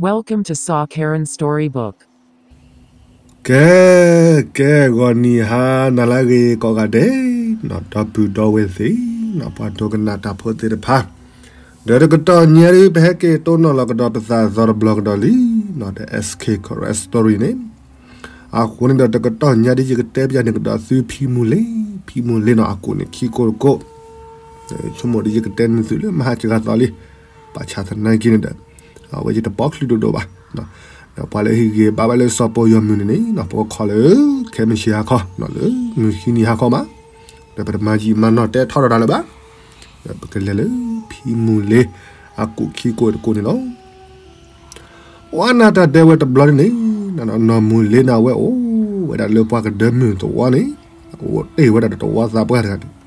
Welcome to Saw Karen Storybook. ကဲ, ကဲ, ဂီၤနံၤဟါနၤလၢအဂ့ၤကိးဂၤဒဲး, ဒီပုၢ်ဒီဝဲၢ်သ့ၣ်နီၤ, ပှၤဒိကနၣ်တၢ်ဖိသ့ၣ်တဖၣ်, ဒီးတကတီၢ်ညါဒ် ပဟဲက့ၤတိၢ်နီၣ်လီၤကဒီးပသးသီတဘျီကဒီးလံ, ဒီး S K Karen Story န့ၣ်, အဃိန့ၣ်ဒီး တကတီၢ်ညါဒ်ယကတဲပျးန့ၣ်ကဒီးသုဖံမူလ့, ဖံမူလ့နီၤ အကူးန့ၣ်ခံကိးတကိး, ဆိကမိၣ်ဒ်ယကတဲန့ၢ်သုလၢမဟါစှၤသီလံ, ဘၣ်ဆၣ်သနာ်က့န့ၣ်ဒီး အဝဲယတပိာ်ချုးဒိၣ်ဒိၣ်ဘၣ်, ဒီးပှၤလၢဟ့ၣ်ဂံၢ်ဘါဘၣ်လၢစီၤပီၤယီၤမုၢ်န့ၣ်န့ၣ် ပကခီလၢ ခဲမုၢ်ဆ့ၣ်ဟါခီ, လၢမုၢ်ခံနံၤဟါခီမး, ဒီးပတမၤယံာ်မၤနီၢ်တဲထီၣ်ဒီးတၢ်လၢၤဘၣ်, ဒီးပကလဲၤလၢဖံမူလ့ အကူးခံကိးတကိးန့ၣ်လီၤ. အဝဲနၤတၢ်တဲဝဲတဘျီန့ၣ်န့ၣ်, နီၢ်မူလ့န့ၣ် အဝဲအိၣ်ဝဲဒၣ်လၢပှၤကဒၢမုၢ်သဝီန့ၣ်, အိၣ်တ့ၢ်ဝဲဒၣ်ဒီးသဝီသးပှၢ်တဂၤန့ၣ်,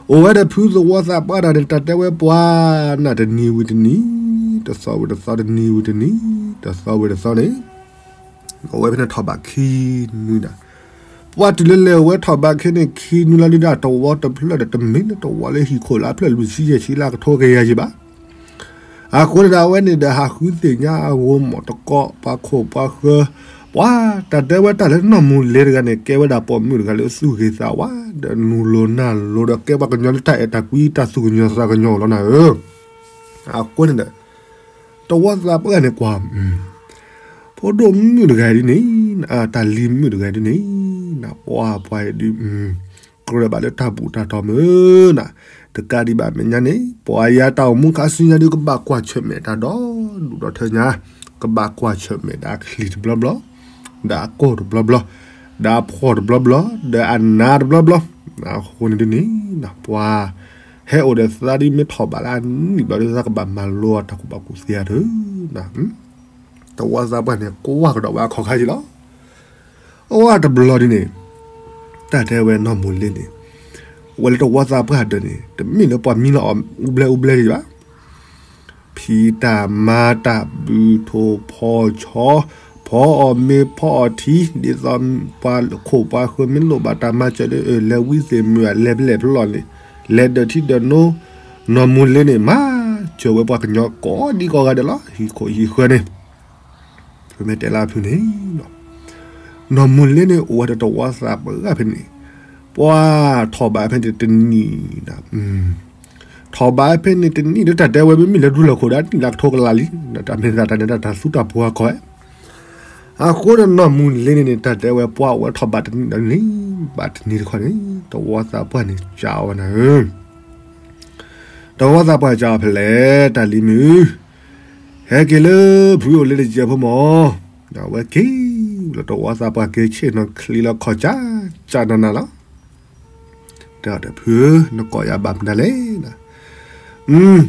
အိၣ်ဝဲဒီးဖုသဝီသးပှၢ်တဂၤန့ၣ် တၢ်တဲဝဲပှၤနၤတနံၤဝံၤတနံၤ, တသီဝံၤတသီတနံၤဝံၤတနံၤ, တသီဝံၤတသီန့ၣ်, အိၣ်ဝဲဖဲန့ၣ်ထီၣ်ဘးခံနွံဒီး, ပှၤတုၤလၢလဲၤဝဲထီၣ်ဘးခဲန့ၣ်ခံနွံလီၤဒုးဒီး တဝီတဖျၢၣ်ဒီး တမ့ၢ်လၢတဝီလၢဟံၣ်ခိၣ်လၢအဖျၢၣ်လွံၢ်ဆံယဲၢ်ဆံလၢကထိကယၤယံၤဘၣ်. အဃိန့ၣ်ဒီး အဝဲန့ၣ်ဒီးဟးဃုသ့ၣ်ညါအဂီၢ်မးတကိး ပှၤခိၣ်ပှၤဃၢၤ, ပှၤတၢ်တဲဝဲတၢ်လၢနီၢ်မူလ့တဂၤန့ၣ် ကဲဝဲဒၣ်ပိာ်မုၣ်တဂၤလၢသူၣ်ဂ့ၤသးဝါ, ဒီးနူၤလိၤနၢ်လိၤဒီးကဲပှၤကညီလၢတၢ်အဲၣ်တၢ်ကွံတၢ်သူၣ်ကညီၤသးကညီၤလီၤနၤဧၢ. အဃိန့ၣ်ဒီး တဝီသးပှၢ်န့ၣ်ကွၢ်, ဖိဒိၣ်မုၣ်တဂၤဒ်န့ၣ်, တၢ်လံၤမုၣ်တဂၤဒ်န့ၣ်, ပှၤပှၤအံၤဒုး ကြၢးဘၣ်လၢတၢ်ဘူၣ်တၢ်တီၤမုၢ်နၤ, တကးဒံးဘၣ်မဲာ်ညါန့ၣ် ပှၤယၤတၢ်အိၣ်မူခါဆူညါဒုး ကဘၣ်ကွၢ်ဆၢၣ်မဲာ်တၢ်ဒီဒူၣ်ဒီထၢညါ, ကဘၣ်ကွၢ်ဆၢၣ်မဲာ်ဒၣ်အချံၣ်တဘျီဘျီ, ဒီးအကိၢ်တဘျီဘျီ, ဒီးအဖှီၣ်တဘျီဘျီ, ဒီးအနါတဘျီဘျီ, အဃိန့ၣ်ဒ်န့ၣ် ပှၤ ဟဲအိၣ်ဒီးသးဒ်မ့ၢ်ထီၣ်ဘးလၢအနံၣ်ဘျီဒ်သးကဘၣ်မၤလိအတၢ်ကူၣ်ဘၣ်ကူၣ်သ့ဧါတၢ်, တဝီသးပှၢ်န့ၣ် ကွၢ်ကဒီးဝဲအခီၣ်ခါက့ၤလီၤ. အဝဲတဘျီဒ်န့ၣ် တၢ်တဲဝဲနီၢ်မူလ့န့ၣ် ဝဲလၢတဝီသးပှၢ်ဒၢးန့ၣ် တမ့ၢ်လၢပှၤမံလီၤအီၤအူဘျဲအူဘျဲက့ၤဘၣ်. ဖံးတၢ်မၤတၢ်ဘုၣ်ထိၣ်ဖီၣ်ဆီ ဖီအီၣ်မ့ၤဖီအီၣ်ထံ ဒ်သိးပှၤခိၣ်ပှၤဃၢၤမ့ၢ်လိၣ်ဘၣ်တၢ်မၤစၢၤဒီး လဲၤဝံသ့ၣ်မုာ် လဲၤဖဲလဲၣ်ဖဲလဲၣ်န့ၣ် လဲၤဒၢးထံဒၢးနိ, နီၢ်မူလ့န့ၣ် မၤစၢၤဝဲပှၤကညီကိးဒံကိးဂၤဒဲးလီၤ. ဟံၣ်ခိၣ်ဟံၣ်ဃၢၤန့ၣ် ပမ့ၢ်တဲလၢဖုန့ၣ် နီၢ်မူလ့န့ၣ် အိၣ်ဝဲဒီးတဝီသးပှၢ်ဖဲန့ၣ်, ပှၤထီၣ်ဘးဖဲန့ၣ်တနံၣ်ဒီး, ထီၣ်ဘးဖဲန့ၣ်တနံၣ်ဒီး တၢ်တဲဝဲမ့မ့ၢ်လၢဒူလီၢ်ခိၣ်ဒီး နံၣ်လၢကထိကလးလံ, တၢ်မ့ၢ်သးတၢ်န့ၣ် တၢ်သူတၢ်ပှီၤခီ, အဃိဒီးနီၢ်မူလ့န့ၣ်န့ၣ် တၢ်တဲဝဲပှၤအိၣ်ဝဲထီၣ်ဘးတနံၣ်ဒီးန့ၣ်, ဘၣ်တနံၤတခီန့ၣ် တဝီသးပှၢ်န့ၣ် ကးအီၤနၤဧၢ, တဝီသးပှၢ်ကးအီၤဖဲလဲၣ် တၢ်လံၤမုၣ် ဟဲက့ၤလၢဖုအိၣ်လၢတယဲၢ်ဖိမး, အဝဲက့ၤလီၤ တဝီသးပှၢ်က့ၤဆ့ၣ်နီၤချံလီၤခီၣ်ကၠၢ်ကၠၢ်နးနးလီၤ. တဲအီၤဒီးဖုဧၢ, နကိးယၤဘၣ်မနုၤလဲၣ်.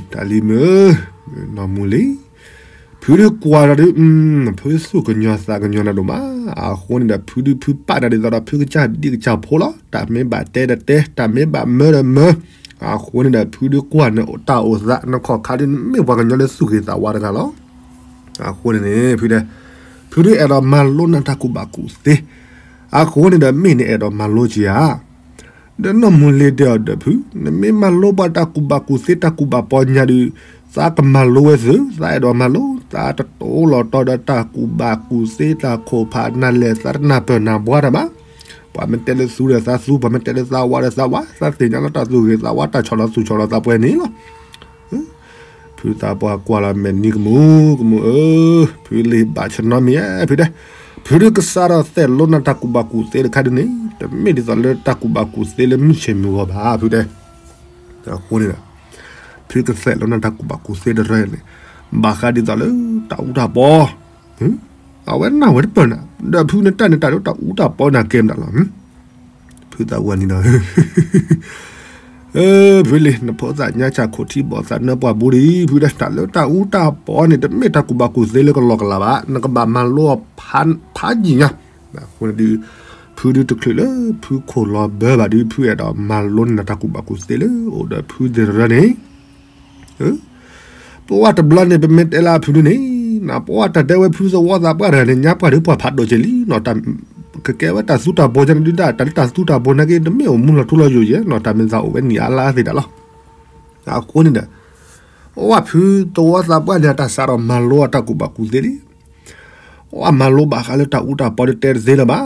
တၢ်လံၤမုၣ်ဧၢ, နီၢ်မူလ့, ဖုဒုးကွၢ်ဒီးဒုး, ဖုသူၣ်ကညီၤသးကညီၤနၤဒိၣ်မး, အဃိန့ၣ်ဒီး ဖုဒုးဖုပာ်နၤဒ်သိးဒီး ဖုကစၢ်ဒံကစၢ်ဖိလီၤ. တၢ်မ့ၢ်ဘၣ်တဲဒီးတဲ, တၢ်မ့ၢ်ဘၣ်မၢဒီးမၢ, အဃိန့ၣ်ဒီး ဖုဒုးကွၢ်နတၢ်အိၣ်သး နခီၣ်ခါဒုး နမ့ၢ်ပှၤကညီလၢသူၣ်ဂ့ၤသးဝါတဂၤလီၤ. အဃိန့ၣ်န့ၣ် ဖုတဲ, ဖုဒုးအဲၣ်ဒိးမၤလိနၤတၢ်ကူၣ်ဘၣ်ကူၣ်သ့, အဃိန့ၣ်ဒီး မ့ၢ်နအဲၣ်ဒိးမၤလိက့ၤဧါ. ဒီးနီၢ်မူလ့တဲအီၤဒီးဖု, နမ့ၢ်မၤလိပှၤတၢ်ကူၣ်ဘၣ်ကူၣ်သ့ တၢ်ကူၣ်ဘၣ်ပီညါဒုး, သးကမၤလိဝဲသု, သးအဲၣ်ဒိးမၤလိ, သးတတိၢ်လီၤတီၤဒီးတၢ်ကူၣ်ဘၣ်ကူၣ်သ့ တၢ်ခိၣ်ဖးနၤလဲၣ်, သးတနၢ်ပၢၢ်နၢ်ဘှါတၢ်ဘၣ်. ပှၤမ့ၢ်တဲလၢသူဒီးသးသူ, ပှၤမ့ၢ်တဲလၢသးဝါဒီးသးဝါ, သးသ့ၣ်ညါလီၤတၢ်သူၣ်ဂ့ၤသးဝါ တၢ်ဆီၣ်လီၤသူၣ်ဆီၣ်လီၤသးပှဲၤန့ၣ်လီၤ. ဖုသးပှၢ်ကွၢ်လီၤမဲာ်နံၤကမူၣ်, ကမူၣ်ဧၢ, ဖုလံၤဘၣ်ဆၢနီတမံၤဧါ, ဖုတဲ, ဖုဒုးကစးထီၣ်သိၣ်လိနၤတၢ်ကူၣ်ဘၣ်ကူၣ်သ့တခါဒုးန့ၣ်, တမ့ၢ်ဒ်သိးလၢတၢ်ကူၣ်ဘၣ်ကူၣ်သ့လၢမုၢ်ဆ့ၣ်မုၢ်ဂီၤဘၣ်, ဖုတဲ. အဃိန့ၣ်ဒီး ဖုကသိၣ်လိနၤတၢ်ကူၣ်ဘၣ်ကူၣ်သ့တရၢန့ၣ်, ဘၣ်ဃးဒ်သိးလၢတၢ်အူတၢ်ပီ, အဝဲနၢ်ဝဲတပၢၢ်နၤ, ဒီးဖုနတၢ်န့ၣ်တၢ်လၢတၢ်အူတၢ်ပီနၤကဲမတၤလီၤ. ဖုသးဝဲနံၤဒီး ဖုလံၤ နဖိသၣ်ညါဆၣ်ခိၣ်ထံဘီၣ်သးနၢပှၢ်ဘူးဒံး, ဖုတဲ တၢ်လၢတၢ်အူတၢ်ပီန့ၣ် တမ့ၢ်တၢ်ကူၣ်ဘၣ်ကူၣ်သ့လၢကလီၤကလးဘၣ်, နကဘၣ်မၤလိအီၤဖးယံာ်ညါ. အဃိန့ၣ်ဒုး ဖုဒုးတချုးလၢ ဖုခိၣ်လီၤဘၢဘၣ်ဒုး ဖုအဲၣ်ဒိးမၤလိနၤတၢ်ကူၣ်ဘၣ်ကူၣ်သ့လၢအိၣ်ဒီးဖုသ့ၣ်တရၢန့ၣ် ပဝဲတဘျီန့ၣ် ပမ့ၢ်တဲလၢဖုဒုးန့ၣ်, ပဝဲတၢ်တဲဝဲဖုသဝီသးပှၢ်တဂၤန့ၣ် ညါပှၢ်ဒုးပှၢ်ဖးဒိၣ်က့ၤလံနီၤ, ကကဲဝဲတၢ်သူတၢ်ဘိညါန့ၣ်ဒုးဒၣ် တၢ်လၢတၢ်သူတၢ်ဘိနာ်က့ တမ့ၢ်အိၣ်မူလီၤထူလီၤယိာ်ယဲနီၤ, တၢ်မ့ၢ်သးအိၣ်ဝဲနံၣ်အါလါသ့ၣ်တၢ်လီၤ. အဃိန့ၣ်ဒီး ဝဲဖုသဝီသးပှၢ်န့ၣ် အတၢ်စးထီၣ်မၤလိအတၢ်ကူၣ်ဘၣ်ကူၣ်သ့လံ. ဝဲမၤလိဘၣ်ဃးလၢတၢ်အူတၢ်ပီဒီးတဲတသ့လၢၤဘၣ်.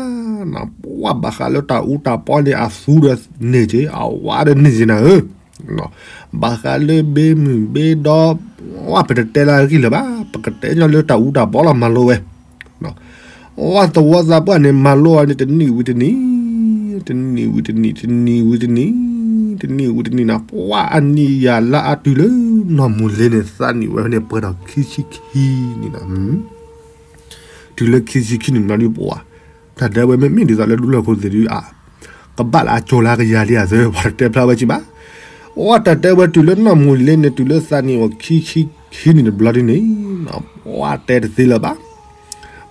ဝဲဘၣ်ဃးလၢတၢ်အူတၢ်ပီန့ၣ် အသူဒီးန့ၢ်က့ၤ အဝါဒီးန့ၢ်က့ၤနၤဧၢ. ဘၣ်ဃးလၢဘ့မုၢ်ဘ့ဒီ ဝဲပတတဲလၢအဂ့ၢ်လၢၤဘၣ်. ပကတဲညီလၢတၢ်အူတၢ်ပီလီၤ မၤလိဝဲ. ဝဲသဝီသးပှၢ်န့ၣ် မၤလိအီၤန့ၣ် တနံၣ်ဝံၤတနံၣ်, တနံၣ်ဝံၤတနံၣ်, တနံၣ်ဝံၤတနံၣ်, တနံၣ်ဝံၤတနံၣ်န့ၣ် ပှၤအနံၣ်ယၤလၢအတုၤလၢနီၢ်မုၢ်လ့န့ၣ် သးနံၣ်ဝဲန့ၣ် ပှဲၤဒီးခံဆံခံနံၣ်လီၤ. တုၤလၢခံဆံခံနံၣ်န့ၣ်ဒီးပှၤ တၢ်ဒၢဝဲမ့မ့ၢ်ဒ်သိးလၢဒူလၢၢ်ခိၣ်သ့ၣ်ဒုးအါ ကဘၣ်လၢအကၠီၤလၢကယၤလံဧါသၢ ပှၤတတဲဖျါဝဲကံဘၣ်. အဝဲတၢ်တဲဝဲတုၤလၢနီၢ်မုၢ်လ့န့ၣ် တုၤလၢသးနံၣ်အိၣ်ခံဆံခံနံၣ်တဘျီဒ်န့ၣ် ပှၤတဲတသ့လၢၤဘၣ်.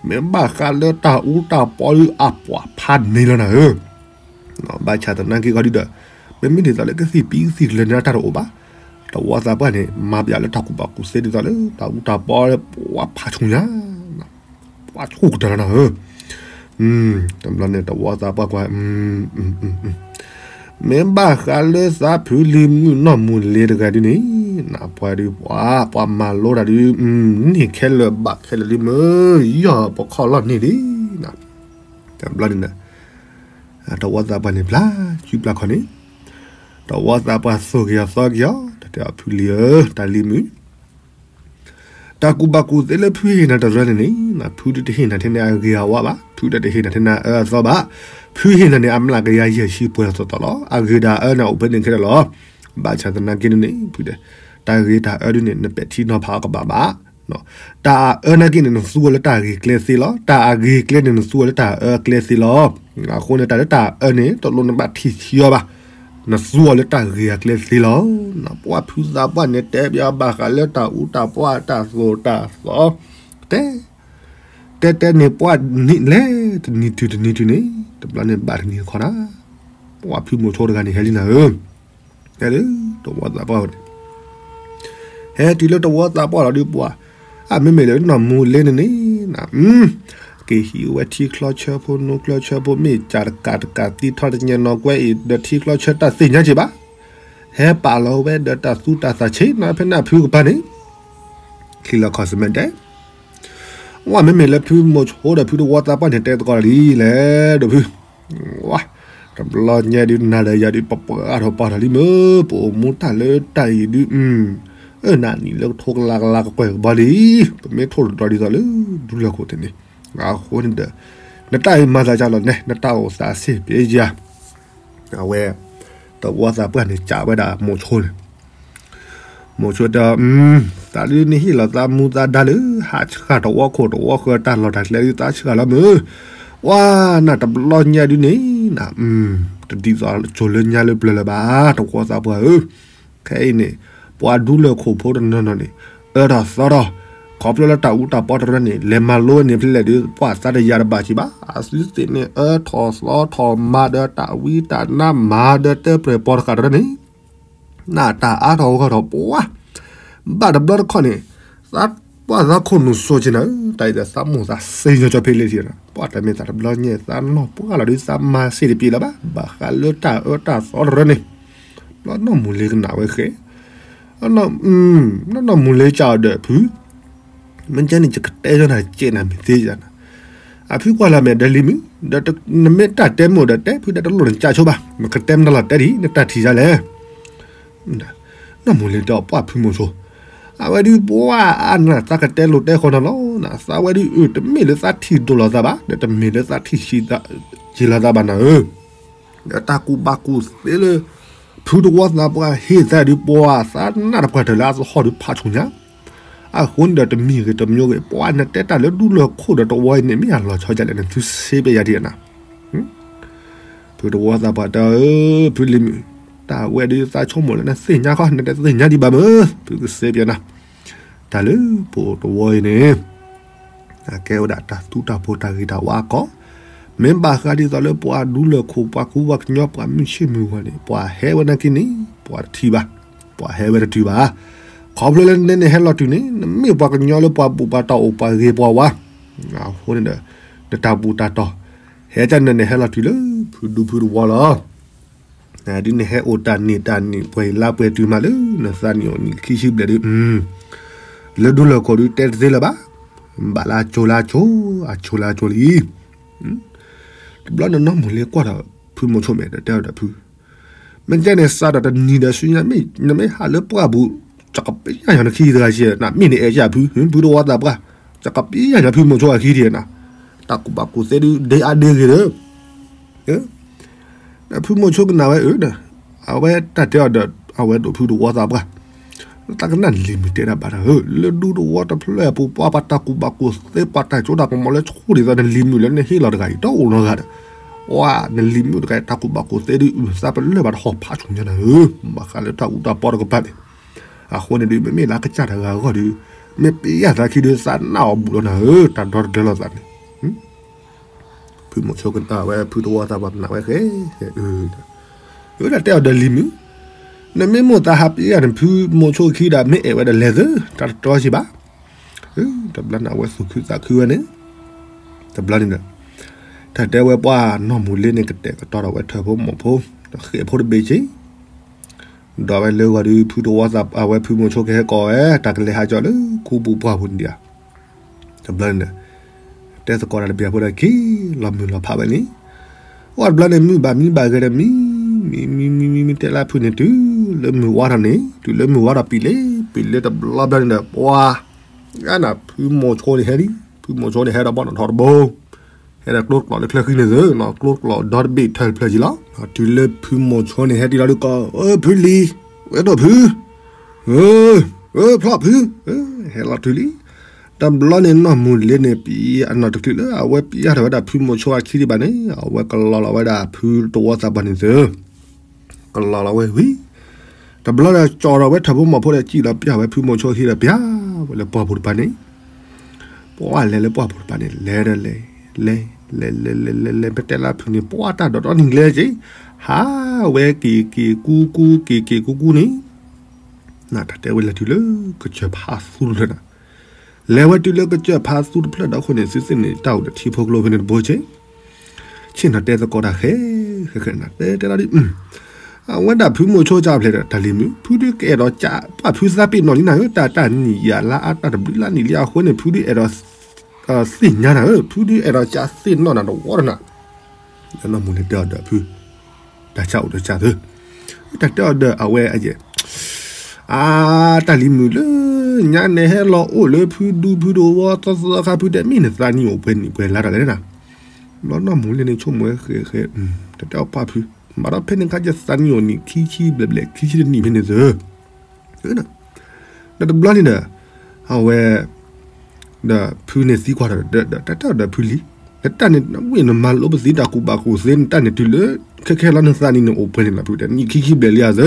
မ့ၢ်ဘၣ်ဃးလၢတၢ်အူတၢ်ပီဒုးအါ ပှၤဖးန့ၢ်လီၤနၤဧၢ. ဘၣ်ဆၣ်သနာ်က့ခီဒုဒီး မ့မ့ၢ်ဒ်သိးလၢကသံၣ်ပံသံၣ်ကလၢၤန့ၣ် အတၢ်တအိၣ်ဘၣ်. သဝီသးပှၢ်န့ၣ် မၤပျးလၢတၢ်ကူၣ်ဘၣ်ကူၣ်သ့ဒ်သိးလၢ တၢ်အူတၢ်ပီ ပှၤဖးဆူၣ်ညါ ပှၤဆိကတၢၢ်လီၤနၤဧၢ. တဘျီန့ၣ် သဝီသးပှၢ်ကွၢ် မ့ၢ်ဘၣ်ဃးလၢသးဖုလံၤမုၣ်နီၢ်မုၢ်လ့တဂၤဒ်န့ၣ် နပှၤဒုးပှၤ ပှၤမၤလိတၢ်ဒုး န့ၢ်ခဲလၢာ်ဘၣ်ခဲလၢာ်လံမ့ၢ် ယီၢ်ပခီၣ်လီၢ်န့ၢ်လံ. တဘျီန့ၣ် သဝီသးပှၢ်န့ၣ် ပျၢ်စုပျၢ်ခီၣ်န့ၣ် သဝီသးပှၢ်သိၣ်က့ၤအီၤသီက့ၤအီၤ တတဲအီၤဖုလံၤဧၢ တၢ်လံၤမုၣ် တၢ်ကူၣ်ဘၣ်ကူၣ်သ့လၢဖုဟ့ၣ်နၤတရၢန့ၣ်န့ၣ် ဖုဒုးတဟ့ၣ်နၤထဲန့ၣ်အဂ့ၤအဝါဘၣ်, ဖုဒုးတဟ့ၣ်နၤထဲန့ၣ်အအၢအသီဘၣ်, ဖုဟ့ၣ်နၤန့ၣ် အမျးကယၤယဲၢ်ဆံပှဲၤထီၣ်သီသီလီၤ. အဂ့ၤဒီးအအၢန့ၣ် အိၣ်ဖဲန့ၣ်ခဲလၢာ်လီၤ. ဘၣ်ဆၣ်သနာ်က့န့ၣ်န့ၣ် ဖုဒီး တၢ်ဂ့ၤတၢ်အၢဒုးန့ၣ် နပဲာ်ထံနီၤဖးအီၤကဘၣ်ဘၣ်. တၢ်အအၢနာ်က့န့ၣ် နသူအီၤလၢတၢ်ဂ့ၤကျဲသ့လီၤ. တၢ်အဂ့ၤကျဲန့ၣ် နသူအီၤလၢတၢ်အအၢကျဲသ့လီၤ. အဃိန့ၣ် တၢ်လၢတၢ်အၢန့ၣ် တလိၣ်နဘၣ်ထံၣ်ဆံးအီၤဘၣ်. နသူအီၤလၢတၢ်ဂ့ၤအကျဲသ့လီၤ. ပှၤဖုသးပှၢ်န့ၣ် တဲပၠးဘၣ်ဃးလၢတၢ်အူတၢ်ပီ တၢ်သိၣ်တၢ်သီ တဲ တဲတဲန့ၣ် ပှၤနံၣ်လဲၤတနံၤတုၤတနံၤတုၤန့ၣ် တဘျီန့ၣ်ဘၣ်တနံၤတခီနၤ ပှၤဖုမိၤဆိတဂၤန့ၣ် ဟဲလံနၤဧၢ, ဟဲလၢသဝီသးပှၢ်န့ၣ် ဟဲတုၤလၢသဝီသးပှၢ်လီၤဒုးပှၤ, အမ့မ့ၢ်လၢနီၢ်မူလ့န့ၣ်န့ၣ် က့ၤဟံးဝဲထံချီဆၢဖိ နိချီဆၢဖိ မ့ၢ်ကးတကးတကးသံထီၣ်တညဲနီၢ်ကွဲအံၤ ဒီးထံချီဆၢတၢ်သ့ၣ်ညါက့ၤဘၣ်, ဟဲပာ်လီၤဝဲဒီးတၢ်သူတၢ်သးဆ့ၣ်နီၤဖဲန့ၣ်အဖုကပၤန့ၣ် ချံလီၤခီၣ်စမဲဒဲး ဝဲမ့မ့ၢ်လၢဖုမိၤဆိဒီးဖုသဝီသးပှၢ်န့ၣ် တဲသကိးလီၤလံလဲၣ် ဒီးဖု, ဝဲ, တဘျီညါဒုးနၤဒီးယၤဒုး ပပှၤထီၣ်ပှၤထီၣ်လံမ့ၢ် ပအိၣ်မူတၢ်လၢတၢ်အံၤဒုး, အၢ နနံၣ်လၢကထိကလးကလးကကွဲၢ်ကဘီလံ, ပမ့ၢ်ထိၣ်တတီၤဒ်သိးလၢ ဒူလၢၢ်ခိၣ်သ့ၣ်န့ၣ်, အဃိန့ၣ်ဒီး, နတၢ်အံၤမၤသးဒ်လဲၣ်န့ၣ် နတၢ်အိၣ်သးစ့ၢ်ပျဲယၤ, အဝဲ, သဝီသးပှၢ်န့ၣ် ကးဝဲဒၣ်မိၤဆိန့ၣ် မိၤဆိတဲ, သးဒုးနဟ့ၣ်လီၤသးမူသးဒါလၢ ဟးဆှၣ်တဝီခိၣ်တဝီဃၢၤတၢ်လီၢ်တၢ်ကျဲဒုးသးဆှၣ်လီၤမ့ၢ်, ဝဲ, နတဘျီညါဒုးန့ၣ်, တဒ်သိးကၠိလၢညါလၢပျၢၤလၢၤဘၣ် သဝီသးပှၢ်ဧၢ, ခဲအံၤန့ၣ်, ပှၤဒူလၢၢ်ခိၣ်ဖိတနီၤနီၤန့ၣ်, အၢထီၣ်သီထီၣ်, ခီဖျိလၢတၢ်အူတၢ်ပီတရၢန့ၣ် လဲၤမၤလိဝဲန့ၣ်ဖဲလဲၣ်ဒုး ပှၤသးတယာ်တဘၣ်က့ၤဘၣ် အသုသ့ၣ်န့ၣ် အၢထီၣ်သီထီၣ်မၤဒီးတၢ်ဝံတၢ်နါမၤဒီးတၢ်ပြဲၢ်ပီၤတဃာ်တရၢန့ၣ် နတၢ်အါထီၣ်ဂီၢ်ထီၣ်ပှၤ, ဘၣ်တဘျီတခီၣ်န့ၣ်, သးပှၢ်သးခိၣ်နူာ်စိက့ၤနၤဧၢ, တၢ်အံၤဒီးသးမိၢ်သးစ့ညီကၠီဖဲလဲၣ်ထံၣ်, ပှၤတမ့ၢ်သးတဘျီညါ သးနီၢ်ပှၢ်လီၤဒုးသးမၤစ့ၢ်တပျ့ၤလၢၤဘၣ်, ဘၣ်ဃးလၢတၢ်အၢတၢ်သီတရၢန့ၣ်, ဘျီနီၢ်မူၤလ့ကနၣ်ဝဲဃဲ, နီၢ်မူၤလ့ကးအီၤဒီးဖု မ့ၢ်ကဲန့ၣ်ယကတဲယနၤကဲနၤမ့ၢ်သ့ယနၤ, အဖုကွၢ်လၢမဲာ်ဒီးလံမုၢ်, ဒီးနမ့ၢ်တၢ်တဲမိၣ်ဒီးတဲဖုဒီးတလိၣ်နကၠးဆိဘၣ်, နကတဲမနုၤလီၤတဲဒံး နတၢ်ထံၣ်ယၤလဲၣ်, နီၢ်မူၤလ့ဒီးပှၢ်ဖုမိၤဆိ, အဝဲဒုးပှၢ်အါနၤသးကတဲလိာ်တဲဃီနီၤလီၤ, သးဝဲဒုးအၢ တမ့ၢ်လၢသးထံၣ်ဒိၣ်လီၤသးဘၣ် ဒီးတမ့ၢ်လၢသးထံၣ်ဆံးက့ၤလီၤသးဘၣ်နၤဧၢ ဒီးတၢ်ကူၣ်ဘၣ်ကူၣ်သ့လၢ ဖုသဝီသးပှၢ်ဟ့ၣ်သးဒုးပှၤသးနၢ်တပှၢ်တၢၢ်လၢအသဟီၣ်ဒုးဖးဆူညါ, အဃိန့ၣ်ဒီးတမံၤဂ့ၤတမံၤဂ့ၤ ပှၤနတဲတၢ်လၢဒူလၢၢ်ခိၣ်ဒီးတဝီအံၤန့ၣ် မ့ၢ်အလီၤဆီဒ်လဲၣ်န့ၣ် သုစ့ပျဲယၤဒံးနၤ, ဖုသဝီသးပှၢ်တဲအၢ ဖုလံၤမုၣ်, တၢ်ဝဲဒုးသးဆိကမိၣ်လၢနသ့ၣ်ညါခီ နတသ့ၣ်ညါဒံးဘၣ်မ့ၢ် ဖုကစ့ပျဲနၤ, တၢ်လၢပအိၣ်တဝီအံၤန့ၣ် အကဲဝဲဒၣ်တၢ်သူတၢ်ဖိတၢ်ဂ့ၤတၢ်ဝါအကီ, မ့ၢ်ဘၣ်ဃးဒ်သိးလၢပှၤဒူလၢၢ်ခိၣ် ပှၤကူပှၤကညီ ပှၤမုၢ်ဆ့ၣ်မုၢ်ဂီၤန့ၣ် ပှၤဟဲဝဲနာ်က့န့ၣ် ပှၤတထံၣ်ဘၣ်, ပှၤဟဲဝဲတတုၤဘၣ်, ခီဖျိလၢနနဲနဟဲလီၤတုၤန့ၣ် နမ့ၢ်ပှၤကညီလၢပှၤဘူၣ်ပှၤတီၢ်အိၣ်ပှၤဂ့ၤပှၤဝါ, အဃိန့ၣ်ဒီး နတၢ်ဘူၣ်တၢ်တီၢ် ဟဲတၢ်နဲနဟဲလီၤတုၤလၢ ဖုဒူဖုသဝီလီၤ. ဒ်နဟဲအိၣ်တၢ်နံၣ်တၢ်နံၣ် ပှဲၤလါပှဲၤတုၤမးလၢ နသးနံၣ်အိၣ်နံၣ်ခံဆံဘျဲၣ်ဒုး လၢဒူလၢၢ်ခိၣ်ဒုး တဲတသ့လၢၤဘၣ်. ဘၣ်လၢအကၠိလၢအကၠိ, အကၠိလၢအကၠိလံ. တဘျီန့ၣ်နီၢ်မူၤလ့ကွၢ်ဒီးဖုမိၤဆိမဲာ်ဒီးတဲအီၤဒီးဖု, မ့ၢ်ကဲန့ၣ်စးဒီးတနံၤဒီးဆူညါ မ့ၢ်နမ့ၢ်ဟးလၢပှၢ်ပူၤ, ကပျၢ်ယၤနခံတဂၤဆံးနၤ မ့ၢ်နအဲၣ်ယၤဖု, ဖုတဝီသးပှၢ်, ကပျၢ်ယၤဖုမိၤဆိအခံထံးနၤ, တၢ်ကူၣ်ဘၣ်ကူၣ်သ့ဒုး ဒ့အါဒ့ဂ့ၤဒီး ဒီးဖုမိၤဆိကနၣ်ဝဲအၢဒီး, အဝဲတၢ်တဲအီၤဒီး အဝဲဒိၣ်ဖုတဝီသးပှၢ်, တၢ်ကနၣ်နလံၤမုၣ်တဲဒၣ်ဘၣ်တၢ်ဧၢ, လၢဒူသဝီတဖျၢၣ်အပူၤ ပှၤပှၤတၢ်ကူၣ်ဘၣ်ကူၣ်သ့ ပှၤတၢ်ကၠိတၢ်ကမီၤလၢဆိၣ်ဒ်သိးနလံၤမုၣ်လၢနဟ့ၣ်လီၤတဂၤအံၤ တအိၣ်နီတဂၤဒီး, ပှၤနလံၤမုၣ်တဂၤအံၤ တၢ်ကူၣ်ဘၣ်ကူၣ်သ့ဒုး သးပလၢၢ်ဘၣ်တဟီၣ်ဖးဆူၣ်ညါနၤဧၢ, ဘၣ်ဃးလၢတၢ်အူတၢ်ပီတကပၤန့ၣ်, အဃိန့ၣ်ဒုး မ့မ့ၢ်လၢကစၢ်တဂၤအဂီၢ်ဒီး, မ့ၢ်ပျၢ်ယၤသးခံဒုး သးနၢ်အီၤဘူးလီၤနၤဧၢ, တၢ်ဒီတဒၢလီၤသးန့ၣ် ဖုမိၤဆိကနၣ်ဝဲဖုတဝီသးပှၢ်ကနၣ်ဝဲဃဲဃဲအၢ, အၢဒၣ်တဲအီၤဒီးလံၤမုၣ်, နမ့ၢ်မိၣ်သးဟးပျၢ်နဖုမိၤဆိခံဒီး မ့ၢ်အဲၣ်ဝဲဒီးလဲၤသၢ, တၢ်တတီစံးဘၣ်. တဘျီန့ၣ်အဝဲသူၣ်ခုသးခုဝဲန့ၣ်, တဘျီန့ၣ်ဒီး, တၢ်တဲဝဲပှၢ်နီၢ်မူၤလ့န့ၣ် ကတဲာ်ကတီၤဒီးဝဲထၢၣ်ဖိမီၢ်ဖိ, ဒီးဃဲၣ်ဖိတဘ့ၣ်က့ ဒီးဝဲလၢဂီၤဒုး ဖုတဝီသး အဝဲဖုမိၤဆိကဟဲကိးဝဲ တၢ်ကလဲၤဟးကၠီလၢခူပူၤပှၢ်ပူၤန့ၣ်ဒံးဧါ, တဘျီန့ၣ်ဒီး, တဲသကိးတၢ်တဘျီဖိဒီးက့ၤလီၤမုၢ်လီၤဖးဝဲန့ၣ်, အိၣ်တဘျီန့ၣ် မုၢ်ဘၣ်မံဘၣ်ဂဲၤဒီးမံ, မံမံမံမံမံတဲလၢဖုန့ၣ်တုၤလၢမုၢ်ဝါထီၣ်န့ၣ် တုၤလၢမုၢ်ဝါထီၣ်ပံာ်လ့ပံာ်လ့တဘျီဘျီန့ၣ်ဒီး ပှၤ ဂၤနၤဖုမိၤဆိန့ၣ်ဟဲဒံး, ဖုမိၤဆိန့ၣ်ဟဲဒီးဘီၣ်နီၣ်ထီတဘိ ဟဲဒီးကျိတကျိးလၢချၢဃံန့ၣ်သၢ, ကျိတကျိးဒီတဘ့ၣ်ထၢၣ်တဖျၢၣ်က့လီၤ. တုၤလၢဖုမိၤဆိန့ၣ်ဟဲတုၤလီၤဒုးကိး, အၢ ဖုလံၤ, ဝဲဒိၣ်ဖု, အၢ ဖျီၣ်ဖု, ဟဲလီၤတုၤလံ. တဘျီန့ၣ်နီၢ်မူၤလ့န့ၣ် ပံအနီၢ်တချုးလၢအဝဲပျၢ်ထီၣ်ဝဲဒၣ်ဖုမိၤဆိအခံဒံးဘၣ်န့ၣ် အဝဲကလီၤလီၤဝဲဒၣ်ဖုတဝီသးပှၢ်န့ၣ်သၢ ကလီၤလီၤဝဲဝံၤ, တဘျီဒီးကၠီၤထီၣ်ဝဲထၢၣ်ဖိမီၢ်ဖိဒီး စံၣ်လီၤပျၢ်ဝဲဖုမိၤဆိအခံဒီးပျၢ်ဝဲလၢပှၢ်ပူၤတပၤန့ၣ်, ပှၤလဲၤလၢပှၢ်ပူၤတပၤန့ၣ် လဲၤဒီးလဲၤ, လဲၤလဲၤလဲၤလဲၤလဲၤ ပတဲလၢဖုန့ၣ် ပှၤတၢ်ဒိးတီနံၤကျဲက့ၤ, ဟးဝဲက့ၤက့ၤကူကူက့ၤက့ၤကူကူန့ၣ်, တၢ်တဲဝဲလဲၤတုၤလၢကစၢၢ်ဖးသူတဖျၢၣ်ဒီး, လဲၤဝဲတုၤလၢကစၢၢ်ဖးသူတဖျၢၣ်ဒီးအဃိန့ၣ် သုသ့ၣ်န့ၣ် တၢ်အိၣ်ဒီးထံဖိကျိဖဲန့ၣ်တဘိက့ၤ ဆ့ၣ်နီၤတဲသကိးတၢ်ဃဲ, ဃဲဃဲနၤ တဲတဲလီၤဒ်, အဝဲဒၣ်ဖုမိၤဆိကၢ်ဖျဲးဒီး တၢ်လံၤမုၣ် ဖုဒုးကအဲၣ်ဒိးကးပှၢ်ဖုသးပ့ၤနီၣ်လံနၤဧၢ, တၢ်တၢ်နံၣ်ယၤလါအါ တၢ်တဘျုးလါနံၣ်လံအဃိန့ၣ် ဖုဒုးအဲၣ်ဒိးသ့ၣ်ညါနၤဧၢ, ဖုဒုးအဲၣ်ဒိးကးသ့ၣ်နီၣ်နၤတဝီတနၤ, နီၢ်မူၤလ့တဲအီၤဒီးဖု တၢ်ဆါအိၣ်တစၢ်သၢ, တၢ်တဲအီၤဒီးအဝဲအယဲၢ် အါ တၢ်လံၤမုၣ်လၢညါန့ၣ်ဟဲလီၤအိၣ်လၢဖုဒူဖုတဝီသီသီခါ ဖုတဲမ့ၢ်နသးနံၣ်အိၣ်ပှဲၤနံၣ်ပှဲၤလါတၢ်လဲၣ်နၤ, ဘျီနီၢ်မူၤလ့န့ၣ်ဆိကမိၣ်ဝဲဃဲဃဲ, တၢ်တဲအီၤပှၢ်ဖု, မၤဒီးဖဲန့ၣ်ခါယသးနံၣ်အိၣ်နံၣ်ခံဆံဘျဲၣ်ဘျဲၣ် ခံဆံတနံၣ်ဖဲန့ၣ်သၢ ဒီးတဘျီန့ၣ်ဒီး အဝဲ ဒီးဖုန့ၣ်သံကွၢ်ဒီး ဒီးတၢ်တဲအီၤဒီးဖုလံၤ, နတၢ်န့ၣ်ဝံၣ်နမၤလိပသံးတၢ်ကူၣ်ဘၣ်ကူၣ်သ့ နတၢ်န့ၣ်တုၤလၢ ခဲခဲလီၤနသးနံၣ်န့ၣ်အိၣ်ပှဲၤန့ၣ်လီၤ ဖုတဲ နံၣ်ခံဆံဘျဲၣ်လံဧါသၢ,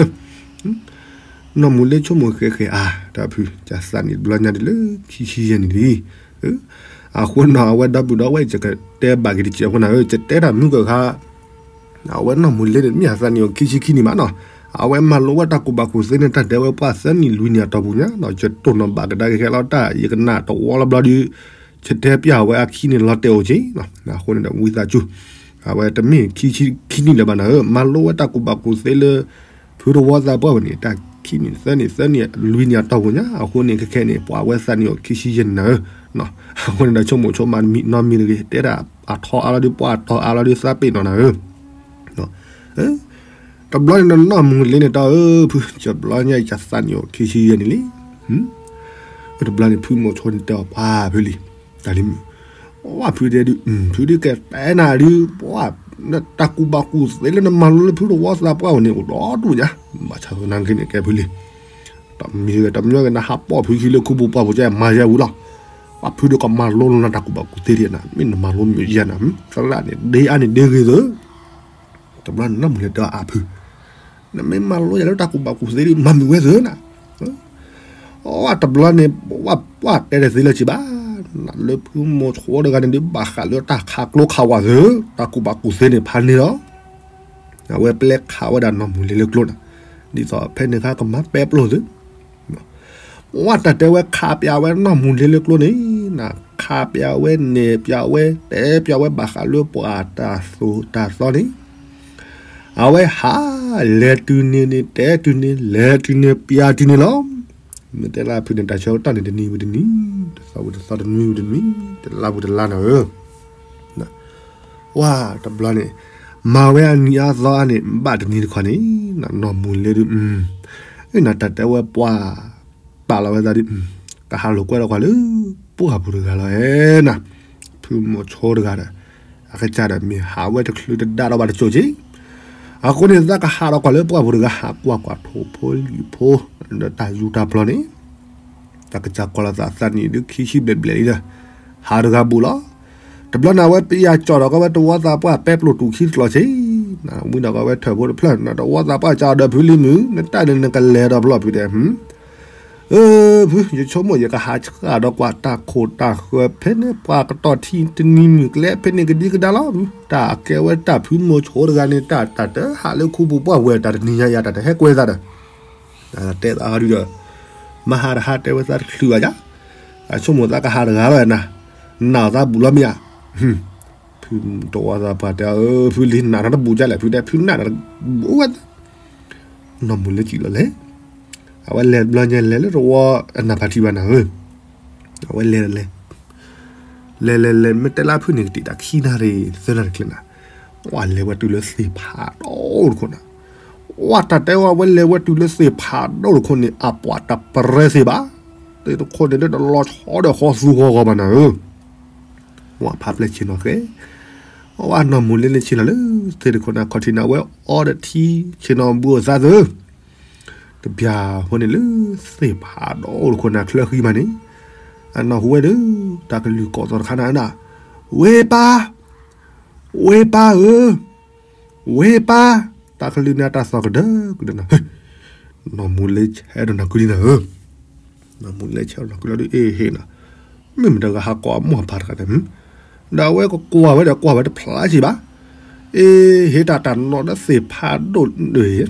နီၢ်မူၤလ့ဆိကမိၣ်ဃဲဃဲအါ တၢ်ဖု ယသးနံၣ်တဘျီညါဒ်လၢခံဆံယဲၢ်နံၣ်လံ, အဃိနီၤ အဝဲဒီပုၢ်ဒီဝဲၢ် ယကတဲဘၣ်က့ၤတစဲးဖိနၤဧၢ ယတဲတၢ်မုၢ်ကဂၤ အဝဲနီၢ်မူၤလ့န့ၣ် မ့ၢ်အသးနံၣ်အိၣ်ခံဆံခံနံၣ်မးနီၤ, အဝဲမၤလိဝဲတၢ်ကူၣ်ဘၣ်ကူၣ်သ့န့ၣ် တၢ်ဒဲးဝဲပှၢ်သၢနံၣ်လွံၢ်နံၣ်အတီၢ်ပူၤညါနီၤ, ယတိၢ်နီၣ်ဘၣ်ကဒါက့ၤခဲလီၤတၢ် ယကနၣ်တဝီလီၤဘျီဒီး ယတဲပျၢ်ဝဲအခံန့ၣ်လီၤတဲာ်အိၣ်က့ၤနီၤ, အဃိန့ၣ်ဒီးဝံသးစူၤ, အဝဲတမ့ၢ်ခံဆံခံနံၣ်လၢၤဘၣ်နၤဧၢ မၤလိဝဲတၢ်ကူၣ်ဘၣ်ကူၣ်သ့လၢ ဖုတဝီသးပှၢ်ဝဲန့ၣ် တၢ်ခံနံၣ်သၢနံၣ်သၢနံၣ်လွံၢ်နံၣ်အတီၢ်ပူၤညါ, အဃိန့ၣ်ခဲခဲန့ၣ် ပှၤဝဲသးနံၣ်အိၣ်ခံဆံယဲၢ်နံၣ်နၤဧၢ, အဃိန့ၣ်ဒီးဆိကမိၣ်ဆိကမးမံနီတမံၤတဂ့ၤ တဲဒၣ်အထီအါလီၤဒုး ပှၢ်အထီအါလီၤဒုးသးပ့ၤနီၣ်နၤဧၢ တဘျီန့ၣ်နီၢ်မူၤလ့န့ၣ်တဲအီၤ ဖု တဘျီညါအံၤ ယသးနံၣ်အိၣ်ခံဆံယဲၢ်နံၣ်လံ, တဘျီန့ၣ်ဖုမိၤဆိန့ၣ်တဲအီၤပှၢ်ဖုလံ, တၢ်လံမုၣ်, ပှၢ်ဖုတဲဒုး ဖုဒုးကတဲနၤဒုး ပှၢ် တၢ်ကူၣ်ဘၣ်ကူၣ်သ့လၢနမၤလိလၢဖုတဝီသးပှၢ်ဝဲန့ၣ် အိၣ်ဒီဒူၣ်ညါ, ဘၣ်ဆၣ်သနာ်က့န့ၣ် ကဲဖုလံ တမံၤဂ့ၤ တမံၤဂ့ၤ နဟးပိာ်ဖုခံလၢခူပူၤပှၢ်ပူၤကဲမၤယဲဝံၤလီၤ, ပှၢ်ဖုဒုးကမၤလိလီၤနၤတၢ်ကူၣ်ဘၣ်ကူၣ်သ့ဒံးနၤ မ့ၢ်နမၤလိမ့ၢ်ယဲနၤ, သရၣ်န့ၣ် ဒ့အါန့ၣ်ဒ့ဂ့ၤသၢ တဘျီန့ၣ်နီၢ်မူၤလ့တဲအီၤအါဖု, နမ့ၢ်မၤလိယၤလၢတၢ်ကူၣ်ဘၣ်ကူၣ်သ့ဒုး မၤမုာ်ဝဲသၢနၤ, အတဘျီန့ၣ် ပှၢ်တဲတသ့လၢၤစံးဘၣ်, လၢဖုမိၤဆိတဂၤန့ၣ်ဒုး ဘၣ်ဃးလၢတၢ်ခးကျိခးဝးသၢ, တၢ်ကူၣ်ဘၣ်ကူၣ်သ့န့ၣ်ဖးန့ၢ်လီၤ, အဝဲပျဲခးဝဲဒၣ်နီၢ်မူၤလ့လၢကျိနၤ, ဒ်သိးဖဲန့ၣ်ခါကမၤပဲပျိၢ်သၢ ပှၢ်တၢ်တဲဝဲခးပျးဝဲနီၢ်မူၤလ့လၢကျိန့ၣ်, ခးပျးဝဲန့ၣ်ပျးဝဲ တဲပျးဝဲဘၣ်ဃးလၢပှၤတၢ်သိၣ်တၢ်သီန့ၣ်, အဝဲဟး လဲၤတုၤန့ၣ်န့ၣ် တဲတုၤန့ၣ် လဲၤတုၤန့ၣ် ပျၢ်တုၤန့ၣ်လီၤ. မ့ၢ်တဲလၢဖုန့ၣ် တၢ်ဆၢကတီၢ်န့ၣ် တနံၤဝံၤတနံၤ, တသီဝံၤတသီ, တနွံဝံၤတနွံ, တလါဝံၤတလါနၤဧၢ. ဝါတဘျီန့ၣ် မၤဝဲအနံၤအါသီအါန့ၣ် ဘၣ်တနံၤတခီန့ၣ် နီၢ်မူၤလ့ဒုး နတၢ်တဲဝဲပှၢ် ပာ်လီၤဝဲသးဒုး ကဟးလိာ်ကွဲဒီးကွၢ်လၢ ပှၢ်ပူၤတဂၤလီၤဧါနၤ. ဖုမိၤဆိတဂၤဒီး အကစၢ်ဒီးမ့ၢ်ဟးဝဲတချုးတဒါဒီးဘၣ်တစိၢ်က့ၤ, အဃိန့ၣ် သးကဟးဒီးကွၢ်လၢပှၢ်ပူၤတဂၤ ဟးကွၢ်ကွၢ်ထိၣ်ဖိလံၣ်ဖိ ဒီးတၢ်ယူးတၢ်ပျီန့ၣ် တၢ်ကစၢ်ကွၢ်လီၤသးသးနံၣ်ဒုးခံဆံဘျဲၣ်ဘျဲၣ်လံဒီး ဟးတဂၤဘူးလီၤ. တဘျီန့ၣ် အဝဲပယၢ်ကၠီၣ်ဒီးကီဝဲတဝီသးပှၢ်ပဲပျိၢ်တူာ်ခံတကျိၤဆံး, ဝံၤဒီးကီဝဲထၢၣ်ဖိတဖျၢၣ်န့ၣ် တဝီသးပှၢ်ကၠီၣ်ဒီးဖုလံမုၢ် နတၢ်န့ၣ်နကလဲၤဒီးပျီၢ်ဖုဒဲး ဖု ယဆိကမိၣ်ယကဟးဆှၣ်ဒီးကွၢ်တၢ်ခိၣ်တၢ်ဃၢၤဖဲန့ၣ် ပှၤကတီၢ်ထံတနံၤမုၢ်ကျဲဖဲန့ၣ်ကဒံကဒါလီၤ. တၢ်ကဲဝဲတၢ်ဖုမိၤဆိတဂၤန့ၣ် တၢ်တၢ်တဟးလၢခူပူၤပှၢ်ဝဲ တၢ်တနံၤညါယၤ တၢ်တဟဲကွဲသးဒီး တဲသးဒုဒီး မဟါတဟါတဲဝဲသးတချုးဘၣ်ယါ, အဆိကမိၣ်သးကဟးတဂၤလီၤနၤ, နၢ်သးဘူးလီၤမ့ၢ်ဧါ. ဖုတဝီသးပှၢ်တဲ ဖုလံနၢ်နၤတဘူးကလဲၣ် ဖုတဲ ဖုနၢ်နၤတဘူးဝဲ နီၢ်မူၤလ့စံးလီၤလဲၣ်. အဝဲလဲၤဘျီညါလဲၤလၢတဝီအနၢ်ဖးထံဘၣ်နၤဧၢ, အဝဲလဲၤလဲၤ လဲၤလဲၤလဲၤ မ့ၢ်တဲလၢဖုန့ၣ်ကတံာ်တၢ်ခံနၣ်ရံၣ်သၢနၣ်တချ့နၤ, ပှၢ်လဲၤဝဲတုၤလၢသ့ၣ်ဖးဒိၣ်တခိၣ်နၤ, ပှၢ်တၢ်တဲဝဲ အဝဲလဲၤဝဲတုၤလၢသ့ၣ်ဖးဒိၣ်တခိၣ်န့ၣ် အပှၢ်တပရဲသ့ၣ်ဘၣ်, သ့ၣ်တခိၣ်န့ၣ်လၢတလီၤဆီဒီးဃီသူဃီဂီၤဘၣ်နၤဧၢ. ပှၢ်ဖးပျဲၢ်ဆ့ၣ်နီၤဃဲ, အဝဲနီၢ်မူၤလ့န့ၣ်ဆ့ၣ်နီၤလၢသ့ၣ်တခိၣ်နၤ ခီၣ်ထံးနၤဝဲအီဒီးထံဆ့ၣ်နီၤဘူးအသးသၢ တပျၢ်ဖိန့ၣ်လၢသ့ၣ်ဖးဒိၣ်တခိၣ်နၤချၢဃံမးန့ၣ်, အနီၢ်ဟူဝဲဒီး တၢ်ကလုၢ်ကိးသီတခါနၤနၤ, ဝ့ၢ်ပၢ်, ဝ့ၢ်ပၢ်ဧၢ, ဝ့ၢ်ပၢ်, တၢ်ကလုၢ်န့ၣ်အတၢ်သီၣ်ကဒၢကဒၢနၤ, နီၢ်မူၤလ့ဆဲးဒီးနၤကုလံနၤဧၢ, နီၢ်မူၤလ့ဆဲးဒီးနၤကုလံဒီးအ့ၣ်ဟ့ၣ်နၤ, မ့ၢ်မတၤဂၤဟးကိးအမိၢ်အပၢ်တဂၤန့ၣ် ဒီးအဝဲကကွၢ်ဝဲဒီးကွၢ်ဝဲတဖျါဆံးဘၣ်, အ့ၣ် ဟ့ၣ်တၢ်တၢ်နီၣ်ဒီးသ့ၣ်ဖးဒိၣ်,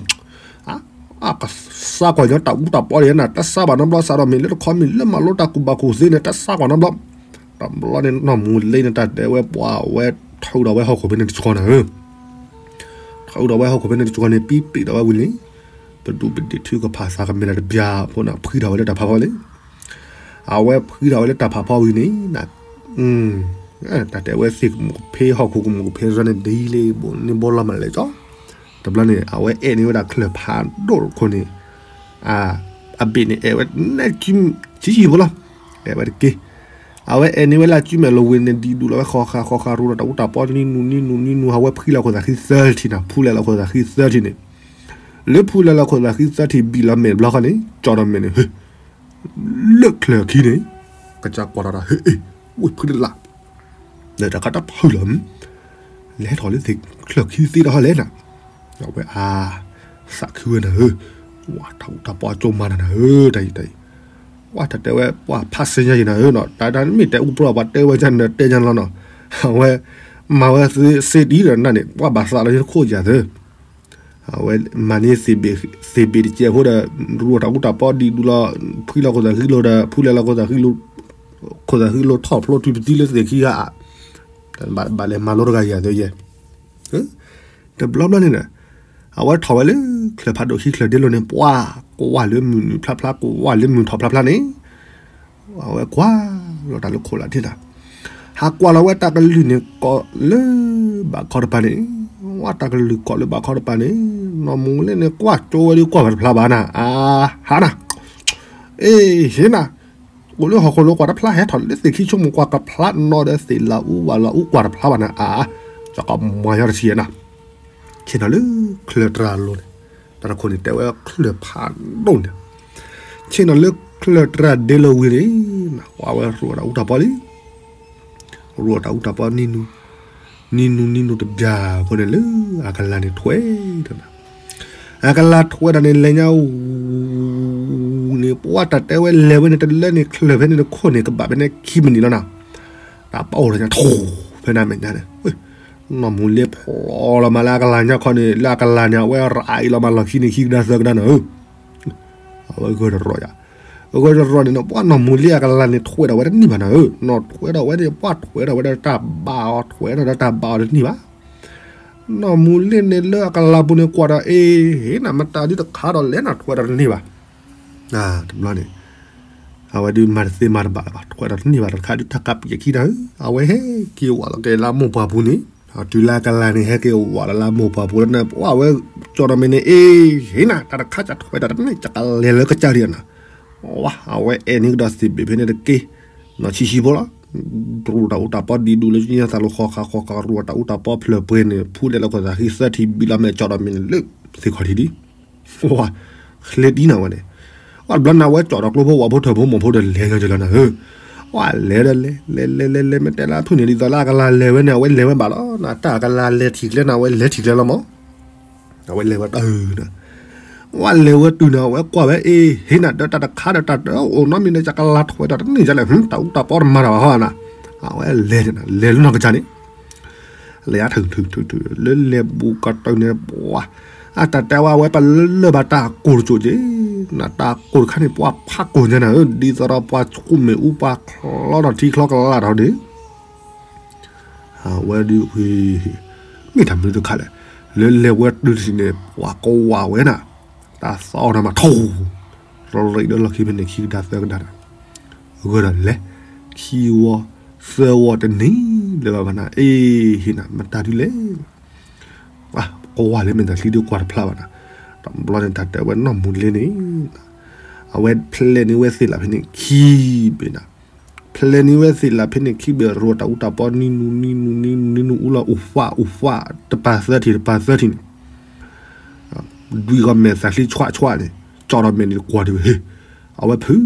အကစၢ်ကွၢ်ညီတၢ်အူတၢ်ပီဒံးနၤ တစးဘၣ်နီတဘျီ စးထီၣ်မ့ၢ်လၢတခီမ့ၢ်လၢမၤလိတၢ်ကူၣ်ဘၣ်ကူၣ်သ့န့ၣ် တစးကွၢ်နီတဘျီ, တဘျီန့ၣ် နီၢ်မူၤလ့န့ၣ် တၢ်တဲဝဲပှၢ်ဝဲ ထုးဒီးဝဲဟီၣ်ခိၣ်ဖဲန့ၣ်တကီနၤဧၢ, ထုးဒီးဝဲဟီၣ်ခိၣ်ဖဲန့ၣ်တကီန့ၣ် ပံပံဒီးဝဲဝံၤလံ, ပဒူပဒ့ၣ်ထုကဖၣ်သးကမဲာ်တၢ်တပျၢ်ဖိန့ၣ် ဖှံထီၣ်ဝဲလၢတၢ်ဖးဖီလံ အဝဲဖှံထီၣ်ဝဲလၢတၢ်ဖးဖီဝံၤန့ၣ်, တၢ်တဲဝဲသ့ၣ်ကမူၣ်ကဖ့ဟီၣ်ခိၣ်ကမူၣ်ကဖ့န့ၣ် ဒ်လၢဘိန့ၣ်ဘီလီၤမးလဲၣ်ကီ, တဘျီန့ၣ် အဝဲအဲၣ်န့ၢ်ဝဲဒၣ်ချၢၣ်ဖးဒိၣ်တခိၣ်န့ၣ်, အဘ့ၣ်န့ၣ်အဲၣ်ဝဲ နကဆံးဆံးဖိလီၤ, အဲၣ်ဝဲတက့ၢ်, အဝဲအဲၣ်န့ၢ်ဝဲလၢအစုမဲာ်လီၤဝံၤန့ၣ် ဒံးဒူၣ်လီၤဝဲဃီဃာ်ဃီဃာ် ရူဒီးတၢ်အူတၢ်ပီနံၤနူၤနံၤနူၤနံၤနူၤ အဝဲဖှံလီၤခိၣ်သးဃံသၢထံၣ်နၤ ဖူလဲၤလီၤခိၣ်သးဃံသၢထံၣ်န့ၣ်, လၢဖူလဲၤလီၤခိၣ်သးဃံသၢထံၣ်ဘံၣ်လီၤမဲာ်တဘျီဃီန့ၣ် ကၠီဒီးမဲာ်န့ၣ် လၢချၢၣ်ခံန့ၣ်, ကစၢ်ကွၢ်ထီၣ်ဒီး ဟ့ၣ်အ့ၣ် ဝ့ၢ်ဖုတလၢ်, ဒီးတၢ်ကတၢၢ်ဖုလီၤ, လဲၤထီၣ်လၢချၢၣ်ခံသ့ဒီးဟီလဲၣ်နၤ, အဝဲအါ, သးခုဝဲနၤဧၢ, ဝဲတၢ်အူတၢ်ပီအကၠိမၤနၤနၤဧၢ တၢ်အံၤတၢ်အံၤ, ဝဲတၢ်တဲဝဲပှၤဖးစ့ညါယံၤနၤဧၢနီၤ တၢ်တၢ်မ့ၢ်တဲအူပျီပှၤတဲဝဲကန့ၣ်တဲညါလီၤနီၤ, အဝဲ မၤဝဲသ့စ့တံၢ်ဒီးနၤန့ၣ် ပှၤဘၣ်သးလီၤယတခိၣ်ယၤသၢ အဝဲမၤန့ၢ်သ့ၣ်ဘ့ၣ်တစဲးဖိဒီး ရူအတၢ်အူတၢ်ပီဒံးဒူလီၤ ဖှံလီၤခိၣ်သးဃံလိာ်ဒီး ဖူလဲၤလီၤခိၣ်သးဃံလိာ် ခိၣ်သးဃံလိာ်ထီၣ်ဖျိထုးပသံလၢသ့ၣ်ခံဂၤအါ, ဘၣ်လဲၤမၤလိတဂၤယၤသၢယဲ, တဘျီဘျီန့ၣ်ဒီး အဝဲထီၣ်ဝဲလၢချၢၣ်ဖးဒိၣ်ခံချၢၣ်ဒ့လိာ်န့ၣ် ပှၤကွၢ်လၢမုၢ်နုာ်ဖျါဖျါ ကွၢ်လၢမုၢ်ထီၣ်ဖျါဖျါန့ၣ် အဝဲကွၢ်လီၤတၢ်လၢခိၣ်လၢ်ထံၣ်တၢ်, ဟးကွၢ်လီၤဝဲတၢ်ကလုၢ်န့ၣ်ကိးလၢဘးခီတပၤန့ၣ်, ဝဲတၢ်ကလုၢ်ကိးလၢဘးခီတပၤန့ၣ်, နီၢ်မူၤလ့န့ၣ်ကွၢ်ကၠိဝဲဒီးကွၢ်ဝဲတဖျါဘၣ်နၤ, အါ, ဟါနၤ, အ့ၣ် ဟ့ၣ်နၤ, အိၣ်လၢဟီၣ်ခိၣ်လိၤကွၢ်တဖျါ ဟဲထီၣ်လၢသ့ၣ်ခံဆိကမိၣ်ကွၢ်ကဖျါနီၤဒီးသ့ၣ်လၢအူ ဝၤလၢအူကွၢ်တဖျါဘၣ်နၤ, အါ, ကီမၤညီတဆံးနၤ ဆ့ၣ်နီၤလၢချၢၣ်တြၢ်လိၤန့ၣ်, တၢ်တခိၣ်န့ၣ်တဲဝဲချၢၣ်ဖးဒိၣ်န့ၣ်, ဆ့ၣ်နီၤလၢချၢၣ်တြၢ်ဒ့လိာ်ဝံၤန့ၣ်, ကွၢ်ဝဲရူအတၢ်အူတၢ်ပီလံ, ရူအတၢ်အူတၢ်ပီနံၤနူၤ, နံၤနူၤနံၤနူၤတဘျီအဃိန့ၣ်လၢအကလၤန့ၣ်ထွဲဒီးနၤ, အကလၤထွဲဒီးန့ၣ်လဲၤညါ အူၤန့ၣ် ပှၤတၢ်တဲဝဲလဲၤဝဲန့ၣ်တလၢန့ၣ် ချၢၣ်ဖဲန့ၣ်တခိၣ်န့ၣ် ကဘၣ်ဖဲန့ၣ်ခံမံးနံးလီၤနၤ, တၢ်ပအိၣ်ဒီးညါထိၣ်ဖဲန့ၣ်အမဲာ်ညါန့ၣ်, နီၢ်မူၤလ့ဖျိလီၤမးလၢအကလၤညါခီန့ၣ် လၢအကလၤန့ၣ် အဝဲရၤအံၤလီၤမးလီၢ်ခံန့ၣ် ခံကဒါသၢကဒါနၤဧၢ, အဝဲဂၢၢ်တရီၣ်ယၤ, အဂၢၢ်တရီၣ်န့ၣ် ပှၤနီၢ်မူၤလ့အကလၤန့ၣ်ထွဲဒီးဝဲတန့ၢ်ဘၣ်နၤဧၢ, နီၢ်ထွဲဒီးဝဲန့ၣ် ပှၤထွဲဒီးဝဲဒီးတၢ်ဘၣ်အီၤ ထွဲဒီးတၢ်ဘၣ်အီၤတန့ၢ်ဘၣ် နီၢ်မူလ့န့ၣ်လၢအကလၤပူၤန့ၣ်ကွၢ်ဒီး အ့ ဟ့ၣ်နၤ မတၤဒုတခါဒီးလဲၤနၤ ထွဲဒီးတန့ၢ်ဘၣ်. တဘျီန့ၣ် အဝဲဒုးမၤတသ့မၤတဘၣ်လၢၤဘၣ် ထွဲဒီးတန့ၢ်ဘၣ်တခါဒုး တၢ်ကးပံာ်အခံတၢ်ဧၢ အဝဲဟဲက့ၤဝးလီၤက့ၤလၢမိၢ်ပှၢ်ပူၤန့ၣ် တုၤလၢအကလၤန့ၣ် ဟဲက့ၤဝးလီၤလၢမိၢ်ပှၢ်ပူၤလၢန့ၣ် ပှၤဝဲကၠီဒီးမ့ၢ်န့ၣ် အ့ ဟ့ၣ်နၤ တၢ်တခါကထွဲဒီးတန့ၢ် ကကလဲၤလၢကစၢ်ဒံးနၤ ဝဲအဝဲအဲၣ်န့ၢ်ကဒီးသ့ၣ်ဘ့ၣ်ဖဲန့ၣ်တက့ၢ် နီၢ်ဆံးဆံးဖိလီၤ. ရူးတၢ်အူတၢ်ပီဒံးဒူၣ်လၢညါသးလီၤ ဃီဃာ်ဃီဃာ် ရူးတၢ်အူတၢ်ပီဖျၢၣ်ပှဲၤန့ၣ် ဖူလဲၤလၢခိၣ်သးဃံသၢထံၣ် ဘံလီၤမဲာ်ကၠီဒီးမ့ၢ်န့ၣ်လၢသ့ၣ်ခီၣ်ထံးဒံး ဝဲ ချ့ဒံးနၤဝဲန့ၣ် ဝဲတဘျီန့ၣ် ဝဲကၠီဒီးကျိဖိဝးဖိထၢၣ်ဖိမိၢ်ဖိဒီးလဲၤညီကလီၤနၤဧၢ ဝဲလဲၤဒီးလဲၤ လဲၤလဲၤလဲၤလဲၤ မ့ၢ်တဲလၢအဖုၣ်န့ၣ် ဒ်သိးလၢအကလၤလဲၤဝဲန့ၣ် အဝဲလဲၤဝဲဘၣ်လီၤနၤ တၢ်အကလၤလဲၤထံၣ်ကျဲန့ၣ် အဝဲလဲၤထံၣ်ကျဲလီၤမး အဝဲလဲၤဝဲတၢ်နၤ ဝဲလဲၤဝဲတုၤနၤ အဝဲကွၢ်ဝဲ အ့ ဟ့ၣ်နၤ ဒီးတၢ်တခါဒီးတၢ်တအိၣ်နီတမံၤဒီး ကလၤထွဲဒီးတန့ၢ်ဒ်လဲၣ် တၢ်အူတၢ်ပီတမၤတၢ်ဘၣ်ဟီနၤ အဝဲလဲၤန့ၣ် လဲၤလၢနီၢ်ကစၢ်န့ၣ် လဲၤအါထုးထုးထုးထုး လၢလဲၤဘူးကတၢၢ်န့ၣ် ပှၤ အတၢ်တဲဝဲ အဝဲပလၢၢ်ဘၣ်တၢ်ကိၢ်တစိၢ်က့ၤ နတၢ်ကိၢ်တခါန့ၣ် ပှၤဖးကိၢ်ညါနၤဧၢ ဒ်သိးဒီးပှၤဆူၣ်မ့ၣ်အူ ပှၤချီထီၣ်ထံချီကလၤထီၣ်န့ၣ် အဝဲဒုး မ့ၢ်တၢ်မနုၤတခါလဲၣ် လၢလဲၤဝဲတုၤတထံၣ်န့ၣ် ပှၤကဝးဝဲနၤ တၢ်သီနၤမးထိၣ် ရ့ဒီးလီၢ်ခံဖဲန့ၣ် ခံကဒါသၢကဒါနၤ ဂၢၢ်ဒီးလဲၤ ခံဝီ သၢဝီတန့ၢ်လၢၤဘၣ်ဘၣ်နၤ အ့ ဟ့ၣ်နၤ မတၤဒုလဲၣ် ကဝးလၢမ့ၢ်တၢ်ချံဒုးကွၢ်တဖျါဘၣ်နၤ တဘျီန့ၣ် တၢ်တဲဝဲနီၢ်မူလ့န့ၣ် အဝဲဖျဲးန့ၢ်ဝဲသ့ၣ်လၢ်ဖဲန့ၣ်ခံဘ့ၣ်နၤ ဖျဲးန့ၢ်ဝဲသ့ၣ်လၢ်ဖဲန့ၣ်ခံဘ့ၣ် ရူးတၢ်အူတၢ်ပီနံနူနံနူနံနူနံနူအူလီၤ အိၣ်ဖှးအိၣ်ဖှး တပၤသၢထံၣ်တပၤသၢထံၣ်န့ၣ် ဒွံဂီၤမဲာ်သးချံဆွးဆွးန့ၣ် ကၠီဒီးမဲာ်န့ၣ်ကွၢ်ဒံးဝဲ အဝဲဖုး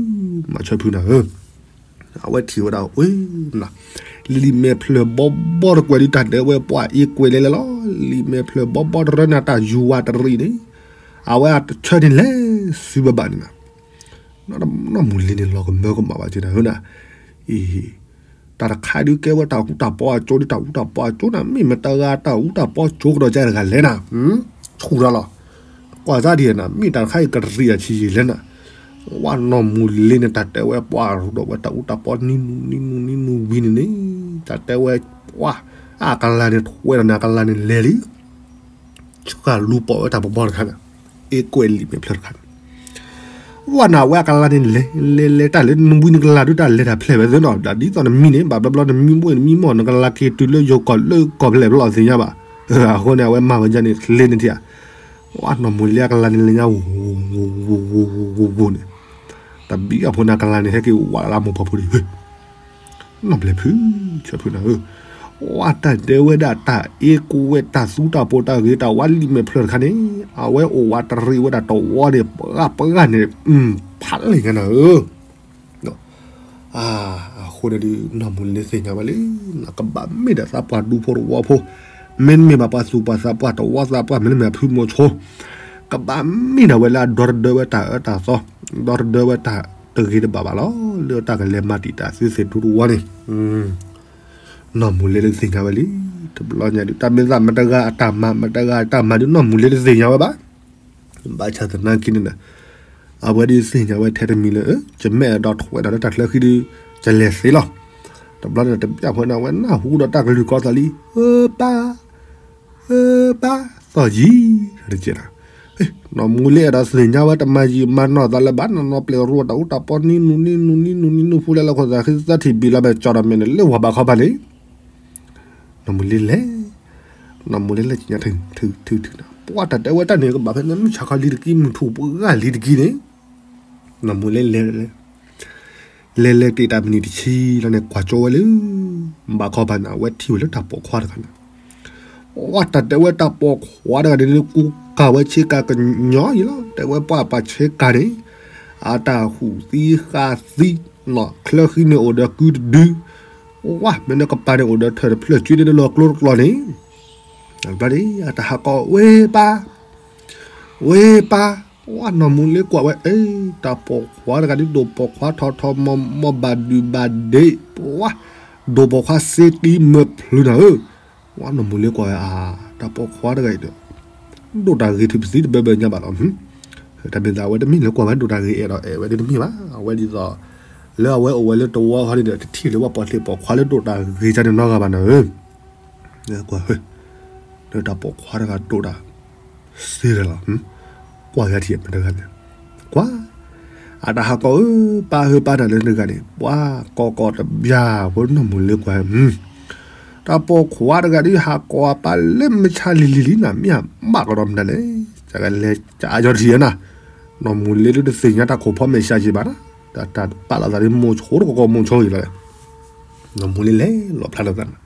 မၤဆၢဖုးနၤဧၢ အဝဲထံၣ်ဝဲဒၣ်ဝဲ လံာ်မဲာ်ဖျၢၣ်ဘီဘီတကွဲးဒုး တၢ်တဲဝဲပှၤအ့ကွဲးလဲၤလဲၤလီၤ လံာ်မဲာ်ဖျၢၣ်ဘီဘီတရၢန့ၣ် တၢ်ယူၤဝါတရံးန့ၣ် အဝဲအတဆၢန့ၣ်လဲၤစုဘၣ်ဘၣ်န့ၣ်နၤ နီၢ်မူလ့န့ၣ် လီၤကမၢကမၣ်ဘၣ်က့ၤနၤဧၢနၤ အံၤ တၢ်တခါဒုးကဲဝဲတၢ်အူတၢ်ပီအကၠိဒုး တၢ်အူတၢ်ပီအကၠိနၤ မ့ၢ်မတၤဂၤတၢ်အူတၢ်ပီကၠိကဒီးကဲတဂၤလဲၣ်နၤ ဆူၣ်တၢ်လီၤ ကွၢ်စၢ်ဒံးနၤ မ့ၢ်တၢ်တခါအံၤကရံၣ်အဆံးယံာ်လဲၣ်နၤ ဝဲနီၢ်မူလ့န့ၣ် တၢ်တဲဝဲပှၤရူးဒီးဝဲတၢ်အူတၢ်ပီနံနူနံနူနံနူဝံၤန့ၣ်န့ၣ် တၢ်တဲဝဲ ပှၤ အကလၤန့ၣ်ထွဲဒီးန့ၣ် အကလၤန့ၣ်လဲၤလံ ဆှၣ်လူၤပိာ်ဝဲတၢ်ဘီဘီတခါန့ၣ် အ့ကွဲးလံာ်မဲာ်ဖျၢၣ်တခါန့ၣ် ဝဲနၤဝဲအကလၤန့ၣ်လဲၤ လဲၤလဲၤတၢ်လၢနဝံနကလၤဒုး တၢ်လဲၤတၢ်ဖျဲးဝဲသ့ၣ်နီၤ ဒ်သိးနမံန့ၣ် ဘၣ်ဘျီဘျီနမံဘိၣ်နမံမီၢ် နကလၤက့ၤတုၤလၢယိၤကီၢ်လၢကီၢ်ဖဲလဲၣ်ဘျီသ့ၣ်ညါဘၣ် အဃိန့ၣ် အဝဲမၤဝဲဒ်န့ၣ် ချ့န့ၣ်ထံၣ်ဧါ ဝဲနီၢ်မူလ့အကလၤန့ၣ်လဲၤညါ ဝူၤဝူၤဝူၤဝူၤဝူၤဝူၤန့ၣ် တဘံၣ်အဖိန့ၣ် အကလၤန့ၣ် ဟဲက့ၤဝးလၢမိၢ်ပှၢ်ဖိဒံး နီၢ်ဘျဲၣ်ဖုး ဆၢဖုးနၤဧၢ, ဝဲတၢ်တဲဝဲဒၣ်တၢ်အ့ကိးဝဲတၢ်သူတၢ်ပိာ်တၢ်ဂ့ၤတၢ်ဝါလံာ်မဲာ်ဖျၢၣ်တခါန့ၣ် အဝဲအိၣ်ဝးတရံးဝဲဒၣ်တဝီန့ၣ် ပှၢ်ပှၢ်န့ၣ် ဖးလဲၣ်ညါနၤဧၢ, အဃိန့ၣ်ဒုး နီၢ်မူလ့သ့ၣ်ညါဝဲလံ, ကဘၣ်မ့ၢ်ဒၣ်သးပှၢ်ဒူဖိတဝီဖိ, မ့တမ့ၢ်ဘၣ်ပှၤသူၣ်ပှၢ်သးပှၢ်တဝီသးပှၢ် မ့တမ့ၢ်အဖုမိၤဆိ, ကဘၣ်မ့ၢ်ဒၣ်ဝဲလၢအဒီတဒၢဝဲတၢ်အၢတၢ်သီ, ဒီတဒၢဝဲတၢ်တဂ့ၤတဘၣ်ဘၣ်လီၤ, လၢတၢ်ကလဲၤမၤတံာ်တာ်သုသ့ၣ်ဒူတဝီန့ၣ်, နီၢ်မူလ့ဒုးသ့ၣ်ညါဝဲလံ, တဘျီညါဒုး တၢ်မ့ၢ်သးမတဂၤအတၢ်မၤ မတဂၤအတၢ်မၤဒုး နီၢ်မူလ့ဒုးသ့ၣ်ညါဝဲဘၣ်, ဘၣ်ဆၣ်သနာ်က့န့ၣ် အဝဲဒုးသ့ၣ်ညါဝဲထဲတမံၤလၢ ကမဲာ်ဒီးထွဲဒီးလၢတၢ်ချၢဃံဒုး ကလဲၤသ့လီၤ, တဘျီန့ၣ်တဘျီဖိန့ၣ် အဝဲနၢ်ဟူဒီးတၢ်ကလုၢ်ကီသးလံ, အၢပၢ် အၢပၢ် သီၣ်ယံၤ, တကဲး, နီၢ်မူလ့အဲၣ်ဒိးသ့ၣ်ညါဝဲ တမၤယံာ်မၤနီၢ်သးလၢၤဘၣ်, နီၢ်နီၢ်ပျဲၢ်ရိတၢ်အူတၢ်ပီနံနူနံနူနံနူနံနူဖူလဲလၢခိၣ်သးဃံသၢထံၣ်ဘံၣ်လီၤမဲာ်ကၠီဒီးမဲာ်န့ၣ် လၢဝၤဘၣ်ခီပၤန့ၣ်, နီၢ်မူလ့လဲၤ, နီၢ်မူလ့လဲၤကညးထုထုထုနၤ, ပှၤတၢ်တဲဝဲတၢ်န့ၣ်ကဘၣ်ဖဲန့ၣ် မုၢ်ဆါခီလံတကံၢ် မုၢ်ထူၣ်ပှဲၤဂၤလံတကံၢ်န့ၣ်, နီၢ်မူလ့လဲၤ လဲၤလဲၤတ့ၢ်တၢ်မနုၤတဆံလီၤန့ၣ် ကွၢ်ကၠီဝဲလၢ ဘၣ်ခီပၤန့ၣ် အဝဲထံၣ်ဝဲလၢတၢ်ပိာ်ခွါတဂၤန့ၣ်, ဝဲတၢ်တဲဝဲတၢ်ပိာ်ခွါတဂၤန့ၣ် ကူကၤဝဲဆ့ကၤကညီယံၤလီၤ, တဲဝဲပှၤပာ်ဆ့ကၤန့ၣ်, အတၢ်ဟူးသံဃါသံ, ချၢဃံန့ၣ်အိၣ်ဒီးကုတဒု, ဝဲ မ့ၢ်နကပၤန့ၣ်အိၣ်ဒီးထၢၣ်တဖျၢၣ် ကၠွ့န့ၣ်လီၤကျိတကျီန့ၣ်, ဘျီန့ၣ် အတၢ်ဟးကိးဝဲပၢ် ဝဲပၢ်, ဝဲနီၢ်မူလ့ကွၢ်ဝဲ အ့ တၢ်ပိာ်ခွါတဂၤဒ်ဒိၣ်ပိာ်ခွါထီထီမီမီဘၣ်ဒုးဘၣ်ဒ့း, ဝဲ ဒိၣ်ပိာ်ခွါစ့တံမၢဖျုးနၤဧၢ, ဝဲနီၢ်မူလ့ကွၢ်ဝဲအါ, တၢ်ပိာ်ခွါတဂၤအံၤဒီး ဒိၣ်တၢ်ဂ့ၤထုးပသံတဘၢဘၢညါဘၣ်လီၤ, တၢ်မ့ၢ်သးအဝဲတမ့ၢ်လၢကွၢ်ဝဲဒိၣ်တၢ်ဂ့ၤအဲၣ်ဒိးအဲၣ်ဝဲဒ်တမ့ၢ်ဘၣ်, အဝဲဒ်သိး လၢအဝဲအိၣ်ဝဲလၢတဝီခီန့ၣ်ဒီး တထံၣ်လၢပှၤပိာ်ချံပိာ်ခွါလၢဒိၣ်တၢ်ဂ့ၤကန့ၣ်နီတဂၤဘၣ်နၤဧၢ, ကွၢ် ဒီးတၢ်ပိာ်ခွါတဂၤဒိးတၢ် စ့ၢ်ကီးလီၤ. ကွၢ်ဂၤထံၣ်မတၤတဂၤလဲၣ်, ကွၢ်, အတၢ်ဟးကီးဧၢ, ပၢ်ဧၢ ပၢ်တၢ်လၢတဂၤန့ၣ် ပှၤကီးကီးတဘျီဖိ နီၢ်မုၢ်လ့ကွၢ်, တၢ်ပိာ်ခွါတဂၤဒ်ဟးကီးအပၢ်လၢမုၢ်ဆါလံၤလံၤလံနၤ မ့ၢ်အဘၣ်ကဒီးမတၤလဲၣ်, ကလဲၤကအါကၠီတထံၣ်ဧါနၤ, နီၢ်မုၢ်လ့ဒ်တသ့ၣ်ညါတၢ်ခိၣ်ဖီမဲာ်ဆှးက့ၤဘၣ်နၤ, တၢ်ပာ်လီၤသးဒ်မိၤဆိတကီၢ်ကီၢ်မိၤဆိအံၤလီၤ. နီၢ်မုၢ်လ့လဲၤလီၤဖျါထီၣ်သးန့ၣ်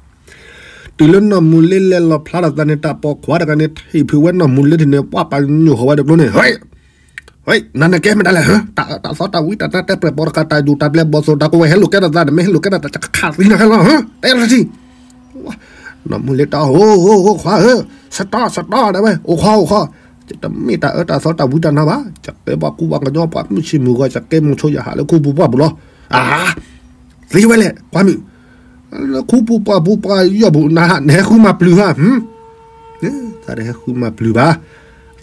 တုၤလၢနီၢ်မုၢ်လ့လဲၤလီၤဖျါထီၣ်သးန့ၣ် တၢ်ပိာ်ခွါတဂၤန့ၣ် ထံၣ်ဖုးဝဲနီၢ်မုၢ်လ့ထံၣ်န့ၣ် ပှၤပာ်ညိၣ်ဃီၤဝဲတကျိန့ၣ်, ဟဲ, နၤနကဲမတၤလဲၣ်ဧၢ, တၢ်သီတၢ်ဝံတၢ်နါတဲပျဲၢ်ပိာ်တကး တၢ်ယူၢ်တၢ်ပျဲၢ်ဘီၣ်သိၣ် တၢ်ကဝဲၤဟဲလိာ်ကဲထီၣ်သး နမ့ၢ်ဟဲလိာ်ကဲထီၣ်သးန့ၣ် ယကခးသံနၤခဲလီၤ, တဲလီၤထံၣ် နီၢ်မုၢ်လ့တၢ် ဟိ ဟိ ဟိ ခွါဧၢ, စတီၢ် စတီၢ် ဒၣ်ဝဲ အိၣ်ခိး အိၣ်ခိး, ယတမ့ၢ်တၢ်အၢတၢ်သီတၢ်ဝံတၢ်နါဘၣ်, ယကဲပှၤကူပှၤကညီပှၤမုၢ်ဆ့ၣ်မုၢ်ဂီၤ ယကဲမိၤဆိယဟးလၢခူပူၤပှၢ်ပူၤလီၤ. အါ, သ့ဝဲလဲၣ် ခွါမုၣ်, လၢခူပူၤပှၢ်ပူၤပှၤယီၢ်ပူၤ နဟး နဟဲဃုမၤပျုၤဧါ, သးတဟဲဃုမၤပျုၤဘၣ်,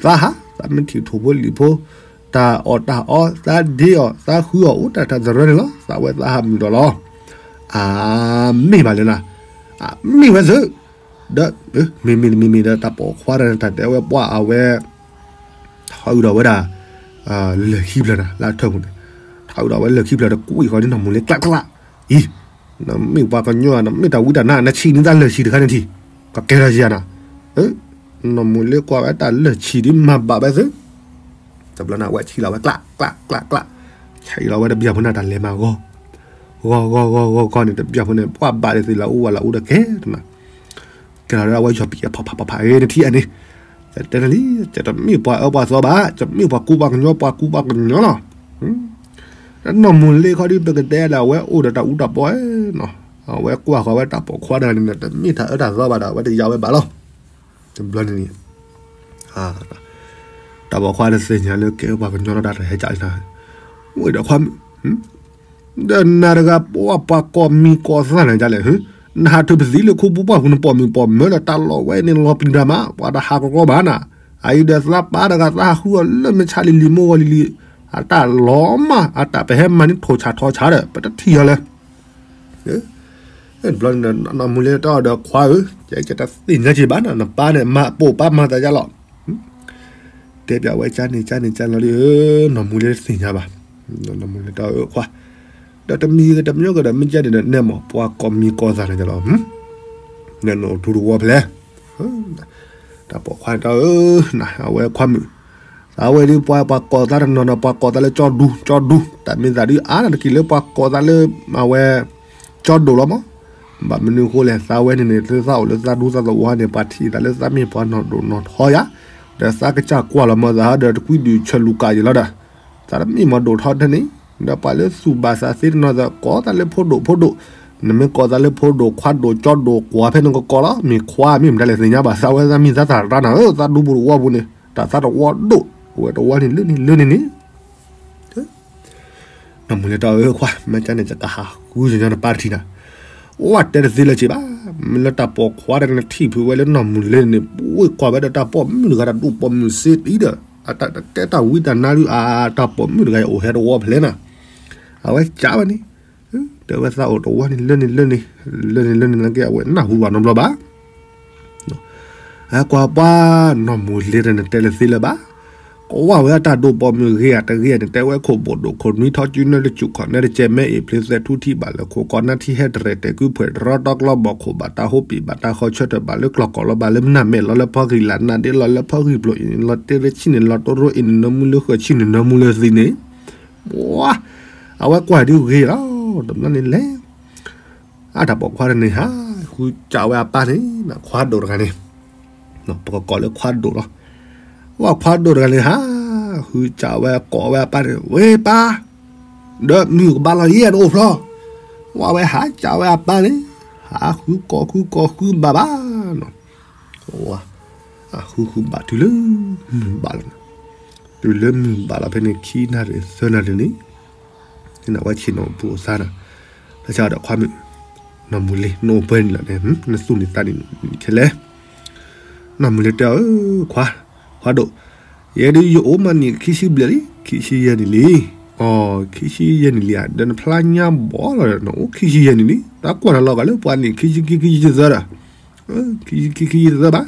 သးဟး သးမ့ၢ်ထံၣ်ထိၣ်ဖိလံၣ်ဖိ တၢ်အီၣ်တၢ်အီ သးဒ့အီၤ သးဃုအီၤ အိၣ်တၢ်တၢ်သရၢန့ၣ်လီၤ, သးဝဲသးဟးမုာ်ဒီးလီၤ. အမ့ၢ်ဘၣ်လၢနၤ, အမ့ၢ်ဝဲသု, ဒီး မ့မ့ၢ်တမံၤမံၤဒီး တၢ်ပိာ်ခွါတဂၤန့ၣ် တၢ်တဲဝဲပှၤအဝဲ ထီၣ်အုးဒီးဝဲဒၣ် လၢၢ်ခံဖျၢၣ်နၤ လၢအထၢၣ်ပူၤန့ၣ်, ထီၣ်အုးဒီးဝဲလၢၢ်ခံဖျၢၣ်ဒီး ကွံာ်ဃီၤဒ်နီၢ်မုၢ်လ့ကျးကျး, အံၤ, နမ့ၢ်ပှၤကညီ နမ့ၢ်တၢ်ဝံတၢ်နါ နဆံးန့ၢ်သးလၢၢ်ဆံးတခါန့ၣ်ထံၣ်, ကကဲထီၣ်ယၤနၤ, နီၢ်မုၢ်လ့ကွၢ်ဝဲတၢ်လၢၢ်ဆံးဒ်မၤဘၣ်ဝဲသု, တဘျီန့ၣ် အဝဲဆံးလီၤဝဲကျး ကျး ကျး ကျး, ဆံးလီၤဝဲတဘျီဖိန့ၣ် တၢ်လဲၤမၤဂီၤ ဂီၤဂီၤဂီၤဂီၤဂီၤန့ၣ် တဘျီဖိန့ၣ် ပှၤဘၣ်ဒ်သ့ၣ်လၢအူဝဲလၢအူဒီးကဲတနၤ, ကဲလီၤလၢအဝဲယီၢ်ပံၤအဖးဖးဖးဖးအံၤ နထံၣ်အန့ၣ်, တဲနၤလံ, ယတမ့ၢ်ပှၤအၢပှၤသီဘၣ်, ယမ့ၢ်ပှၤကူပှၤကညီ ပှၤကူပှၤကညီလီၤ. နီၢ်မုၢ်လ့ခီဒ်ပကတဲဒီး အဝဲအိၣ်ဒီးတၢ်အူတၢ်ပီဧါ, အဝဲကွၢ်ဃီၤဝဲတၢ်ပိာ်ခွါတဂၤန့ၣ် တမ့ၢ်တၢ်အၢတၢ်သီဘၣ်ဒီး အဝဲတယါဝဲဘၣ်လီၤ. တဘျီန့ၣ်န့ၣ် တၢ်ပိာ်ခွါတသ့ၣ်ညါလၢကဲပှၤကညီလီၤ တၢ်တဟဲကၢ်လၢနၤ, ဝဲဒီးခွါမုၣ်, ဒီးနၤတဂၤ ပှၤကီၢ်မံၤကီၢ်သၣ်နၤဒ်လဲၣ်, နဟးထုးပသံလၢခူပူၤပှၢ်ပူၤ နပိာ်မုၣ်ပိာ်မၢၤလၢတၢ်လီၢ်ဝဲန့ၣ် လီၤပျံၤတၢ်မး ပှၤတဟးကီကီဘၣ်နၤ, အအံၤဒီးသးပၢ်တဂၤ သးဟးဃုအီၤလၢမုၢ်ဆါလံၤလံၤမိၢ်ဂီၤလံၤလံၤ, အတၢ်လီၤမး အတၢ်ပဟဲမၤန့ၢ်ထိၣ်ဆးထီဆးဒီး ပတထံၣ်အီၤလၢ တဘျီန့ၣ် နီၢ်မုၢ်လ့တၢ်အီၤဒီးခွါဧၢ, ယကတသ့ၣ်ညါက့ၤဘၣ်နၤ, နပၢ်န့ၣ် မၤပိာ်ပၢ်မၤသးယါလီၤ. တဲပျးဝဲကၢ်န့ၣ်ကၢ်န့ၣ်ကၢ်လီၤဒီး နီၢ်မုၢ်လ့တသ့ၣ်ညါဘၣ်. နီၢ်မုၢ်လ့တၢ်အီၤခွါ, ဒီးတမံၤဂ့ၤတမံၤဂ့ၤဒီး မ့ၢ်ကဲန့ၣ်ဒီးနဲမး ပှၤကီၢ်မံၤကီၢ်သၣ်န့ၣ်လီၤ. နဲနအိၣ်ထူတဝီဖဲလဲၣ် တၢ်ပိာ်ခွါန့ၣ်တၢ်အီၤဧၢ, အဝဲခွါမုၣ်, သးဝဲဒ်ပှၤပှၤကိးသးတနီၤနီၤ ပှၤကိးသးလၢကၠီဒူ ကၠီဒူ, တၢ်မ့ၢ်သးဒ်အါတက့ၢ်လၢပှၤကိးသးလၢ အဝဲ ကၠီဒိၣ်လီၤမး. ဘၣ်မနုၤအဃိလဲၣ်, သးဝဲန့ၣ်န့ၣ် လၢသးအိၣ်လၢသးဒူသးသဝီန့ၣ် ပှၤထံၣ်သးလၢသးမ့ၢ်ပှၤနီၢ်ဒိၣ်နီၢ်ထီယါ, ဒီးသးကစၢ်ကွၢ်လီၤမၢသးဒီး တကွံဒုးဆၢလူၤကးယံာ်လီၤဒီး, သးတမ့ၢ်မၤဒိၣ်ထီထဲန့ၣ်, ဒီးပှၤလၢသူၣ်ဘၣ်သးသ့တနီၤသး ကိးသးလၢဖိဒိၣ်ဖိဒိၣ်, နမ့ၢ်ကိးသးလၢဖိဒိၣ်ခွါဒိၣ်ကၠီဒိၣ်ကွၢ်ဖဲနကကိးလီၤ, မ့ၢ်ခွါမ့ၢ်မတၤလဲၣ်သ့ၣ်ညါဘၣ်, သးဝဲသးမံသးသၣ်ရၣ်နၤဧၢ, သးဒူပူၤတဝီပူၤန့ၣ် တၢ်သးတဝီဒိၣ်ဝဲတဝီန့ၣ်လၢန့ၣ်လၢန့ၣ်န့ၣ် နီၢ်မုၢ်လ့တၢ်အီၤဧၢခွါ, မ့ၢ်ကၢ်န့ၣ် ယကဟးဃုကညီနပၢ်တထံၣ်နၤ, ဝဲတဲတသ့လၢၤက့ၤဘၣ်, မ့ၢ်လၢတၢ်ပိာ်ခွါတဂၤန့ၣ်ထံၣ်ဖုးဝဲလၢနီၢ်မုၢ်လ့န့ၣ် ပှၤကွၢ်ဝဲဒီးတၢ်ပိာ်မုၣ်တဂၤတၢ်ဒူပိာ်မုၣ်စ့တအံၤဒီး, အတၢ်တကဲတၢ်ဝံတၢ်နါဒုး အတၢ်ပိာ်မုၣ်တဂၤအံၤအိၣ်ဟဲတဝီဖဲလဲၣ်နၤ, အဝဲကၢ်ဝဲန့ၣ်, တဲဝဲသးအိၣ်တဝီန့ၣ်လၢန့ၣ်လၢန့ၣ်, လၢန့ၣ်လၢန့ၣ်လၢက့ၤ အဝဲနၢ်ဟူဘၣ်နီတဘျီဘၣ် ကွၢ်ပှၤ, နီၢ်မုၢ်လ့တၢ်န့ၣ်တဲလၢသ့လၢၤဘၣ်, ကွၢ်ဝဲအတၢ်ဒိၣ်ပိာ်မုၣ်ဂ့ၤဧါတဂ့ၤဧါန့ၣ် တဲဝဲခိၣ်ဘိၣ်ဒိၣ်ခိၣ်နွံထီၣ်စုနၢတစူၣ်ခီၣ်နၢတကဲမဲအ့ၣ်ဖျ့သဲးထူထံၣ်ဘၣ်လၢခိၣ်ကီးနၢထံဟဲတရဲၣ်တဲာ်ကုဖှဲးတရီတီကျီဘီၣ်ခိၣ်ဘၣ်တၢ်ဟိပံာ်ဘၣ်တၢ်ဃီဆၢထၢၣ်ဘၣ်လၢကျီၢ်ကီၢ်လီၤဘၣ်လၢ နၢ်မဲာ်လီၤလၢဖီဂံၢ်လၢ်နၢ်ဒ့လီၤလၢဖီဂံၢ်ပျိၤအံၤန့ၣ် လီၤတ့ရ့ဆံန့ၣ် လီၤတိရိအံၤန့ၣ် နၢမူလၢဃၢၤဆံန့ၣ် နၢမူလၢသံန့ၣ်, ပှၤ, အဝဲကွၢ်ဒ်ဂ့ၤလီၤ, တဘျီန့ၣ်လဲၣ် အတၢ်ပိာ်ခွါတဂၤန့ၣ် ဟးဃုစံးဝဲအပၢ်န့ၣ် ခွါဒိၣ်တဂၤန့ၣ်, ပကကိးလၢခွါဒိၣ်လီၤ. ဝဲခွါဒိၣ်တဂၤန့ၣ် ဟးဃုစံးဝဲ ကိးဝဲအပၢ်န့ၣ် ဝ့ၢ်ပၢ်, ဒီးမုၢ်ကဘၣ်လီၤယဲၢ်တအိၣ်ဖျီ, ဝဲဝဲဟးစံးဝဲအပၢ်န့ၣ် ဟးဃုကိးဃုကိးဃုဘၣ်ဘၣ်နီၤ, ဝဲ, အဃုဃုဘၣ်တုၤလၢ မုၢ်ဘၣ်လီၤ, တုၤလၢမုၢ်ဘၣ်လီၤဖဲန့ၣ် ခံနၣ်ရံၣ်သၢနၣ်ရံၣ်န့ၣ် နဝဲဆ့ၣ်နီၤပူၤအသးနၤ, တၢ်ဆါဒီးခွါမုၣ်, နီၢ်မုၢ်လ့ နအိၣ်ပှဲၤနံၣ်လီၤန့ၣ် နသူၣ်န့ၢ်သးန့ၣ်ခဲလဲၣ်, နီၢ်မုၢ်လ့တဲအီၤ ခွါ, ခွါဒိၣ်, ယဲဒ်ယအိၣ်မးနံၣ်ခံဆံဘျဲၣ်လံ ခံဆံယဲၢ်နံၣ်လံ, အီ ခံဆံယဲၢ်နံၣ်လံဧါ ဒီးနဖျါညါဘီလီၤ နအိၣ်ခံဆံယဲၢ်နံၣ်လံ တၢ်ကွၢ်နၤလီၤဂာ်လၢပှၤနံၣ်ခံဆံခံ ခံဆံသၢဒီး, ခံဆံခံ ခံဆံသၢဘၣ်,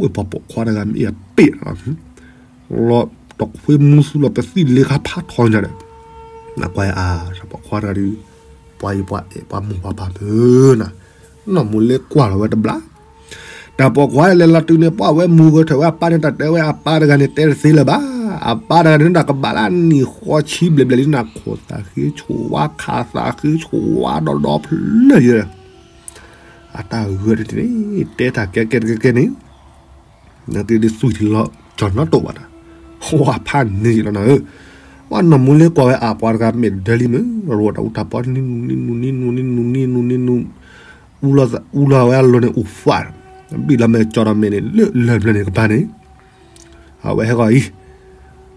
ဝဲပှၤပိာ်ခွါတဂၤမ့ၢ်အပ့ၢ်လီၤ, လီၤတခွ့မူသူလီၤ ပသံၣ်လ့ခါဖးထီညါဒီး, နကွၢ်အါ တၢ်ပိာ်ခွါတဂၤဒီး, ပှၤအံၤပှၤအဲၣ်ပှၤမိၢ်ပှၤပၢ်မုၢ်နၤ, နီၢ်မူလ့ကွၢ်လီၤဝဲတဘျီ တၢ်ပိာ်ခွါလဲၤလီၤတုၤန့ၣ် ပှၤဝဲမူဂဲၤထၢၣ်ဝဲအပၢ်န့ၣ် တၢ်တဲဝဲအပၢ်တဂၤန့ၣ် တဲတသ့လၢၤဘၣ်. အပၢ်တဂၤန့ၣ် တၢ်ကဘၣ်လၢနံၣ်ဃီဆံဘျဲၣ်ဘျဲၣ်လံ နခိၣ်သးဃ့ဆိၣ်ဝါ ခးသးဃ့ဆိၣ်ဝါဒီဒီဖျၢၣ်ယဲ, အတၢ်ဂၢၢ်တထံၣ်န့ၣ် တဲတၢ်ကဲကဲတကဲကဲန့ၣ် နက့ဒ်သွံၣ်ထံလီၤကၠီၤနီတအိၣ်ဘၣ်တၢ်, ဝဲဖးန့ၢ်ယလီၤနၤဧၢ, ပှၤနီၢ်မူလ့ကွၢ်ဝဲအပှၤတဂၤမ့ၢ်ဒၢလံမ့ၢ် ရိတၢ်အူတၢ်ပီ နံၤနူၤနံၤနူၤနံၤနူၤနံၤနူၤနံၤနူၤ, အူလီၤဝဲအလိၤန့ၣ် အူဖး, ဘံၣ်လီၤမဲာ်ကၠီၤဒီးမဲာ်န့ၣ် လၢလၢၢ်ဖျၢၣ်န့ၣ်ကပၤန့ၣ်, အဝဲဟဲဂီၤ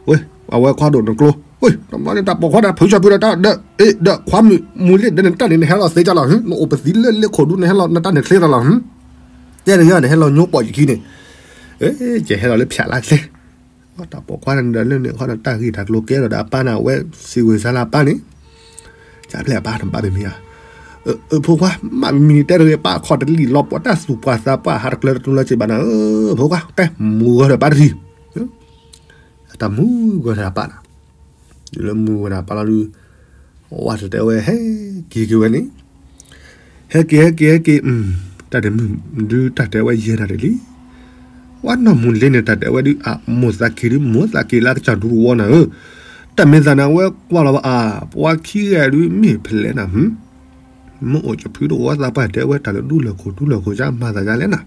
အံၤ, ဝဲ, အဝဲခွါဒိၣ်နကျိ, ဝဲ, တဘျီန့ၣ် တၢ်ပိာ်ခွါတၢ်ဖုးဆီဖုးဒီးတၢ်ဒီး, အ့ ဒီးခွါမုၣ်မူလ့ဒီးနတၢ်န့ၣ် နဟဲလီၤသ့ကလီၤ, နအိၣ်ပသံလၢလ့ခိၣ်ဒူ နဟဲလီၤနတၢ်န့ၣ်ချ့သးလီၤ, တဲတဂ့ၤ နဟဲလီၤညိပီၣ်ယခံန့ၣ်, ကဟဲလီၤလၢဖၠးလါချ့, တၢ်ပိာ်ခွါန့ၣ်ဒီးလၢန့ၣ် ခီဒီးတၢ်ဂ့ၢ်တၢ်ကျိၤကဲဒီးဒီးအပၢ်န့ၣ် အဝဲစံးဝဲစါလၢအပၢ်န့ၣ်, ကၢ်ဖျဲၣ်အပၢ်တဘၣ်မ့ၢ်မ့ၢ်ဧါ, ဖိခွါ မ့ၢ်မံၤန့ၣ်တဲတဂ့ၤ ပၢ်ခီၣ်တလံၣ်လီၤပှီၢ် တၢ်သူၣ်ပှၢ်သးပှၢ် ဟးတကျၢၤတတူၢ်လၢၤစ့ၢ်ဘၣ်နၤဧၢ, ဖိခွါ ကဲ မူဂီၤဒီးပၢ်တထံၣ်, တၢ်မူဂီၤဒီးပၢ်လီၤ, လၢမူဂီၤဒီးပၢ်လီၤဒုး, ဝဲတတဲဝဲဟဲက့ၤက့ၤဝဲန့ၣ်, ဟဲက့ၤဟဲက့ၤဟဲက့ၤ, တၢ်တမုၢ်ဒုးတၢ်တဲဝဲယဲၢ်နၤတလံ, ဝဲနီၢ်မူလ့န့ၣ် တၢ်တဲဝဲဒုး အမိၢ်သးက့ၤဒုး မိၢ်သးက့ၤလၢကစၢ်ဒူတဝီနၤဧၢ, တၢ်မ့ၢ်သးနၤဝဲကွၢ်လီၤဘၣ်အါ, ပှၤခံဂၤဒုးမ့ၢ်ဖဲလဲၣ်နၤ, မ့ၢ်အိၣ်ကဖုတဝီသးပှၢ်တဲဝဲတၢ်လၢဒူလၢာ်ခိၣ်ဒူလၢာ်ခိၣ် ကမၤသးယါလဲၣ်နၤ,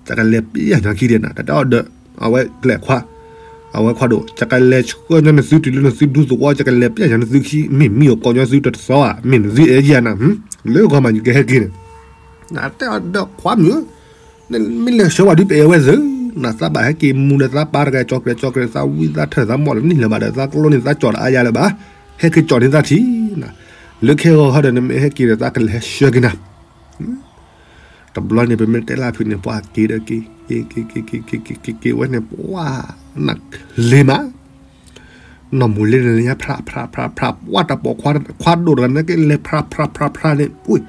တၢ်ကလဲၤပျၢ်ညီခံဒဲးနၤ တၢ်တဲအီၤဒီး, အဝဲကျဲးခွါ, အဝဲခွါဒိၣ် ယကလဲၤဆှၢညီနသုတုၤလၢနသုဒူသဝီ ယကလဲၤပျၢ်ညီနသုခံ မ့ၢ်မံအိၣ်ကိးညီသုတသီဧါ မ့ၢ်နသုအဲၣ်ယၤနၤ, လၢဂီၢ်မးယကဟဲက့ၤန့ၣ်, နတဲအီၤဒီးခွါမုၣ်ဧၢ, မ့ၢ်လဲၤဆှၢဝဲဒုးပအဲၣ်ဝဲသ့, နသးဘၣ်ဟဲက့ၤမူဒီးသးပၢ်တဂၤ ကၠီၤကြဲးကၠီၤကြဲး သးဝံသးထၢၣ်သးမီၢ်လၢနံၣ်လၢၤဘၣ်ဒီး သးကလိန့ၣ်သးကၠီၤတအါယၤလၢၤဘၣ်, ဟဲက့ၤကၠီၤန့ၢ်သးထံၣ်နၤ, လၢခဲဂီၤဟီဒီးနမ့ၢ်ဟဲက့ၤဒီးသးကလဲၤဆှၢက့ၤနၤ တဘျီန့ၣ် ပမ့ၢ်တဲလၢဖုးန့ၣ် ပှၤက့ၤဒီးက့ၤ, က့ၤက့ၤက့ၤက့ၤက့ၤက့ၤက့ၤက့ၤဝဲန့ၣ် ပှၤနၢ်လ့မး, နီၢ်မူၤလ့န့ၣ်လဲၤညါဖြးဖြးဖြးဖြး ပှၢ်တၢ်ပိာ်ခွါ ခွါဒိၣ်တဂၤန့ၣ်က့လဲၤဖြးဖြးဖြးဖြးန့ၣ် အိၣ်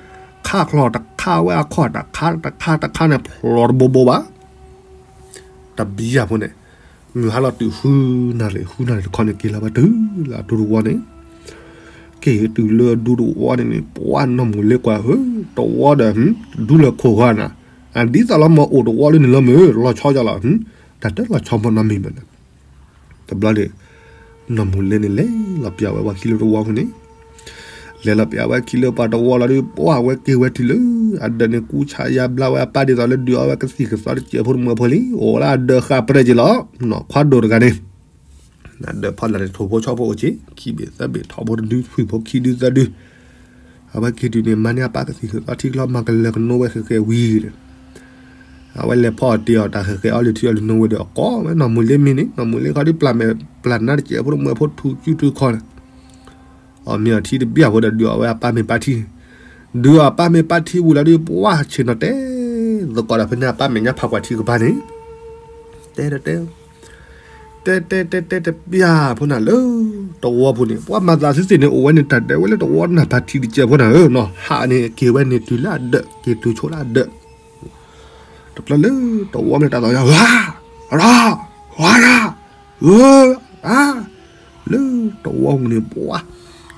ခးချီၣ်တခါဝဲအခီၣ်တခါတခါတခါန့ၣ် ဖျိတဘိဘိဘၣ် တဘံယၤဖိန့ၣ် မုၢ်ဟါလီၤတုၤဃုနၣ်ရံၣ် ဃုနၣ်ရံၣ်တခီန့ၣ် က့ၤလီၤဝဲတုၤလၢအဒူတဝီန့ၣ် က့ၤတုၤလၢအဒူတဝီန့ၣ်န့ၣ် ပှၢ်နီၢ်မူၤလ့ကွၢ်ဧၢ တဝီဒီး ဒူလၢခိၣ်ဃီနၤ အဒ်သိးလီၤမၢ်အိၣ်တဝီလၢန့ၣ်လီၤမၢ် လီၤဆီယလီၤ တၢ်တလီၤဆီမၢ်နီတမံၤဘၣ်န့ၣ် တဘျီန့ၣ် နီၢ်မူၤလ့န့ၣ်လဲၤလီၤပျးဝဲပှၤခံလၢတဝီဃိန့ၣ် လဲၤလီၤပျးဝဲခံလၢပှၤတဝီလီၤဒီး ပှၢ်ဝဲက့ၤဝဲတုၤလၢ အဒၢးန့ၣ်ကူဆါယါဘျါဝဲအပၢ်ဒ်သိးလၢ ဒုးအီဝဲကသံၣ်ကသီတစဲးဖိတမှဲၤဖိလံ အိၣ်လၢအဒၢးဃာ်ပြဲၢ်က့ၤလီၤ ခွါဒိၣ်တဂၤန့ၣ် အဒၢးဖီလာ်န့ၣ် ထိၣ်ဖိဆီဖိအိၣ်က့ၤ ခံဘ့ၣ်သၢဘ့ၣ် ထီဘိတဒု ထွံၣ်ဖိခံဒုသၢဒု အဝဲက့ၤတုၤန့ၣ် မၤန့ၢ်အပၢ်ကသံၣ်ကသီထံကျိ မၤကလဲၤကနိဝဲဃဲၤဃဲၤဝံၤဒီး အဝဲလဲၤဖီအီၣ်တ့ၢ်အီၣ်တၢ်ဃဲၤဃဲၤအီလုၢ်ထံအီလုၢ်နိဝဲဒီး အကိးဝဲနီၢ်မူၤလ့မ့ၢ်န့ၣ် နီၢ်မူၤလ့ခီဒုး ပျၢ်မဲာ်ပျၢ်နါတစဲးဖိတမှဲၤဖိထူၣ်စုထူၣ်ခီန့ၣ် အီၣ်မ့ၤအီထံတဘံၣ်အဃိဒီး ဒုးအီဝဲအပၢ်မ့ၢ်ပၢ်ထံ ဒုးအီအပၢ်မ့ၢ်ပၢ်ထံဝံၤလီၤဒီး ပှၢ်ဆ့ၣ်နီၤတဲ သကိးဒီးဖဲန့ၣ် အပၢ်မဲာ်ညါဖးကွၢ်ထံကပၤန့ၣ် တဲတဲတဲ တဲတဲတဲတဲတပျၢ်ဖိနၤလၢ တဝီဖိန့ၣ် ပှၢ်မၤသးသ့ၣ်သ့ၣ်န့ၣ် အိၣ်ဝဲန့ၣ် တၢ်ဒၢးဝဲလၢတဝီနၢ်ဖးထံတစဲးဖိနၤဧၢ နီၢ်ဟးန့ၣ် က့ၤဝဲန့ၣ်တုၤလၢအဒၢး က့ၤတုၤဆိလၢအဒၢး တဘျီလၢတဝီမ့ၢ်တၢ်သီၣ်ညါ ဝါ ရၣ် ဝါရၣ် ဧၢ အါ လၢတဝီပူၤန့ၣ် ပှၤ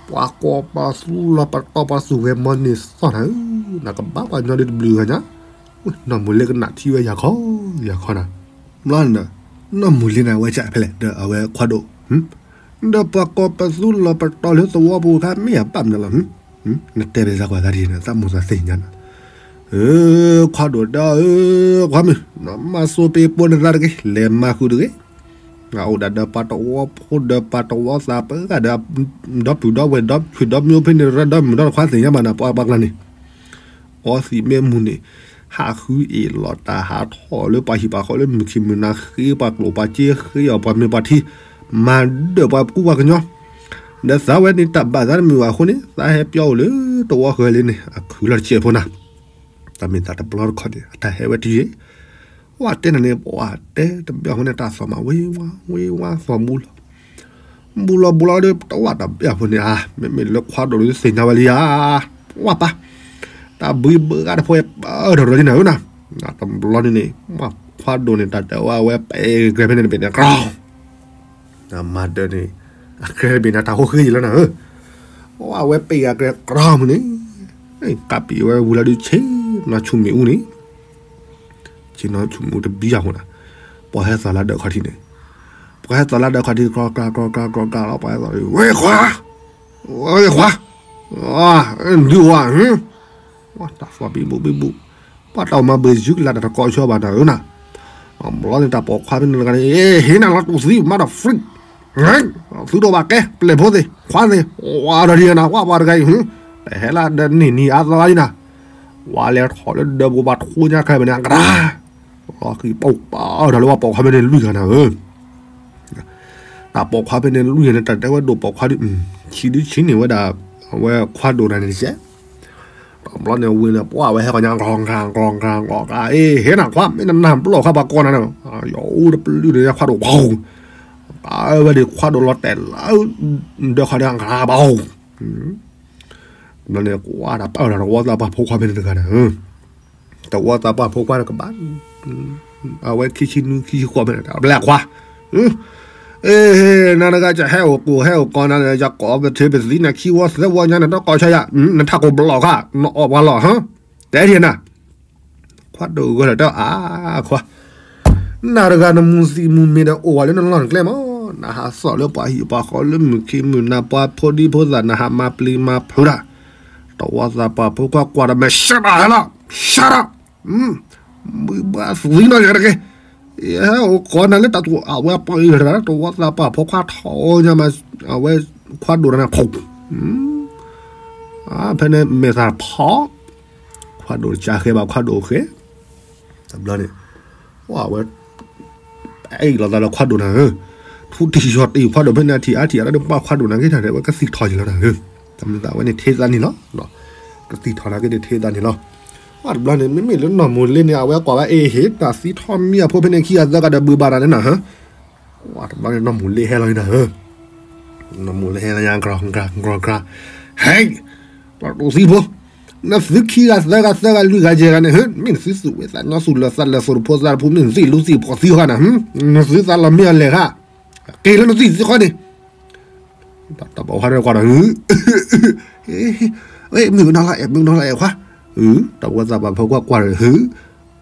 ပှၤကိးပှၤသူလီၤပတီၢ်ပှၤသူၣ်ဂဲၤမီၤန့ၢ်သီၣ်နၤဧၢ နကဘၣ်ပှၤညီဒုးတဘျုးဂၤညါ နီၢ်မူၤလ့ကနၣ်ထံဝဲယၤခီ ယၤခီနၤ ဘျီန့ၣ် နီၢ်မူၤလ့န့ၣ် အဝဲကဖဲလဲၣ် ဒီးအဝဲခွါဒိၣ် ဒီးပှၤကိးပသူလီၤပတီၢ်လၢသဝီပူၤခါ မ့ၢ်အဘၣ်မနုၤလီၤ နတဲပစၢ်ကွၢ်သးဒ်န့ၣ် သးမိၢ်သးသ့ၣ်ညါနၤ ခွါဒိၣ်ဒီးဧၢ ခွါမုၣ် နမၤစိပ့ၤပိာ်နသးတဂ့ၤ လဲၤမၤဃုာ်တဂ့ၤ အိၣ်ဒၣ်ဒီးပှၤတဝီဖိဒီးပှၤတဝီသးပှၢ်ဂၤဒီး ဒီပုၢ်ဒီဝဲၢ်ဒီးဆွေဒီးမျိုးဖဲန့ၣ် ရၢဒီးမုၢ်ဒီတခွါသ့ၣ်ညါဘၣ်နၤ ပှၤပှၤကျါန့ၣ် အီသံးမ့ၢ်မူၤန့ၣ် ဟးဃုအ့ၣ်လိာ်တၢ်ဟးထီၣ်လၢပှၤဟံၣ်ပှၤဃီလၢမုၢ်ခံမုၢ်နၤ ဃ့ပှၤကျိၣ်ပှၤစ့ ဃ့အီၣ်ပှၤမ့ၢ်ပှၤထံ မၤဒၢးပှၤကူပှၤကညီ ဒီးသးဝဲန့ၣ်တၢ်ဘၣ်သးတမုာ်ဘၣ်အဃိန့ၣ် သးဟဲပျီအိၣ်လၢတဝီဃၢၤလံန့ၣ် အခုလီၤတစဲးဖိနၤ တၢ်မ့ၢ်သးတဘျီတခီန့ၣ် အတၢ်ဟဲဝဲတုၤယ့ၣ် ဝဲတဲနၤန့ၣ် ပှၤတဲတဘျီအဃိန့ၣ် တၢ်သီၣ်မးဝ့ဝါ ဝ့ဝါသီၣ်မူလီၤ ဘူးလီၤဘူးလီၤဒီး တဝၢ်တဘျီအဃိန့ၣ် မ့မ့ၢ်လၢခွါဒိၣ်ဒီးသ့ၣ်ညါဝဲလံဧါ ဝၢ်ပၢ် တၢ်ဘှံးဘၢဂၤတဖိပၢၢ်ထီၣ်လီၤလံနၤဧၢနၤ တဘျီန့ၣ်န့ၣ် ခွါဒိၣ်န့ၣ် တၢ်တဲဝဲအဝဲပဲာ်ကြဲဖဲန့ၣ်တဘ့ၣ်န့ၣ် ကြီ မၤဒၢးန့ၣ် အကြဲတဘ့ၣ်န့ၣ် တၢ်ဃိဃ့ယံာ်လီၤနၤဧၢ အဝဲပဲာ်အကြဲကြီမုၢ်န့ၣ် ကးပံာ်ဝဲဝံၤလီၤဒုးဆ့နီၤဆူၣ်မ့ၣ်အူန့ၣ် ဆ့နီၤဆူၣ်မ့ၣ်အူတဘံၣ်ယၤဃိနၤ ပှၤဟဲသီၣ်လၢဒၢးခီၣ်ထံးန့ၣ် ပှၤဟဲသီၣ်လၢဒၢးခီၣ်ထံး ကြီကြီကြီကြီလီၤ ပှၤဟဲသီၣ် ဝဲခွါ ဝဲခွါ ဒုးဝဲ တၢ်သီၣ်ဘံဘူဘံဘူ ပှၤတၢ်အိၣ်မၤဘၢၣ်ယုၢ်ကလၢတၢ်တကိးဆၢဘၣ်နၤဧၢနၤ ဘျီန့ၣ်တၢ်ပိာ်ခွါဖဲန့ၣ်တဂၤန့ၣ် ဟ့ၣ်နၤလီၤတူၢ်သံ mother freak သုတအိၣ်ဘၣ်ကဲ ပျဲၢ်ဖိသ့ၣ် ခွါသ့ၣ် ဝါဒီးဒ်နၤ ဝါပှၤတဂၤအံၤ တဟဲလၢဒၢးန့ၢ်နံၤအသီလီၤနၤ ဝါလဲၤထီၣ်လၢဒၢးပူၤဘၣ်ထိညါခဲဘၣ်န့ၣ် အကရၢ လီၤဃံၤပီၢ်ပာ်အီၤဒီးလၢပှၤပိာ်ခွါဖဲန့ၣ်လွံၢ်ဂၤနၤဧၢ တၢ်ပိာ်ခွါဖဲန့ၣ်လွံၢ်ဂၤန့ၣ် တၢ်တဲဝဲဒိၣ်ပိာ်ခွါဒုး ဆံးဒုးဆံးန့ၢ်ဝဲဒၣ် အဝဲခွါဒိၣ်တဂၤန့ၣ်တကဲ တဘျီန့ၣ်ဝံၤန့ၣ် ပှၤဝဲဟဲကညါ ကြီကြီကြီကြီ အ့ ဟ့ၣ်နၤခွါ မ့ၢ်နနၢ်ပျီၢ်ခါပှၤကိးနၤန့ၣ် ယအိၣ်တပျုၢ်န့ၣ် ခွါဒိၣ် ပှၤ ပာ်ဝဲဒၣ်ခွါဒိၣ်လီၤတဲာ်လၢ ဒၢးခီၣ်ဒၢး ကြီ ဘျီန့ၣ် ကွၢ်တၢ်ပာ်ဝဲဒၣ်တဝီသးပှၢ်ဖိခွါဖဲန့ၣ်တဂၤန့ၣ် တဝီသးပှၢ်ဖိခွါတကဘၣ် အဝဲခံဆံနွံခံဆံဃိးဖဲန့ၣ် ဘျဲၣ်ခွါ အ့ နၤတဂၤကဟဲအိၣ်ကိၢ်ဟဲအိၣ်ကီၢ်နၤ ယကိးပထံပသံနၤခံဝီသၢဝီညါ နတကိးဆါယၤ နထးကိၢ်ဘျီၣ်ခါ နအီၣ်ပှၤလီၢ်ဟါ တဲထံၣ်နၤ ခွါဒိၣ်ဂၢၢ်လၢတၢ်အါ ခွါ နၤတဂၤနမူၤသံမူၤမ့ၤဒီးအိၣ်ဝဲလၢနလီၢ်နကျဲမး နဟးသီၣ်လၢပှၤဟံၣ်ပှၤဃီလၢမုၢ်ခံမုၢ်နၤ ပှၤဖိဒံဖိသၣ် နဟးမၤပျံၤမၤဖုးတၢ် တဝီသးပှၢ်ဖိခွါကွၢ်တၢ်မဲာ် shut up ဟဲလီၤ shut up ဘုဘၣ်သံနီၢ်က့ၤတက့ၢ် ယဟဲအိၣ်ကိးနၤလၢတၢ်သူၣ်အဝဲပှၤအံၤတဂၤ တဝီသးပှၢ်ဖိခွါထီၣ်ညါမး အဝဲခွါဒိၣ်တဂၤန့ၣ် ဖီၣ် ဖဲန့ၣ်မဲာ်သၣ်ဖီၣ် ခွါဒိၣ်တကးဃဲဘၣ်ခွါဒိၣ်ဃဲ တဘျီန့ၣ် အဝဲ အဲၣ်လိာ်သးလၢခွါဒိၣ်နၤဧၢ, ထူတံၢ်ယီၤတံၢ်ခွါဒိၣ်ဖဲန့ၣ် အထံၣ်အါထံၣ်အါဒီးပှၢ်ခွါဒိၣ်နၤက့ၤတၢ်ဒီး ဝဲကသံၣ်ထီၣ်ယံၤလီၤနၤဧၢ, တမ့ၢ်သးဝဲန့ၣ်ထဲသးန့ၣ်လီၤ, ကသံၣ်ထီၣ်နၤက့ၤန့ၣ်ထဲသးန့ၣ်လီၤ, တဘျီန့ၣ် မ့မ့ၢ်လၢနီၢ်မူၤလ့န့ၣ် အဝဲကွၢ်ဝဲအ့ၣ်ဟ့ၣ် တၢ်သံထီၣ်မံအဖိဖဲန့ၣ်ခံဂၤသၢဂၤဒီးဘုးဘၣ်တၢ်န့ၣ်နၤဧၢ, တဘျီန့ၣ်နီၢ်မူၤလ့ဟဲလီၤနၤဧၢ, နီၢ်မူလ့ဟဲလၢညါ ကြၤ ကြၤ ကြၤ ကြၤ, ဟဲ, လီၤတူာ်သံဖိ, နသုခံဂၤသၢဂၤသၢဂၤလွံၢ်ဂၤယဲၢ်ဂၤန့ၣ် ဟၢ, မ့ၢ်နသုသူၣ်ဝဲသးညီသူၣ်လၢာ်သးလၢာ် သူၣ်တဖိသးတဖိ မ့ၢ်နသုလူၤသံၣ်ဖိသံဃီနၤ, နသုသးလီၤမ့ၢ်အလဲၤဃာ်, က့ၤလၢနသံၣ်သံဃီန့ၣ် တၢ်ပိာ်ခွါတကွၢ်ဒီး မ့ၢ်ဝဲနီၤလီၤအဲၣ် မ့ၢ်ဝဲနီၤလီၤအဲၣ်ခွါ, တၢ်ဝဲသးပှၢ်ဖိခွါကွၢ်ဒီး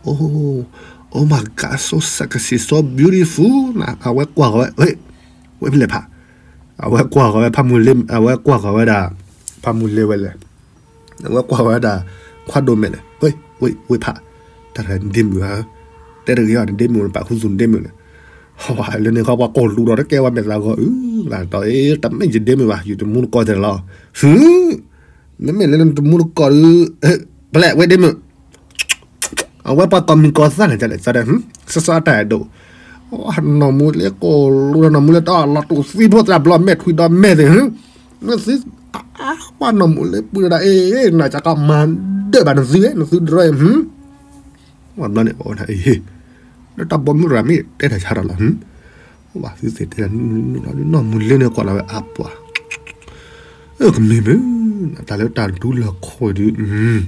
Oh, oh my God, so sexy, so beautiful နၤ အဝဲကွၢ်ဃီၤဝဲ, ဝဲဖဲလဲၣ်ဖး, အဝဲကွၢ်ဃီၤဝဲဖးမူလ့, အဝဲကွၢ်ဃီၤဝဲဒၣ် ဖးမူလ့ဝဲလဲၣ်, အဝဲကွၢ်ဃီၤဝဲဒၣ် ခွါဒိၣ်မဲာ်လဲၣ်, ဝဲဖး, တၢ်တဂၤဒ့မုၣ်ဧါ, တဲတဂ့ၤအီၤ နဒ့မုၣ် ပာ်ခူသူၣ်နဒ့မုၣ်န့ၣ်, ဟီဝဲလၢန့ၣ်ခီပှၤကိၢ်လူဒီးတကဲဝဲမဲာ်သးဂီၤအုၣ်, လၢတၢ်အံၤ တမ့ၢ်ယဒ့မုၣ်ဘၣ် ယတမူတကိးတဲလီၤ, ဟၢ, မ့မ့ၢ်လၢနတမူတကိးဒီး ပလဲၣ်ဝဲဒ့မုၣ် အဝဲပှၤကိးမံၤကိးသၣ်န့ၣ် တၢ်လဲၣ်သးဒီး စီစီအတၢ်အဲၣ်ဒိၣ်, နီၢ်မူလ့ကိၢ်လူဒီး နီၢ်မူလ့တၢ်လီၤတူာ်သံဖိသးဘျီ မဲာ်ထွံၣ်ဒီးမဲာ်သ့ၣ်, နသု, ပှၤနီၢ်မူလ့ပုၢ်တဒၣ်အံၤ နကကမၤဒၢၣ်ဘၣ်နသုဝဲ နသုတရၢအံၤ, ပှၤဘျီန့ၣ် အံၤ လၢတၢ်ပိာ်မုၣ်တဂၤမ့ၢ်တဲတၢ်ဆါတၢ်လီၤ, ဝဲသုသ့ၣ်တဲတၢ်နုၢ်နုၢ်လီၤ နီၢ်မူလ့န့ၣ်ကွၢ်လီၤဝဲအပှၤ ကမ့ၢ်မ့ၢ် တၢ်လၢတၢ်ဒူလၢခိၣ်ဒုး, ဒ်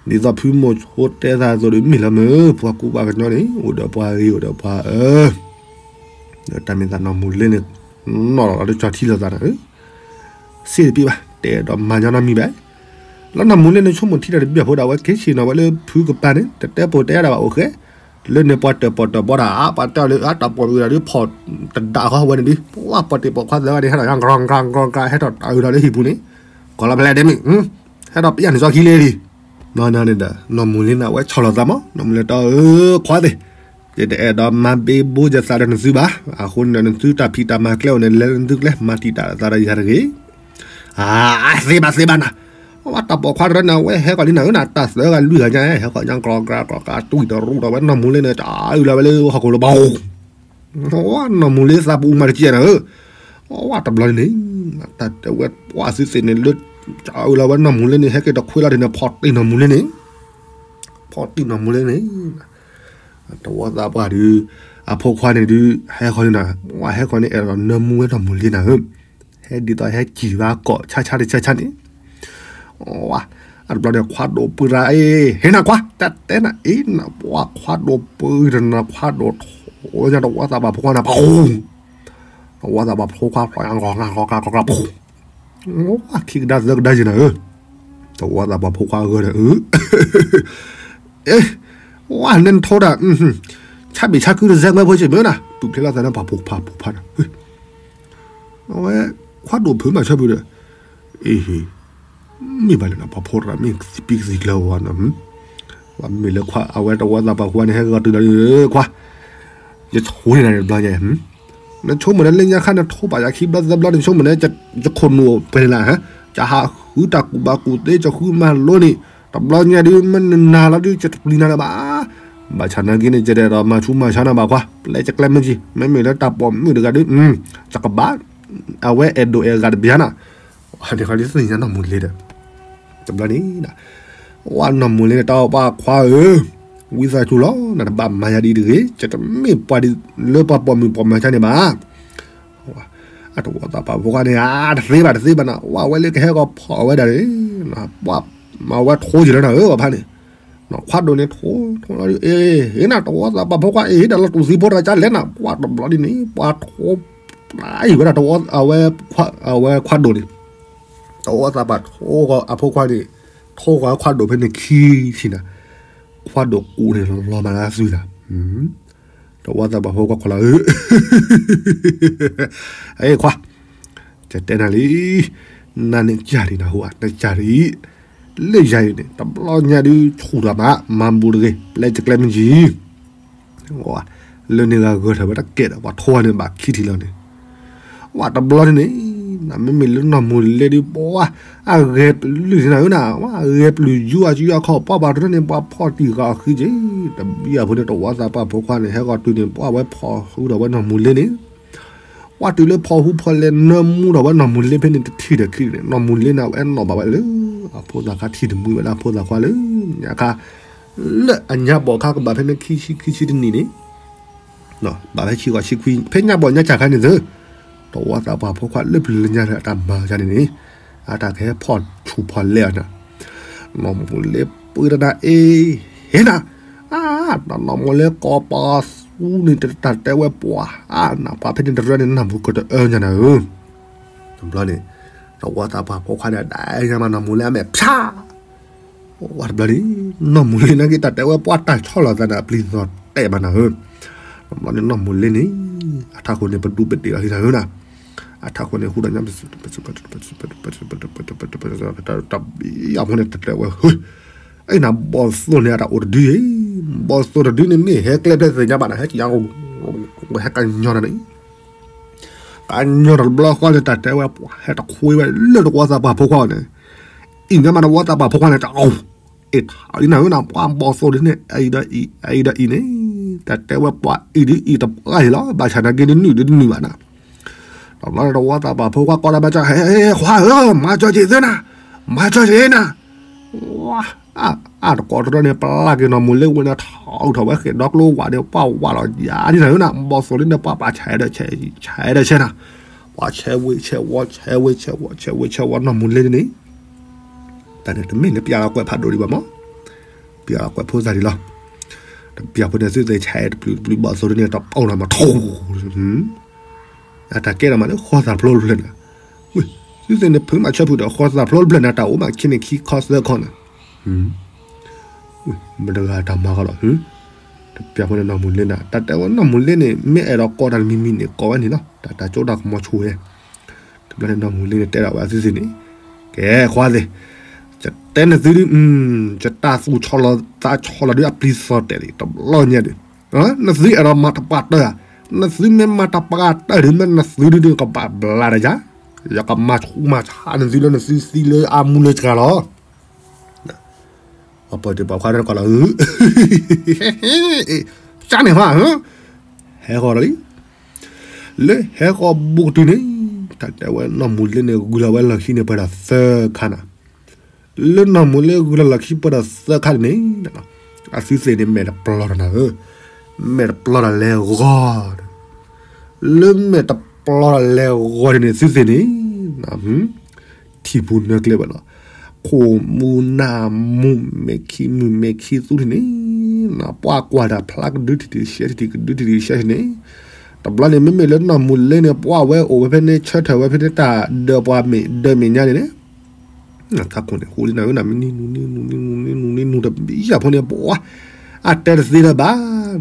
သိးဖုမိၢ်ဆိတဲသးအသိးဒီး မ့ၢ်လၢမ့ၢ် ပှၤကူပှၤကညီန့ၣ် အိၣ်ဒီးပှၤဂ့ၤ အိၣ်ဒီးပှၤအၢ, ဒီးတၢ်မ့ၢ်သးနီၢ်မူလ့န့ၣ် နီၢ်လီၤလီၤတကၠီထံလီၤသးန့ၣ် စ့တပ့ၢ်ဘၣ် တဲဒီးမၤညီနီတမံၤဘၣ်. လၢနီၢ်မူလ့န့ၣ် ဆိကမိၣ်ထံတၢ်တဘျီဖိဒီး အဝဲက့ၤဆ့ၣ်နီၤဝဲလၢဖုကပၤန့ၣ် တတဲပိာ်တဲဒၣ်ဘၣ်အိၣ်ဃဲ, လၢန့ၣ်ပှၤတၢၣ်ပီၣ်တၢၣ်ပီတၢ် အါပှၤတဲအီၤလၢ အတၢ်ပိာ်မုၣ်တဂၤဒီး ဖီၣ်တဒၣ်ဃီဝဲန့ၣ်ဒုး ပှၤပှၤတ့ၢ်ပိာ်ခွါသၢဂၤန့ၣ် ဟဲထီၣ် ကရီကရီကရီကရီ ဟဲထီၣ်တၢ်အုးဒီးလၢဟံၣ်ပူၤန့ၣ်, ကိးလီၤဖဲလဲၣ်ဒ့မုၣ်, ဟဲထီၣ်ပယၢ်န့ၣ်စီခံလ့လံ. နီၢ်နီၢ်န့ၣ်ဒီး နီၢ်မူလ့န့ၣ် အဝဲဆီၣ်လီၤသးမး နီၢ်မူလ့တီဧၢ ခွါသ့ၣ်, ယတအဲၣ်ဒိးမၤဘ့ဘိယသးဒီးနသုဘၣ်. အဃိန့ၣ်ဒီး နသုတၢ်ဖံးတၢ်မၤကျဲအိၣ်န့ၣ် လဲၤလၢနသုကျဲ မၤတံာ်တာ်သးဒီးယၤတဂ့ၤ. အါ သ့ဘၣ်သ့ဘၣ်နၤ, အဝဲတၢ်ပိာ်ခွါတရၢန့ၣ် အဝဲဟဲဃီၤလံနၤဧၢနၤ တၢ်သၢဂၤလွံၢ်ဂၤညါ ဟဲဃီၤညါ ကြၢးကြၢးကြၢးကြၢး တွံၢ်တရူးဒီးဝဲနီၢ်မူလ့န့ၣ် တၢ်အုးလီၤဝဲလၢဟီၣ်ခိၣ်လိၤဘၣ်ဧိၤ, အဝဲနီၢ်မူလ့သးပူၤမၤတကဲနၤဧၢ, အဝဲတဘျီန့ၣ် တၢ်တဲဝဲပှၤသုသ့ၣ်န့ၣ်လၢ တၢ်အုးလီၤဝဲနီၢ်မူလ့န့ၣ် ဟဲက့ၤတခွဲလီၤဒ်န့ၣ် ဖီၣ်တံၢ်နီၢ်မူလ့န့ၣ်, ဖီၣ်တံၢ်နီၢ်မူလ့န့ၣ် တဝီသးပှၢ်ဒုး အဖိခွါန့ၣ်ဒုး ဟဲဃီၤန့ၣ်နၤ ဝဲဟဲဃီၤန့ၣ် အဲၣ်ဒိးနၢမူဝဲနီၢ်မူလ့နၤဧၢ, ဟဲဒ်သိးဟဲစံၢ်ဘၣ်ကိးဆါဆါတဆါဆါန့ၣ်, ဝဲ အတဘျီန့ၣ် ခွါဒိၣ်ပှၢ်ရၤအ့ၣ် ဟ့ၣ်နၤခွါ တၢ်တဲနၤအ့ၣ်နၤ ပှၤခွါဒိၣ်ပှၢ်တနၤ ခွါဒိၣ်ထိၣ်ညါ တဝီသးပှၢ်ဖိခွါနၤ ပှၤ တဝီသးပှၢ်ဖိခွါဖျိညါ ဂီၤဂီၤဂီၤဂီၤဂီၤ ပှၤ ခံကဒါသၢကဒါယဲၢ်နၤဧၢ, တဝီသးပှၢ်ဖိခွါအဂီၢ်ဒီး အ့ ဝဲ နထိတၢ် ဆါဘ့ၣ်ဆါခုတစဲးဝဲဖိဆ့ၣ်မ့ၢ်နၤ တူၢ်ဖျဲးလီၤသးန့ၣ် ပှၤဖိဖးဖိဖးနၤ, အဝဲ ခွါဒိၣ်ဖုးမၤဆၢဖုးဒီး အ့ မ့ၢ်ဘၣ်လဲၣ်နၤ ပှၤဖိတဂၤမ့ၢ်သံပံကသံကျၢၤဝဲနၤ, ပှၤမ့ၢ်လၢခွါ အဝဲတဝီသးပှၢ်ခွါန့ၣ် ဟဲဂီၤတုၤလီၤဒီး ခွါ ယဆိန့ၢ်နၤန့ၣ်တဘျီညါ နဆိကမိၣ်န့ၣ် လၢညါခါန့ၣ် ထိပာ်ယၤခံဘျီသၢဘျီန့ၣ် ဆိကမိၣ်န့ၣ် ယခိၣ်နူာ်အိၣ်ပှဲၤန့ၣ်လၢ်, ယဟးဃုတၢ်ကူၣ်ဘၣ်ကူၣ်သ့ ယဃုမၤလိန့ၣ် တဘျီညါဒုး မ့ၢ်နနၤလီၤဒုး ယတပျံၤနၤလၢၤဘၣ်. ဘၣ်ဆၣ်နာ်က့န့ၣ် ယတအဲၣ်ဒိးမၤဆူးမၤဆါနၤဘၣ်ခွါ, ပျဲယကျဲမ့ၢ်က့ၤ, မ့မ့ၢ်လၢတၢ်ပိာ်မုၣ်တဂၤဒုး ယကဘၣ် အဝဲအဲၣ်ဒိးအဲၣ်ဂၤတဘျီနၤ, န့ၣ်ခီဒုးသ့ၣ်ညါနီၢ်မူလ့ဒီး တဘျီန့ၣ် ဝဲနီၢ်မူလ့န့ၣ် တၢ်ပှၤခွါဧၢ, ဝံသးစူၤလီၤ နတဘၣ်မၤယၤဒ်အံၤတဂ့ၤ, ယတမ့ၢ်ပှၤဒ်လၢပှၤပိာ်မုၣ်ပိာ်မၤဆါန့ၣ်ဘၣ်. အတဝီသးပှၢ်ဖိခွါန့ၣ် အတသ့ဘၣ်တသ့ဘၣ်နၤ, ဝဲလၢကဟဲကီၤဖီၣ်ဝဲဒၣ်န့ၣ် ပှၤမၤဝဲထိယံာ်လီၤနၤဧၢ ပှၤဖးန့ၣ်, ခွါဒိၣ်န့ၣ်ထိ ထိလီၤဒုး အ့ အ့နၤ တဝီသးပှၢ်ဖိခွါ အ့ ဟ့ၣ်ဒၣ်လီၤတူာ်သံဖိတဂၤကလဲၣ်နၤ, ပှၤတဘျီဒ်န့ၣ် ပှၤထိ ပျါယံာ်ဝဲဒၣ်တဝီ အဝဲ အဝဲခွါဒိၣ်န့ၣ် တဝီသးပှၢ်ထိဃီၤအဖိခွါန့ၣ်, ထိဃီၤခွါဒိၣ်ဖဲန့ၣ်ခံဆံနၤ, ခွါဒိၣ်ကူးန့ၣ်လီၤမၢ်လၢသုသး, တဝီသးပှၢ်ဖိခွါခိးလီၤဧၢ, အ့ခွါ, ယတဲနၤလံ, နၤန့ၣ်ကၢ်ဒံးနၤဟူဧါ နကၢ်ဒံး, လၢယၤအံၤန့ၣ် တဘျီညါဒုးဆူၣ်ထီၣ်မး မၤဘူၣ်တဂ့ၤ ပျဲယကျဲမ့ၢ်ယံၤ လၢန့ၣ်ဂၤဂၢၢ်ထၢၣ်ဝဲတၢ်ကဲဒီး ပှၤထိန့ၣ်ဘၣ်ခံထံၣ်လီၤန့ၣ်, ဝဲတဘျီန့ၣ်န့ၣ်, နမ့မ့ၢ်လၢနီၢ်မူလ့ဒုး ပှၤ အဂဲၤပျုၢ်န့ၣ်နၤဧၢနၤ, ဝဲအဂဲၤပျုၢ်ယူအီၤယူအီၤခီၣ်ပှၢ်ပှၤတရၢန့ၣ် ပှၤဖီၣ်တံၢ်ဃာ်အီၤဃံက့ၤ, တဘျီအဖိန့ၣ် တဝီသးပှၢ်ဖိခွါန့ၣ် ဟဲဂီၤတုၤန့ၣ် ပှၤဝဲဖီၣ်ဟူထီၣ်ဝဲနီၢ်မူလ့န့ၣ် ပှၤတုၤလၢဖီၣ်ဟူဖီၣ်လဲၤနၢမူထီၣ်ဝဲနီၢ်မူလ့ဖဲန့ၣ်တထံၣ်ဒီးခံန့ၣ် နီၢ်မူလ့န့ၣ် အဝဲနီၣ်ဘၣ်ဝဲလၢ အဖိသၣ်ခါထံၣ်တမှံဝဲဒၣ်အဖိသၣ်ခွါလၢညါခါ လၢအညါဘီၣ်ခါကဘၣ်ဖဲန့ၣ်ခံဆံခံဆံတနံၣ်န့ၣ်, ဘၣ်ဖဲဆံဃီဆံခွံ ဖဲညါဘီၣ်ညါစၢ်ခါန့ၣ်သု, တဝီသးပှၢ်ဖိခွါလၢပျၢၤလၢညါလၢအတၢ်မၤယါန့ၣ်န့ၣ်, အတၢ်ကဟဲဖီၣ်ဆူၣ်ဖီၣ်လဲအီၤန့ၣ်, နီၢ်မူၤလ့ပှ့ၤတနၤအ့ၣ်, ဟ့ၣ်နၤ, အါ, နီၢ်မူၤလ့ကိးပသူန့ၣ် တၢ်တဲဝဲပှၤ, အါ, နပှၤဖဲန့ၣ်တရၢန့ၣ် နီၢ်မူၤကတအၢညါနၤဧၢ, တဘျီန့ၣ်, တဝီသးပှၢ်ဖိခွါန့ၣ် ဒၣ်ညါမးနီၢ်မူၤလ့အမဲာ်ဖျါ ဝဲတဘျီန့ၣ်, နီၢ်မူၤလ့နာ်က့တၢ်တဲဝဲပှၤတၢ်ဆီၣ်လီၤသးန့ၣ် အပျံၤသီၣ်တဲာ်ဘၣ်နၤဧၢ, တဘျီန့ၣ်နီၢ်မူၤလ့န့ၣ်, အထးခိၣ်န့ၣ် ပဒူပဒ့ၣ်လီၤဟံးနၤဧၢနၤ, အထးခိၣ်န့ၣ် ဟူဒီးညါ တဘျီအဖိန့ၣ် တတဲဝဲ, ဟ့ၣ်, အံၤနၤ ဘီၣ်သိၣ်န့ၣ် အတၢ်အိၣ်တဒုအံၤ, ဘီၣ်သိၣ်တဒုန့ၣ် မ့ၢ်ဟဲကျဲဖျဲၣ်သ့ၣ်ညါဘၣ်နၤ ဟဲက့ၤ, ဟဲကညီနၤန့ၣ် ကညီတဘျီဃီန့ၣ် တၢ်တဲဝဲပှၤဟဲတခွ့ဝဲလၢတဝီသးပှၢ်ဖိခွါန့ၣ်, အံၤညါမးတဝီသးပှၢ်ဖိခွါန့ၣ် တၢ်အိၣ်, အ့ၣ်ထီၣ်အံၤနၤဧၢနၤ ပှၤဘီၣ်သိၣ်ဒ်န့ၣ် အအံၤဒီးအံၤ အအံၤဒီးအံၤန့ၣ်, တၢ်တဲဝဲပှၤအံၤဒ်အံၤတပှၢ်အံၤလီၤ ဘၣ်ဆၣ်နာ်က့ဒ်နုၣ်ဒ်တနုၣ်ဘၣ်နၤ, တဘျီန့ၣ်တဝီသးပှၢ်ဖိခွါကိးတၢ်ဘၣ်ကၠီ, ဟဲခွါဧၢ မၤကၠီက့ၤသ့နၤ, မၤကၠီက့ၤနၤ အါတကိးတရၢန့ၣ် ပျၢ်က့ၤနီၢ်မူၤလ့ဝဲန့ၣ် ထီၣ်အုၣ်ထီၣ်ဝဲဃ့ၢ်ဒီကျိဝးန့ၣ် ပှၤဝးလီၤယၤဒ်နၤဧၢနၤ ဘီၣ်သိၣ်ဒ်န့ၣ် ပှၤပာ်ဆဲးဒီးဆဲး, ဆဲးဒီးဆဲးနၤ, ပှၤဆဲးဝ့ၤဆဲးဝီၤ ဆဲးဝ့ၤဆဲးဝီၤ ဆဲးဝ့ၤဆဲးဝီၤ နီၢ်မူၤလ့ဒ်န့ၣ်, တၢ်န့ၣ်တမ့ၢ်လၢပျၢ်လီၤကွဲးဖးဒိၣ်ဒံးဘၣ်မး, ပျၢ်လီၤကွဲးဖိသၣ်ဒံးလီၤ, တပျၢ်ဖိန့ၣ် သုသ့ၣ်ဆဲးတပျုာ်တပျုာ်ဘီၣ်သိၣ်ဒ်န့ၣ် တပီၢ်နၤမးထီၣ် အတၢ်ကဲထီၣ်မးလၢဃီသၣ်ဖျိတဖျၢၣ်န့ၣ်, ဝံၤ, သုသ့ၣ်န့ၣ်ဖုးမးဆၢဖုးဒီးဃီသၣ်ဖျိတဖျၢၣ်န့ၣ် တၢ်အိၣ်မးခံန့ၣ်ခံခီသၢခီန့ၣ်, ဝံၤ, မတၤတဂၤတၢ်မၤဃီလီၤ, တပျၢ်ဖိန့ၣ်နီၢ်မူၤလ့နၤ တၢ်တဲဝဲနီၢ်မူၤလ့န့ၣ် မ့ၢ်အဲၣ်ဒိးကိးတၢ်တမံၤမံၤန့ၣ် ကိးဝဲန့ၣ်လီၤ တၢ်တၢ်ကၠိတၢ်ကမီၤဆိဝဲ တဘျီန့ၣ်နီၢ်မူၤလ့န့ၣ်တဲဒၣ်ဝဲအသုသ့ၣ်န့ၣ်, ကဲခွါသ့ၣ်, ယတဲနသုဒု, ယတၢ်သူၣ်ဆီလီၤသးဆီလီၤဒုအပျံၤသီၣ်တဲာ်လံ တဘျီညါဒု, နသုအဲၣ်ဒိးမၤတပှၢ်တၢၢ်ဧါ, နသုမ့ၢ်မၤတပှၢ်တၢၢ်ဒု မ့ၢ်နသုဒုန့ၣ် ကဘၣ်ဘျါဒီးယၤ, ယကမၤဆူးမၤဆါနသုလၢနသုသံလၢအမူလၢစှၤလီၤ ပှၤပၢၤတ့ၢ်ပှၤခွါတၢ်ကီလီၤ, ကၢ်န့ၣ်ဟါ, ဟဲဃီၤလီၤလံ, လၢဟဲဃီၤဘူးကတုၤန့ၣ်, တၢ်တဲဝဲနီၢ်မူၤလ့န့ၣ် ဂုၤလီၤဝဲလီၢ်ခံန့ၣ် ပှဲၤဒီးသၢခါနၤ, လၢနီၢ်မူၤလ့ဂုၤလီၤလီၢ်ခံပှဲၤဒီးသၢခါန့ၣ်, အသုသ့ၣ်န့ၣ်မဲာ်တပျီၤတၢ်နၤဧၢ, မဲာ်တပျီၤတၢ်လဲၤဂီၤ လၢမဲာ်တပျီၤတၢ်လဲၤဂီၤန့ၣ် သုသ့ၣ်န့ၣ်, ထံၣ်ပူၤနၢကျဲဝဲလီၤ, ခိၣ်မူနၢ်မူမဲာ်ခံမုၢ်မဲာ်ခံသူထံၣ်န့ၣ်, ပှၤကွၢ်တၢ်ဖျါကဒုထံၣ်ထံၣ်ရှဲထံၣ်ထံၣ်ကဒုထံၣ်ထံၣ်ရှဲထံၣ်န့ၣ်, တဘျီန့ၣ် မ့မ့ၢ်လၢနီၢ်မူၤလ့န့ၣ် ပှၤဝဲအိၣ်ဝဲဖဲန့ၣ် ဆၢထၢၣ်ဝဲဖဲန့ၣ် တၢ်ဒၢးပှၤမ့ၢ်ဒၢးမဲာ်ညါန့ၣ်န့ၣ် ထးခိၣ်န့ၣ် ဃိလံနၤဧၢ နမ့ၢ်နံၤနူၤနံၤနူၤနံၤနူၤနံၤနူၤတဘျီဖိန့ၣ် ပှၤအတဲတသ့လၢၤဘၣ်,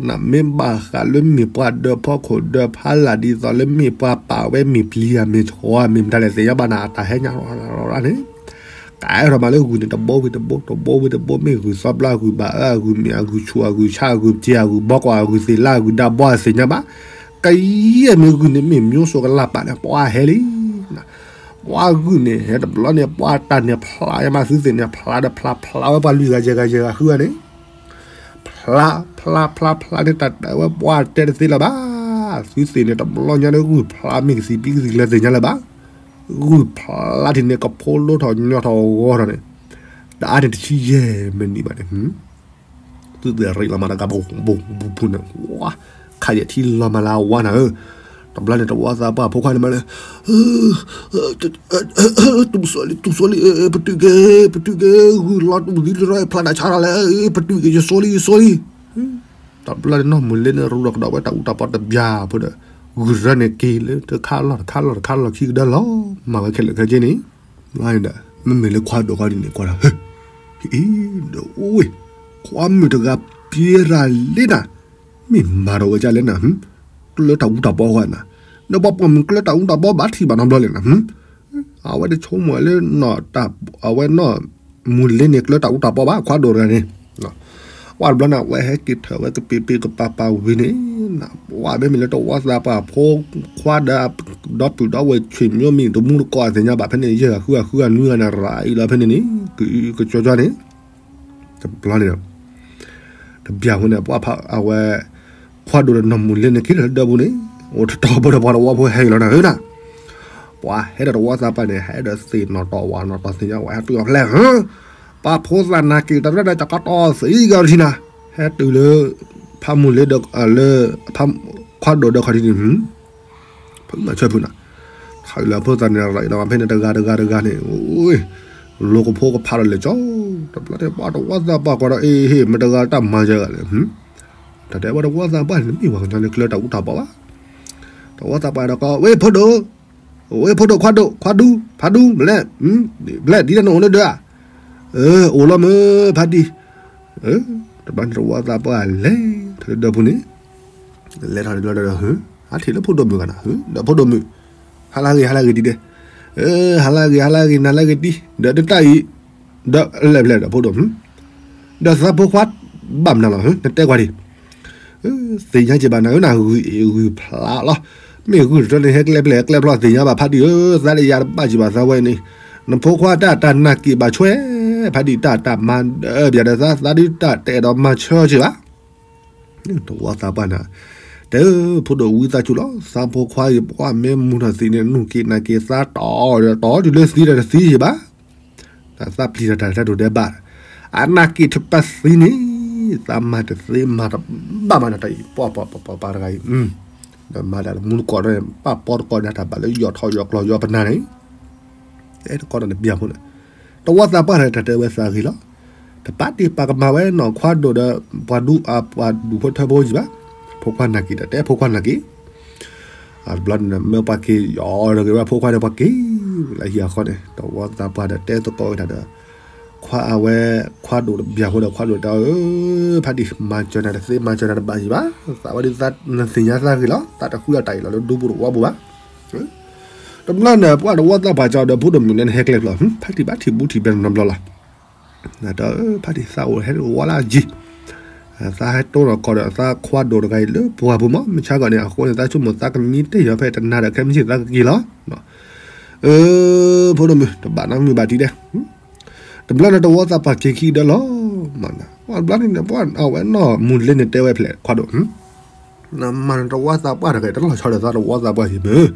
နမ့ၢ်ဘၣ်ဃးလၢမ့ၢ်ပှၤဒၢးဖီခိၣ်ဒၢးဖးလၢ် ဒ်သိးလၢမ့ၢ်ပှၤပာ်ဝဲမ့ၢ်ပျံၤဧါ မ့ၢ်ဆီဧါ မ့ၢ်မတၤလဲၣ်သ့ၣ်ညါဘၣ်နၤ အတၢ်ဟဲညါန့ၣ်, ကအဲၣ်ဒိးမးလၢဂုၢ်န့ၣ် တဘိဝံၤတဘိ တဘိဝံၤတဘိ မ့ၢ်ဂုၢ်သီပျၢ် ဂုၢ်ဘၣ်အၢ ဂုၢ်မ့ၢ်အဂုၢ်ဆူၣ် အဂုၢ်ဆါ အဂုၢ်ပျံၤ အဂုၢ်ဘီကီၢ် အဂုၢ်သ့ၣ်လၢ အဂုၢ်ဒါဘီသ့ၣ်ညါဘၣ်, ကယဲၢ်မ့ၢ်ဂုၢ်န့ၣ် မ့ၢ်မျိုးစိကလၢ်ပာ်န့ၣ် ပှၤဟဲလံ ပှၤဂုၢ်န့ၣ် ဟဲတဘျီန့ၣ် ပှၤတၢ်န့ၣ်ဖျါယမး သုသ့ၣ်န့ၣ် ဖျါဒီးဖျါ ဖျါဝဲပှၤလွံၢ်ဂၤယဲၢ်ဂၤယဲၢ်ဂၤဃုဂၤန့ၣ်, ဖျါ ဖျါ ဖျါ ဖျါန့ၣ် တၢ်တဲဝဲပှၤတဲတသ့လၢၤဘၣ်, သုသ့ၣ်န့ၣ် တဘျီညါန့ၣ်ဂုၢ်ဖျါမ့ၢ်ကသံၣ်ပံကသံၣ်ကျၢၤသ့ၣ်ညါလၢၤဘၣ်, ဂုၢ်ဖျါထံၣ်န့ၣ် ကဖိလိထီၣ်ညီထီၣ်ဂီၤထီၣ်န့ၣ်, တအါန့ၣ်တဆံယဲၢ်မံးနံးဘၣ်န့ၣ် သုသ့ၣ်ရ့းလီၤမးတဂၤ ဘူးဘူးဘူးန့ၣ်, ခးယဲၢ်ထံလီၤမးလၢအဝါနၤဧၢ, တဘျီန့ၣ် တဝီသးပှၢ်ဖိခွါန့ၣ်မးလၢ တူၢ်စီလံ တူၢ်စီလံ ပတုာ်က့ၤ ပတုာ်က့ၤ ဂုၢ်လီၤတူၢ်သံတရီ ဖျါဒၣ်ဆါထီၣ်လဲၣ် ပတုာ်က့ၤ ယစီလံ ယစီလံ, တဘျီန့ၣ် နီၢ်မူၤလ့န့ၣ် ရူဒီးကဒီးဝဲတၢ်အူတၢ်ပီတဘျီဖိဒီး ဂုၢ်တရၢန့ၣ်က့ၤလၢ တခါလီၢ်တခါလီၢ်တခါလီၢ်ခံကဒါလီၤ မၤဝဲခဲလၢာ်ခဲဆ့န့ၣ်, မ့မ့ၢ်လၢခွါဒိၣ်ခီဒ်န့ၣ် ကွၢ်ဒီး ဟ့ၣ် ဒီးအိၣ်ဝဲ ခွါမုၣ်တဂၤပျဲတၢ်လံနၤ, မ့ၢ်မၤဒီးဝဲဒ်လဲၣ်နၤ, ကျၢတၢ်အူတၢ်ပီဃီနၤ, ဒီးပှၤပိာ်မုၣ်ကျၢတၢ်အူတၢ်ပီဘၣ်ထံၣ်ဘၣ်နီတဘျီလဲၣ်နၤ, အဝဲတဆိကမိၣ်လၢ အဝဲနီၢ်မူၤလ့န့ၣ် ကျၢတၢ်အူတၢ်ပီဘၣ် ခွါဒိၣ်တဂၤန့ၣ်, ဝဲတဘျီန့ၣ် အဝဲဟဲက့ၤထၢၣ်ဝဲကပ့ၤပ့ၤကပၤပၤဝံၤန့ၣ်, ဝဲမ့မ့ၢ်လၢတဝီသးပှၢ်ဖိခွါဒီး ဒီပုၢ်ဒီဝဲၢ်ဆွေမျိုးမ့ၢ်တမူတကိးသ့ၣ်ညါဘၣ်ဖဲန့ၣ် ယဲၢ်ဂၤဃုဂၤဃုဂၤနွံဂၤန့ၣ် ရၤအံၤလီၤဖဲန့ၣ်န့ၣ် ကအုကကၠီကၠီန့ၣ် တဘျီန့ၣ် တဘျီဝဲန့ၣ် ပှၤဖးအဝဲ ခွါဒိၣ်ဒီးနီၢ်မူၤလ့န့ၣ် က့ၤလၢဒၢးပူၤန့ၣ် အိၣ်တတီၤဘၣ်ဒီးပှၤတဝီဖိဟဲက့ၤလီၤနၤဧၢနၤ, ပှၤဟဲဒီးတဝီသးပှၢ်န့ၣ် ဟဲဒီးသ့ၣ်နီၣ်တီၢ်ဝၣ်နီၣ်တီၢ်သ့ၣ်ညါဝဲ ဟဲတုၤအီၤဖျဲၣ် ပှၤဖိသၣ်နာ်က့ၤတရၢဒီး ကကတီၢ်သံဂၤထံနၤ, ဟဲတုၤလၢ ဖးမူၤလ့ဒီး လၢ ခွါဒိၣ်ဒီးခီၣ်ထံးန့ၣ် ဖုမၤဆၢဖုနၤ ခးလၢဖိသၣ်န့ၣ် ရၤအံၤဒီးဖဲန့ၣ် တဂၤတဂၤတဂၤန့ၣ် အိ လိၤကဖိကဖးဒီးလဲၤကၠီ, တဘျီန့ၣ် ပှၤတဝီသးပှၢ်ကွၢ်ဒီး အ့ဟ့ၣ် မတဂၤတၢ်မၤယဲဂၤလဲၣ်, တၢ်တဲဝဲတဝီသးပှၢ်န့ၣ် တမ့ၢ်ပှၤကညီလၢကျၢၤတၢ်အူတၢ်ပီဘၣ်, တဝီသးပှၢ်ဒီးကီး ဝဲဖိဒိၣ်, ဝဲဖိဒိၣ်ခွါဒိၣ် ခွါဒူ ဖးဒူ မလဲၣ်, မလဲၣ် ဒ်တၢ်နအိၣ်လၢဒၢးဧါ, အိၣ်လီၤမ့ၢ် ဖးဒံၣ်, တဘျီန့ၣ်တဝီသးပှၢ်လဲၤထီၣ်လၢဒၢးပူၤန့ၣ် လဲၤထီၣ်တဘျီဒီး ဟၢ အထံၣ်လၢဖိဒိၣ်မုၣ်ဂၤနၤ ဟၢ ဒီးဖိဒိၣ်မုၣ် ဟါလၢဂ့ၤ ဟါလၢဂ့ၤတံၢ်ဒဲး, ဟါလၢဂ့ၤ ဟါလၢဂ့ၤ နၤလၢဂ့ၤတံၢ် ဒီးတတၢ်အံၤ ဒီးလဲၤဖျဲၣ်ဒီးဖိဒိၣ်မုၣ်, ဒီးသးဖိခွါ ဘၣ်မနုၤလီၤ ဟၢ နတဲကွၢ်ဒံး, သ့ၣ်ညါက့ၤဘၣ်နၤဧၢ နဂုာ်အ့ၣ်ဂုာ်ဖျါလီၤ, မ့ၢ်ဂုာ်တထၢန့ၣ် ဟဲကျဲပျဲၢ်ကျဲဖျီသ့ၣ်ညါဘၣ် ဖးဒံၣ်ဧၢ သးလၢယၤတဘၣ်ကံၣ်ဘၣ်သးဝဲန့ၣ်, နဖိခွါတၢ်တၢ်နာ်က့ၤဘၣ်ဆွဲ, ဖးဒံၣ်တၢ်တၢ်မၤဒၢးပၠးဒီးသး သးဒုတၢ်တအဲၣ်ဒိးမၤဆၢက့ၤဘၣ် တဝီသးပှၢ်နၤ, တဲ ဖိဒိၣ်ဝံသးစူၤလီၤ သးဖိခွါအံၤ ပှၤမ့ၢ်မူထီၣ်သံးန့ၣ် နူၢ်က့ၤနာ်က့ၤသးတီၢ်ဒီးတီၢ်တုၤလၢသံဒီးတသံယံၤဘၣ်, သးပျံၤတၢ်တၢ်တၢ်ဒိၣ်ဒဲးဘၣ်, အနာ်က့ၤထူၣ်ပှၤသံန့ၣ်, သးမၤတသ့မၤတဘၣ်မၤနၤတၢ်အံၤ ပှၤပှၤပှၤပှၤတဂၤအံၤ, ဒီးမၤဒၣ်တမူတကိးဒီး ပၢ်ပီတကိးဒၣ်တၢ်ဘၣ်လၢယီၢ်ထီၣ်ယီၢ်ကျီၢ်ယီၢ်ပနၢ်န့ၣ် အဲတကိးဒီးတဘျီဖိန့ၣ်, တဝီသးပှၢ်ဒီးတၢ်တဲဝဲသးဂ့ၤလီၤ, တပာ်တ့ၢ်ပာ်ကမၤဝဲနီၢ်ခွါဒိၣ်ဒီး ပှၤဒူ ပှၤဒူဖိထၢဖိယံၤဘၣ်, ဖိခွါနာ်က့ၤဒီးတဲဖိခွါနာ်က့ၤ, တဘျီန့ၣ် မ့ၢ်ပှၤက့ၤယီၤဒီးက့ၤဝဲဖိခွါဒီးပှၤက့ၤလၢဟံၣ်အဃီန့ၣ် တဝီသးပှၢ်ဒီးတဲသကိးဝဲဒၣ်ဒီး ခွါအဝဲ ခွါဒိၣ်တဘျီဖိဒီးခွါဒိၣ်တဲအီၤ ဖးဒံၣ် မၤစၢၤနၤတသ့ မၤစၢၤနၤတဘၣ်ယံၤဘၣ်, သးဝဲဒ်သးနသ့ၣ်ညါသးဂ့ၤလီၤ, သးတဃုအီၣ်တၢ်အံၤလီၤလၢဒူပူၤတဝီပူၤဘၣ်, တဘျီန့ၣ် ပှၤတဝီသးပှၢ်ကီးဒီးဖိဒိၣ်မုၣ်န့ၣ် နဟဲကျဲဖျီ ဖးဒံၣ်ဘၣ်ထံၣ်ဘူးထံၣ်ဘဲနီတဘျီလီၤ, နတဲ ဖးဒံၣ်သးအိၣ်ဟဲဝဲလၢအယံၤ သးဟဲတိၢ်ဒီးကီးဒီးသးခွါဒိၣ်တဂၤအံၤလၢပှၢ်ပူၤမး မုၢ်ဆါဂီၢ်န့ၣ် အဃိန့ၣ် သးဆိကမိၣ်သးကမံတ့ၢ်ယီၤဖဲတနၤဒီး ခဲမုၢ်ဆ့ၣ်သးကက့ၤလီၤ, ဖိဒိၣ်မုၣ် တဘၣ်နီတမံၤဘၣ်ထံၣ်ဒဲး, တဘျီန့ၣ်တဝီသးပှၢ်က့ၤခံဒီးလီၤ, မ့ၢ်တဘျီန့ၣ် ပှၤအဝဲနီၢ်မူၤလ့န့ၣ်တဲဝဲဖျဲးခွါဒိၣ် နမၤနတဝီသးပှၢ်တဂၤ တလီၤဆီဒီးသးတဝီသးပှၢ်ယံၤမ့ၢ်,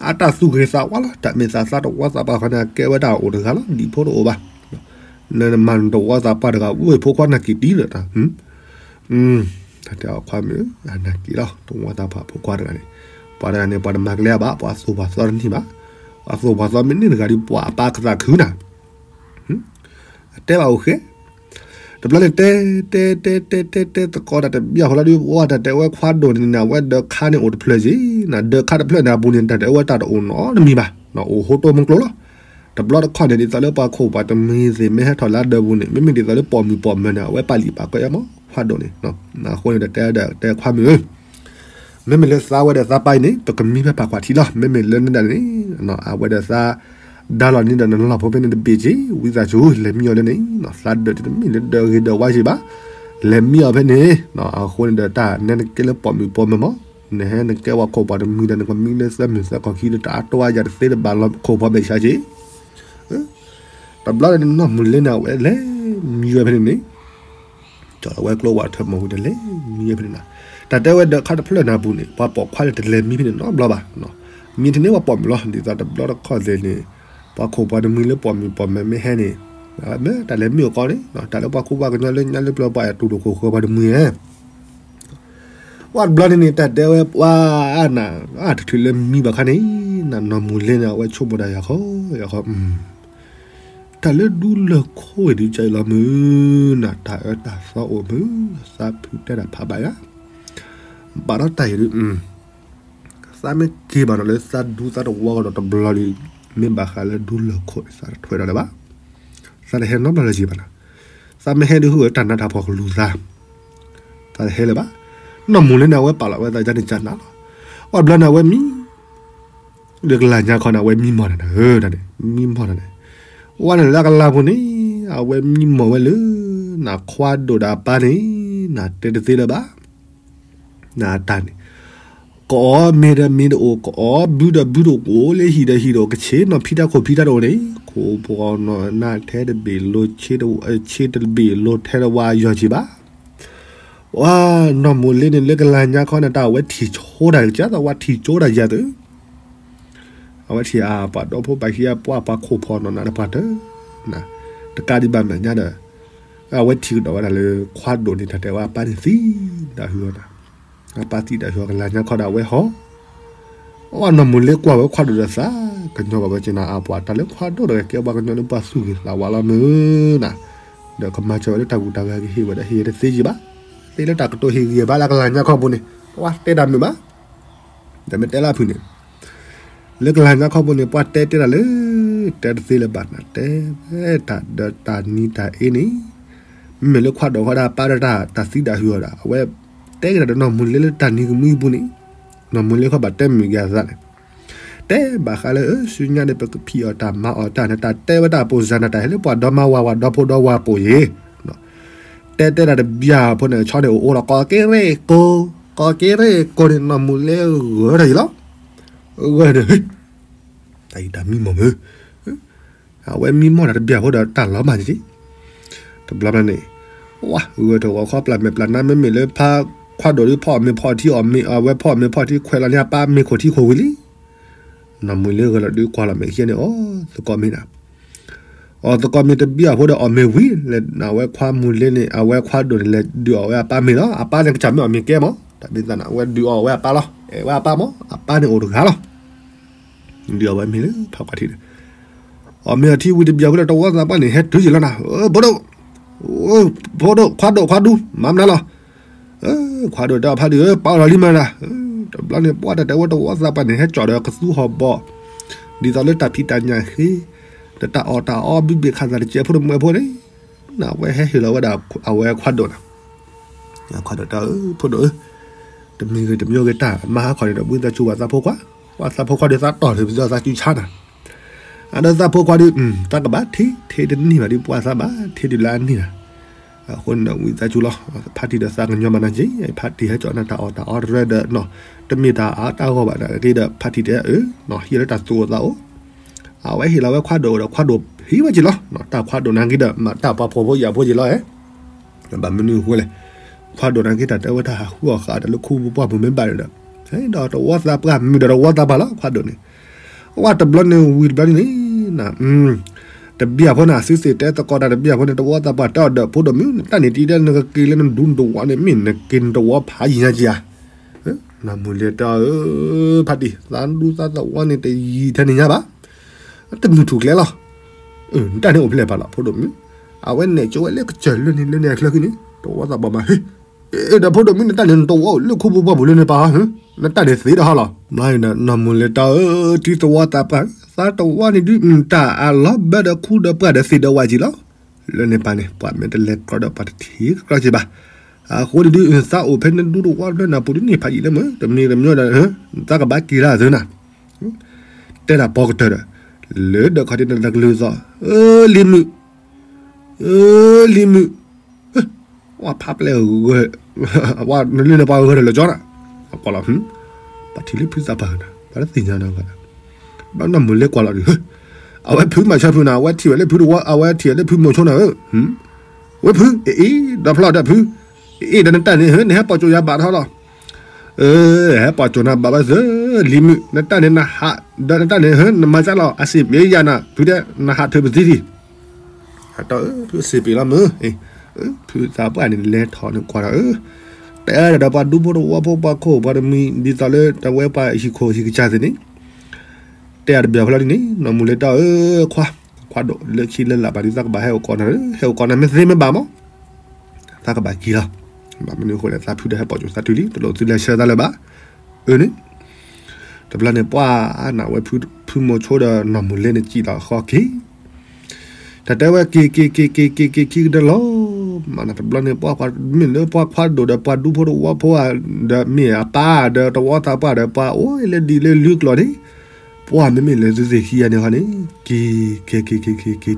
အတၢ်သူၣ်ဂ့ၤသးဝါလီၤ, တၢ်မ့ၢ်သးသးတဝီသးပှၢ်ခီန့ၣ် အကဲဝဲတၢ်အိၣ်တဂၤလီၤ, ဒံးဖိတအိၣ်ဘၣ်, နမၤနတဝီသးပှၢ်တဂၤ ဝ့ၢ်ဖိခွါနာ်က့ၤတံၢ်လၢတၢ်, တၢ်တဲအီၤခွါမ့ၢ် အနာ်က့ၤလီၤ တဝီသးပှၢ်ဖိခွါတဂၤန့ၣ်, ပှၤတဂၤန့ၣ် ပှၤတမၤကလဲၤဘၣ် ပှၤသိၣ်ပှၤသီတန့ၢ်ဘၣ်, ပှၤသိၣ်ပှၤသီမ့ၢ်န့ၢ်တဂၤဒီး ပှၤအပၢ်ကသးခုနၤ တဲဘၣ်အိၣ်ဃဲ, တဘျီန့ၣ်တဲ တဲ တဲ တဲ တဲ တဲ တဲ သကိးတၢ်တဘျီဃီလီၤဒီး ပှၤတၢ်တဲဝဲခွါဒိၣ်န့ၣ် အဝဲဒၢးခါန့ၣ်အိၣ်တဖျၢၣ်က့ၤ, နဒၢးခါတဖျၢၣ်န့ၣ်အပူၤန့ၣ် တၢ်တဲဝဲတၢ်တအိၣ်နီတမံၤဘၣ်, အိၣ်ဟိတိၢ်မုၢ်ကျိၤလီၤ, တဘျီတခီၣ်န့ၣ် ဒ်သိးလၢပှၤခိၣ်ပှၤတမှံၤသ့ၣ် မ့ၢ်ဟဲထီၣ်လၢဒၢးပူၤန့ၣ် မ့မ့ၢ်ဒ်သိးလၢပိာ်မုၣ်ပိာ်မၢၤန့ၣ် အဝဲပာ်လံာ်ပာ်ကွဲးအီၤမး ခွါဒိၣ်န့ၣ်, အဃိန့ၣ်ဒီးတဲဒီးတဲခွါမုၣ်ဧၢ မ့မ့ၢ်လၢသးဝဲဒီးသးပၢ်အံၤန့ၣ် ပကမံဖဲပာ်ကွၢ်ထံလီၤ, မ့မ့ၢ်လၢနဒၣ်န့ၣ် အဝဲဒီးသး ဒါလီၤန့ၣ်ဒီးနလီၢ်ဖိဖဲန့ၣ်တဘ့ၣ်က့ၤ ဝံသးစူၤ လဲၤမံအီၤလၢန့ၣ်, သးဒၢးတမ့ၢ်လၢဒၢးဂ့ၤဒၢးဝါက့ၤဘၣ်, လဲၤမံအီၤဖဲန့ၣ်, အဃိန့ၣ်ဒီး တၢ်နဲနကဲလၢပိာ်မုၣ်ပိာ်မၢၤမး, နဟဲနကဲဝဲခိၣ်ပှၤတမှံၤဒီး နကမံလၢသၢမုၢ်သၢခီၣ်ခံဒီး တၢ်အတိအါယၤတသ့တဘၣ်လီၤ ခိၣ်ဖီမဲာ်ဆှးက့ၤ တဘျီန့ၣ်နီၢ်မူၤလ့န့ၣ် အဝဲလဲၤမံဝဲဖဲန့ၣ်န့ၣ်, ကၠီလီၤဝဲကျိဝဲထၢမီၢ်ဝံၤဒီး လဲၤမံဝဲဖဲန့ၣ်နၤ, တၢ်တဲဝဲဒၢးခါတဖျၢၣ်န့ၣ်အပူၤန့ၣ် ပှၤပိာ်ခွါန့ၣ်တလဲၤမံဖဲန့ၣ်နီတဘျီဘၣ်, မံတန့ၢ်ပှၤပိာ်မုၣ်လီၤ, ဒ်သိးတဘျီတခီၣ်သ့ၣ်န့ၣ် ပှၤခိၣ်ပှၤတမှံၤလၢပိာ်မုၣ်ပိာ်မၢၤမ့ၢ်ဟဲန့ၣ်, မ့ၢ်တၢ်လဲၤမံအိၣ်ကီးန့ၣ် တၢ်လၢပှၤကူပှၤကညီလၢညါလၢပျၢၤပှၤအဲၣ်တူၢ်လိာ်ခိၣ်ဃၢၤပှၤတမှံၤဧၢ ပှၤတဘျီန့ၣ်န့ၣ် တၢ်တဲဝဲပှၤအနၢ် အါတချုးလၢမံဘၣ်ခါန့ၣ် နနီၢ်မူၤလ့န့ၣ် အဝဲဆိကမိၣ်တၢ်ယၤခီယၤခီ, တၢ်လၢဒူလၢၢ်ခိၣ်အံၤဒုးကၢအံၤလီၤမုၢ် နတၢ်အၢတၢ်သီအိၣ်မုၢ် သးဖုတဲတၢ်ဖးဘၣ်ယၤ, ဘၣ်ဒီးတၢ်အံၤဒုး သးမ့ၢ်က့ၤဘၣ်ဒီးလၢသးဒူသးတဝီကဒီးတဘျီလံ, မ့ၢ်ဘၣ်ဃးလၢဒူလၢၢ်ခိၣ်န့ၣ် သးတထွဲဒီးလၢၤဘၣ်, သးတဟဲနီတဘျီလၢၤဘၣ်နၤ, သးမ့ၢ်ဟဲဒုးဟူးဝဲတၢ်နးတၢ်ဖှီၣ်ကလူၤသး, သးတဟဲလၢၤဘၣ်, နီၢ်မူၤလ့န့ၣ် အဝဲပာ်လီၤဝဲသးကန့ၣ်ကနးလီၤ, အီၣ်ဘျီန့ၣ် အဝဲမံ လၢကလၤညါခီန့ၣ် အဝဲမံမီၢ်နၤန့ၣ်, မံမီၢ်နၤန့ၣ်, ဝဲန့ၣ်လၢကလၤပူၤန့ၣ် အဝဲမံမီၢ်ဝဲလၢ နခွါဒိၣ်ဒီးအပၢ်န့ၣ် နတဲတသ့လၢၤဘၣ်, နတၢ်န့ၣ် ကအီၣ်မ့ၤဒီးမ့ၤတအိၣ်, ကအီၣ်ဘုဒီးဘုတအိၣ်, လၢဟံၣ်ဒီးဟံၣ်တအိၣ်, ကဆ့ၣ်နီၤဖံတၢ်ခိၣ်ဖံတၢ်တအိၣ်န့ၣ်, ခိၣ်ဖီနီၤနၢ်ထဲတဘ့ၣ်လိၤ, ဆ့တဘ့ၣ်လိၤထဲတဝါယီၤက့ၤဘၣ် ပှၤနီၢ်မူၤလ့န့ၣ်လၢကလၤညါခီန့ၣ် တၢ်အဝဲထံၣ်ဆိတၢ်ကသး ဝဲထံၣ်ကၠိတၢ်ယၤသု, အဝဲထံၣ်အပှၤဒီဖိပှၤခံအပှၤ ပှၤခိၣ်ဖီနီၤနးတပှၤတၢၢ်, တကးဒံးဘၣ်မဲာ်ညါဒီး အဝဲထံၣ်ကဒီးဝဲဒၣ်လၢ ခွါဒိၣ်န့ၣ် တၢ်တဲဝဲအပၢ်န့ၣ်သံဒၣ်ဟုၣ်အီၤ, အပၢ်သံဒၣ်ဟုၣ်အီၤ ကလၤညါခီဒီးအဝဲဟီၣ် အဝဲနီၢ်မူၤလ့ကွၢ်ဝဲခွါဒိၣ်ဒီးသးကညီၤဘၣ်ဝဲက့ၤနၤ အပှၤတၢ်လၢခွါဒိၣ်ဒီးကဲပှၤကညီလၢပှၤသူၣ်ဂ့ၤသးဝါလီၤမုၢ်နၤ, ဒီးကမၤစၢၤဝဲလၢတၢ်ကူၣ်တၢ်ဂၤကဟ့ၣ်ဝဲဒၣ်ဟ့ၣ်ဝဲတသ့ကံဘၣ်, သ့လၢတၢ်ကတိၤဟ့ၣ်ဂံၢ်ဘါလၢကလၤညါခီပူၤန့ၣ် ပှၤတဲတၢ်မုာ်ဘၣ်, ဒီးမ့ၢ်တဲလၢအဖုၣ်န့ၣ် လၢကလၤညါခီပူၤန့ၣ် ပှၤတဲတဲတၢ်လၢ တဲတသ့လၢၤဘၣ်နၤ တဲဝဲတၢ်ဒီးတၢ်နံၤတၢ်အ့န့ၣ်, မ့မ့ၢ်လၢခွါဒိၣ်ဃီဒၣ်ပၢ်ဒီးတၢ်သံဒၣ်ဟုၣ်အီၤဒီး အဝဲတဲက့ၤတၢ်ဒီးနီၢ်မူၤလ့လၢတၢ်နံၤကမှံအပူၤန့ၣ်, နီၢ်မူၤလ့ခီဘၣ်တဲမုာ်က့ၤအသးန့ၣ်, တဲဘၣ်ဃးလၢ ဆူညါန့ၣ် ပကဖံးအီၣ်တၢ်မၤအီၣ်တၢ်န့ၣ် တၢ်တဲဝဲတၢ်ပိၢ်စၢ်န့ၣ် တၢ်ဟဲလၢပှၤဒီမါဝၤ ပှၤဒီဖိဒီဝၤပိာ်ယ့ၤ, တဲတဲတၢ်တဘျီဖိန့ၣ် ဆီန့ၣ်အိၣ်အိၣ်ဒီး ကီးက့ရ့ၣ်ကိး, ကီးက့ရ့ၣ်ကိးန့ၣ် နီၢ်မူၤလ့ဂၢၢ်ထီၣ်ယံၤလီၤ, ဂၢၢ်ဒီး တၢ်အံၤတၢ်မံမီၢ်မုၢ်, အဝဲမံမီၢ်တၢ်တဘျီဖိဒီးတၢ်လီၤမၢ်န့ၣ်, တဘျီန့ၣ်, ဝါ ဂၢၢ်ထီၣ်ဂီၤခီပျၢ်မဲာ်ပျၢ်နါ မ့မ့ၢ်လၢဖါခွါဒိၣ်ဒုးဖီအီၣ်မ့ၤဖီအီၣ်ထံအီၣ်မ့ၤ အဝဲဖီအီၣ်မ့ၤဖီအီၣ်ထံခွဲးလီၤန့ၢ်အပၢ်မ့ၤခိၣ်ထံခိၣ်ဝံၤလံ, နီၢ်မူၤလ့ဂၢၢ်လီၤဒုးကွၢ်လီၤမဲာ်ခံန့ၣ် အီၣ်သကိးမ့ၤနၤ အီၣ်သကိးမ့ၤတဘျီဖိဒီးအီၣ်မ့ၤဝံၤ လဲၤအဝဲခွါမူၤလ့န့ၣ် အဝဲခွါဒိၣ်န့ၣ် လဲၤဒုးအီၣ်ဝဲအပၢ်မ့ၤလီၤ. အပၢ်န့ၣ်ကစၢ်မ့ၢ်အီၣ်မ့ၤကဲမး တၢ်မ့ၢ်သးန့ၣ် အဝဲဒုးအီၣ်ဝဲအပၢ်လီၤ အဲၣ်ဝဲအပၢ်မး အပၢ်န့ၣ်အိၣ်တဂၤလီၤ. ဒုးအီၣ်ဝဲမ့ၤလၢဖးကွၢ်ထံးန့ၣ် အီၣ်မ့ၤအီၣ်ထံဝံၤတဘျီဖိဒီး တဝီသးပှၢ်န့ၣ် ဟဲတုၤယံၤလီၤနၤ ဖိဒိၣ် ဖိဒိၣ် ခွါဒိၣ်ခွါဒူ မၤမနုၤလီၤ. ခွါဒိၣ်တဲအဖါဒံၣ်ဧၢ ပာ်အီၣ်လီၤလံမးနၤ. တဘျီန့ၣ် ပှၤတၢ်တဲဝဲတဝီသးပှၢ်န့ၣ် ဟဲကၠီၣ်ဒီးကသူဟီၣ်ဘီၣ် ဒ်သိးလၢတၢ်ဖံးတၢ်ညၣ်ဃ့ ဒီးတၢ်အီၣ်တၢ်အီဘံဘ့ၣ်ခးသးတကဲးဖိတမုၢ်ဖိန့ၣ် အဝဲဟဲဟ့ၣ်လီၤဝဲဒၣ်အဝဲခွါဒိၣ်နၤ ခွါဒိၣ်တဲအီၤ ဖိဒိၣ်ဧၢ တမံၤဂ့ၤတမံၤဂ့ၤ တၢ်မၤဟးခီန့ၣ်ဒီး ဝံသးစူၤဝဲသးဖိခွါ, ဝဲသးဖိခွါဒီးသးတီၢ်လၢပသးစူၤဆါနၤ. အဒီးသးဖိခွါဒီး သးကဘၣ်ထံၣ် ထံၣ်တန့ၢ်ဘၣ်ဒီး ပှၤသးဘၣ်ထံၣ်ဒုးလၢအန့ၢ်နၤ. အဃိန့ၣ်ဒီး ဝံသးစူၤလီၤ ဖါတံၢ်ဒီးသးကညီၤမးနၤက့ ဖါတံၢ်ဟဲကၠီၣ်နၤတၢ်အီၣ်တၢ်အီတရၢဒီး တမ့ၢ်တၢ်အါတၢ်ဂီၢ်ဘၣ် နက့ဒီး ဖါတံၢ်တဲအၢ ဟံၣ်လၢတၢ်သူၣ်အိၣ်သးအိၣ် အဝဲဟ့ၣ်လီၤဝဲခွါဒိၣ်ဒီး ခွါဒိၣ်ဟံးဝဲက့ၤလီၤ. တၢ်ခွါဒိၣ်နာ်က့ဒီး မၤတၢ်ပှၤဖှီၣ်ဖိယာ်ဖိက့ၤလီၤဧါ. ဘၣ်မနုၤအဃိလဲၣ်, ခွါဒိၣ်နာ်က့ တၢ်တဲဝဲတၢ်ဟးဃုအီၣ်ဃာ်ဒီးလၢခူပူၤပှၢ်ပူၤမ့ၢ်ဘၣ်ဒီး ဒီးတဝီသးပှၢ် မုာ်ဒီးတဝီသးပှၢ်လီၤ ခွါဒိၣ်န့ၣ်. ဝဲတဘျီန့ၣ်ဝံၤတဘျီန့ၣ် တဘျီဖိန့ၣ် သုသ့ၣ်တဲသကိးတၢ်တဘျီဖိန့ၣ် တဝီသးပှၢ်တဲအီၤဒီး ဖိဒိၣ်မုၣ် နတၢ်န့ၣ်တံၤဒဲး နကက့ၤလၢနဒူနတဝီန့ၣ် မ့ၢ်နက့ၤနတဝီဖးယံၤညါက့ဧါ. နီၢ်မူၤလ့တဲအီၤ ဖါတံၢ် သးဒူသးသဝီန့ၣ် တယံၤထဲန့ၣ်ညါဘၣ် တမုာ်ထူၣ်ကျဲလီၤ. နတၢ်န့ၣ်အိၣ်ဖျဲၣ်ဖးလီၤ ဖိဒိၣ်မုၣ်. အဝဲနဲၣ်ကၠိဝဲလၢကစၢၢ်လၢန့ၣ်လၢန့ၣ်အချၢဃီန့ၣ် တဝီသးပှၢ်မး ဟ့ၣ် ဒီးဖိဒိၣ်မုၣ် နတၢ်န့ၣ်နတဝီအိၣ်လၢခူပူၤပှၢ်ပူၤလၢန့ၣ်ပၤ နတၢ်န့ၣ်သ့ဒီးဟီလီၤ. နီၢ်မူၤလ့တဲအီၤ တံၤသဝီသးပှၢ် သးတဝီန့ၣ်ဒုး တၢ်အလီၤဘၢဒီးခူဒီးပှၢ်ဒီးသ့ၣ်ဒီးဝၣ်က့ၤလီၤ. လၢန့ၣ်ပၤန့ၣ် ပှၤမ့ၢ်တလဲၤကြီဒီးပှၤတထံၣ်ကကြီက့ၤဘၣ်. အဃိန့ၣ်ဒုး သးအိၣ်ဖဲနဒူတဝီဖျၢၣ်နၤပူၤဒ်န့ၣ်ဖးယံာ်လၢမုၢ် တမံၤတမံၤဒီး သးကဘၣ်က့ၤလၢအသၢနၤ တဲတၢ်ပီကတၢၢ်ဒီး လၢဒၢးခီၣ်ထံးန့ၣ်တကလုာ်သီၣ် လံၤမုၣ် လံၤမုၣ် ဝဲဖးပျဲၢ်ဂၢၢ် ဝဲနလၢန့ၣ်ပှၤဂၢၢ်ဒီးလၢကၠီနၤ အကွၢ်လီၤ ပှၤထံၣ်လၢဖုသးပှၢ်နၤ ပှၤတသ့ၣ်ညါနၤဂၤ ဘၣ်နီၢ်မူၤလ့ကွၢ်လီၤဒုး အဝဲဖုမၤဆၢဖုနၤ အဝဲထံၣ်ဝဲလၢဖုတဝီ အဝဲထံၣ်ဝဲလၢဖုမိၤဆိနၤဧၢ ဝဲဖု အ့ၣ် ဒီဖျီဒီးဖု အ့ၣ် ဒီးနတၢ်န့ၣ် နဟဲပိာ်ကၠိယၤဘၣ်ထီလီၤ ဟဲပိာ်ကၠိနၤဘၣ်ဝဲသၢ လံၤမုၣ် နတၢ်န့ၣ်နဟး ဒီးနတၢ်န့ၣ် နမၤကၢ်လီၤ အစ့ၣ်ပ့ၤယၤနၤ ဖုတဲ နဟးထုးပသံထံ အတၢ်အၢ ဖုစ့ၣ်ပ့ၤလီၤမုၢ် ဖုသးပှၢ်န့ၣ်လဲၤထီၣ်န့ၣ်ကွၢ်ဒီး တဲဒီးပှၤဒူဖိတဝီဖိပှၤခိၣ်ပှၤတမံၤ ဒ်သိးလၢတဝဲပှၤဟံၣ်ခိၣ်ဟံၣ်ကစၢ်သ့ၣ်န့ၣ် တဲအတဘၣ်ဖဲလီၤဒ်န့ၣ် နီၢ်မူၤလ့တဲအီၤ ခွါ ခွါဒိၣ်လၢခံလၢလၢ်ဘၣ်ဒ်သးကဘၣ်ဟဲအိၣ်ကိးနၤ ဟဲအိၣ်ကိးနၤမ့ၢ်သ့မ့ၢ်ဘၣ်မး သးကဘၣ်က့ၤလီၤ ဘၣ်မနုၤအဃိလဲၣ် သးဖုဒီးဟဲပိာ်ကၠိသးတုၤလံ တလိၣ်သုလဲၤဆှၢသးလၢၤဘၣ် အၢန့ၣ် တဘျီန့ၣ်ပှၤနၢ်ဝဲဖုမိၤဆိဒီးနီၢ်မူၤလ့န့ၣ်စံၣ်လီၤဃီက့ၤ တၢ်တဲဝဲက့ၤက့ၤက့ၤက့ၤက့ၤက့ၤခံကတၢၢ်လီၤ မးနတဘျီန့ၣ်ပှၤ မ့ၢ်လၢပှၤခွါဒိၣ်ဒီးပှၤဒူဖိတဝီဖိဧါ ဒီးမ့ၢ်အပၢ်ဒီးတဝီသးပှၢ်ဒီးပှၤအိၣ်လၢဒ်လၢလုၢ်ကျိာ်န့ၣ် ပှၤမ့မ့ၢ်လၢသုသ့ၣ်ခံဂၤန့ၣ်ဃီန့ၣ် က့ၤက့ၤက့ၤက့ၤက့ၤတဘံ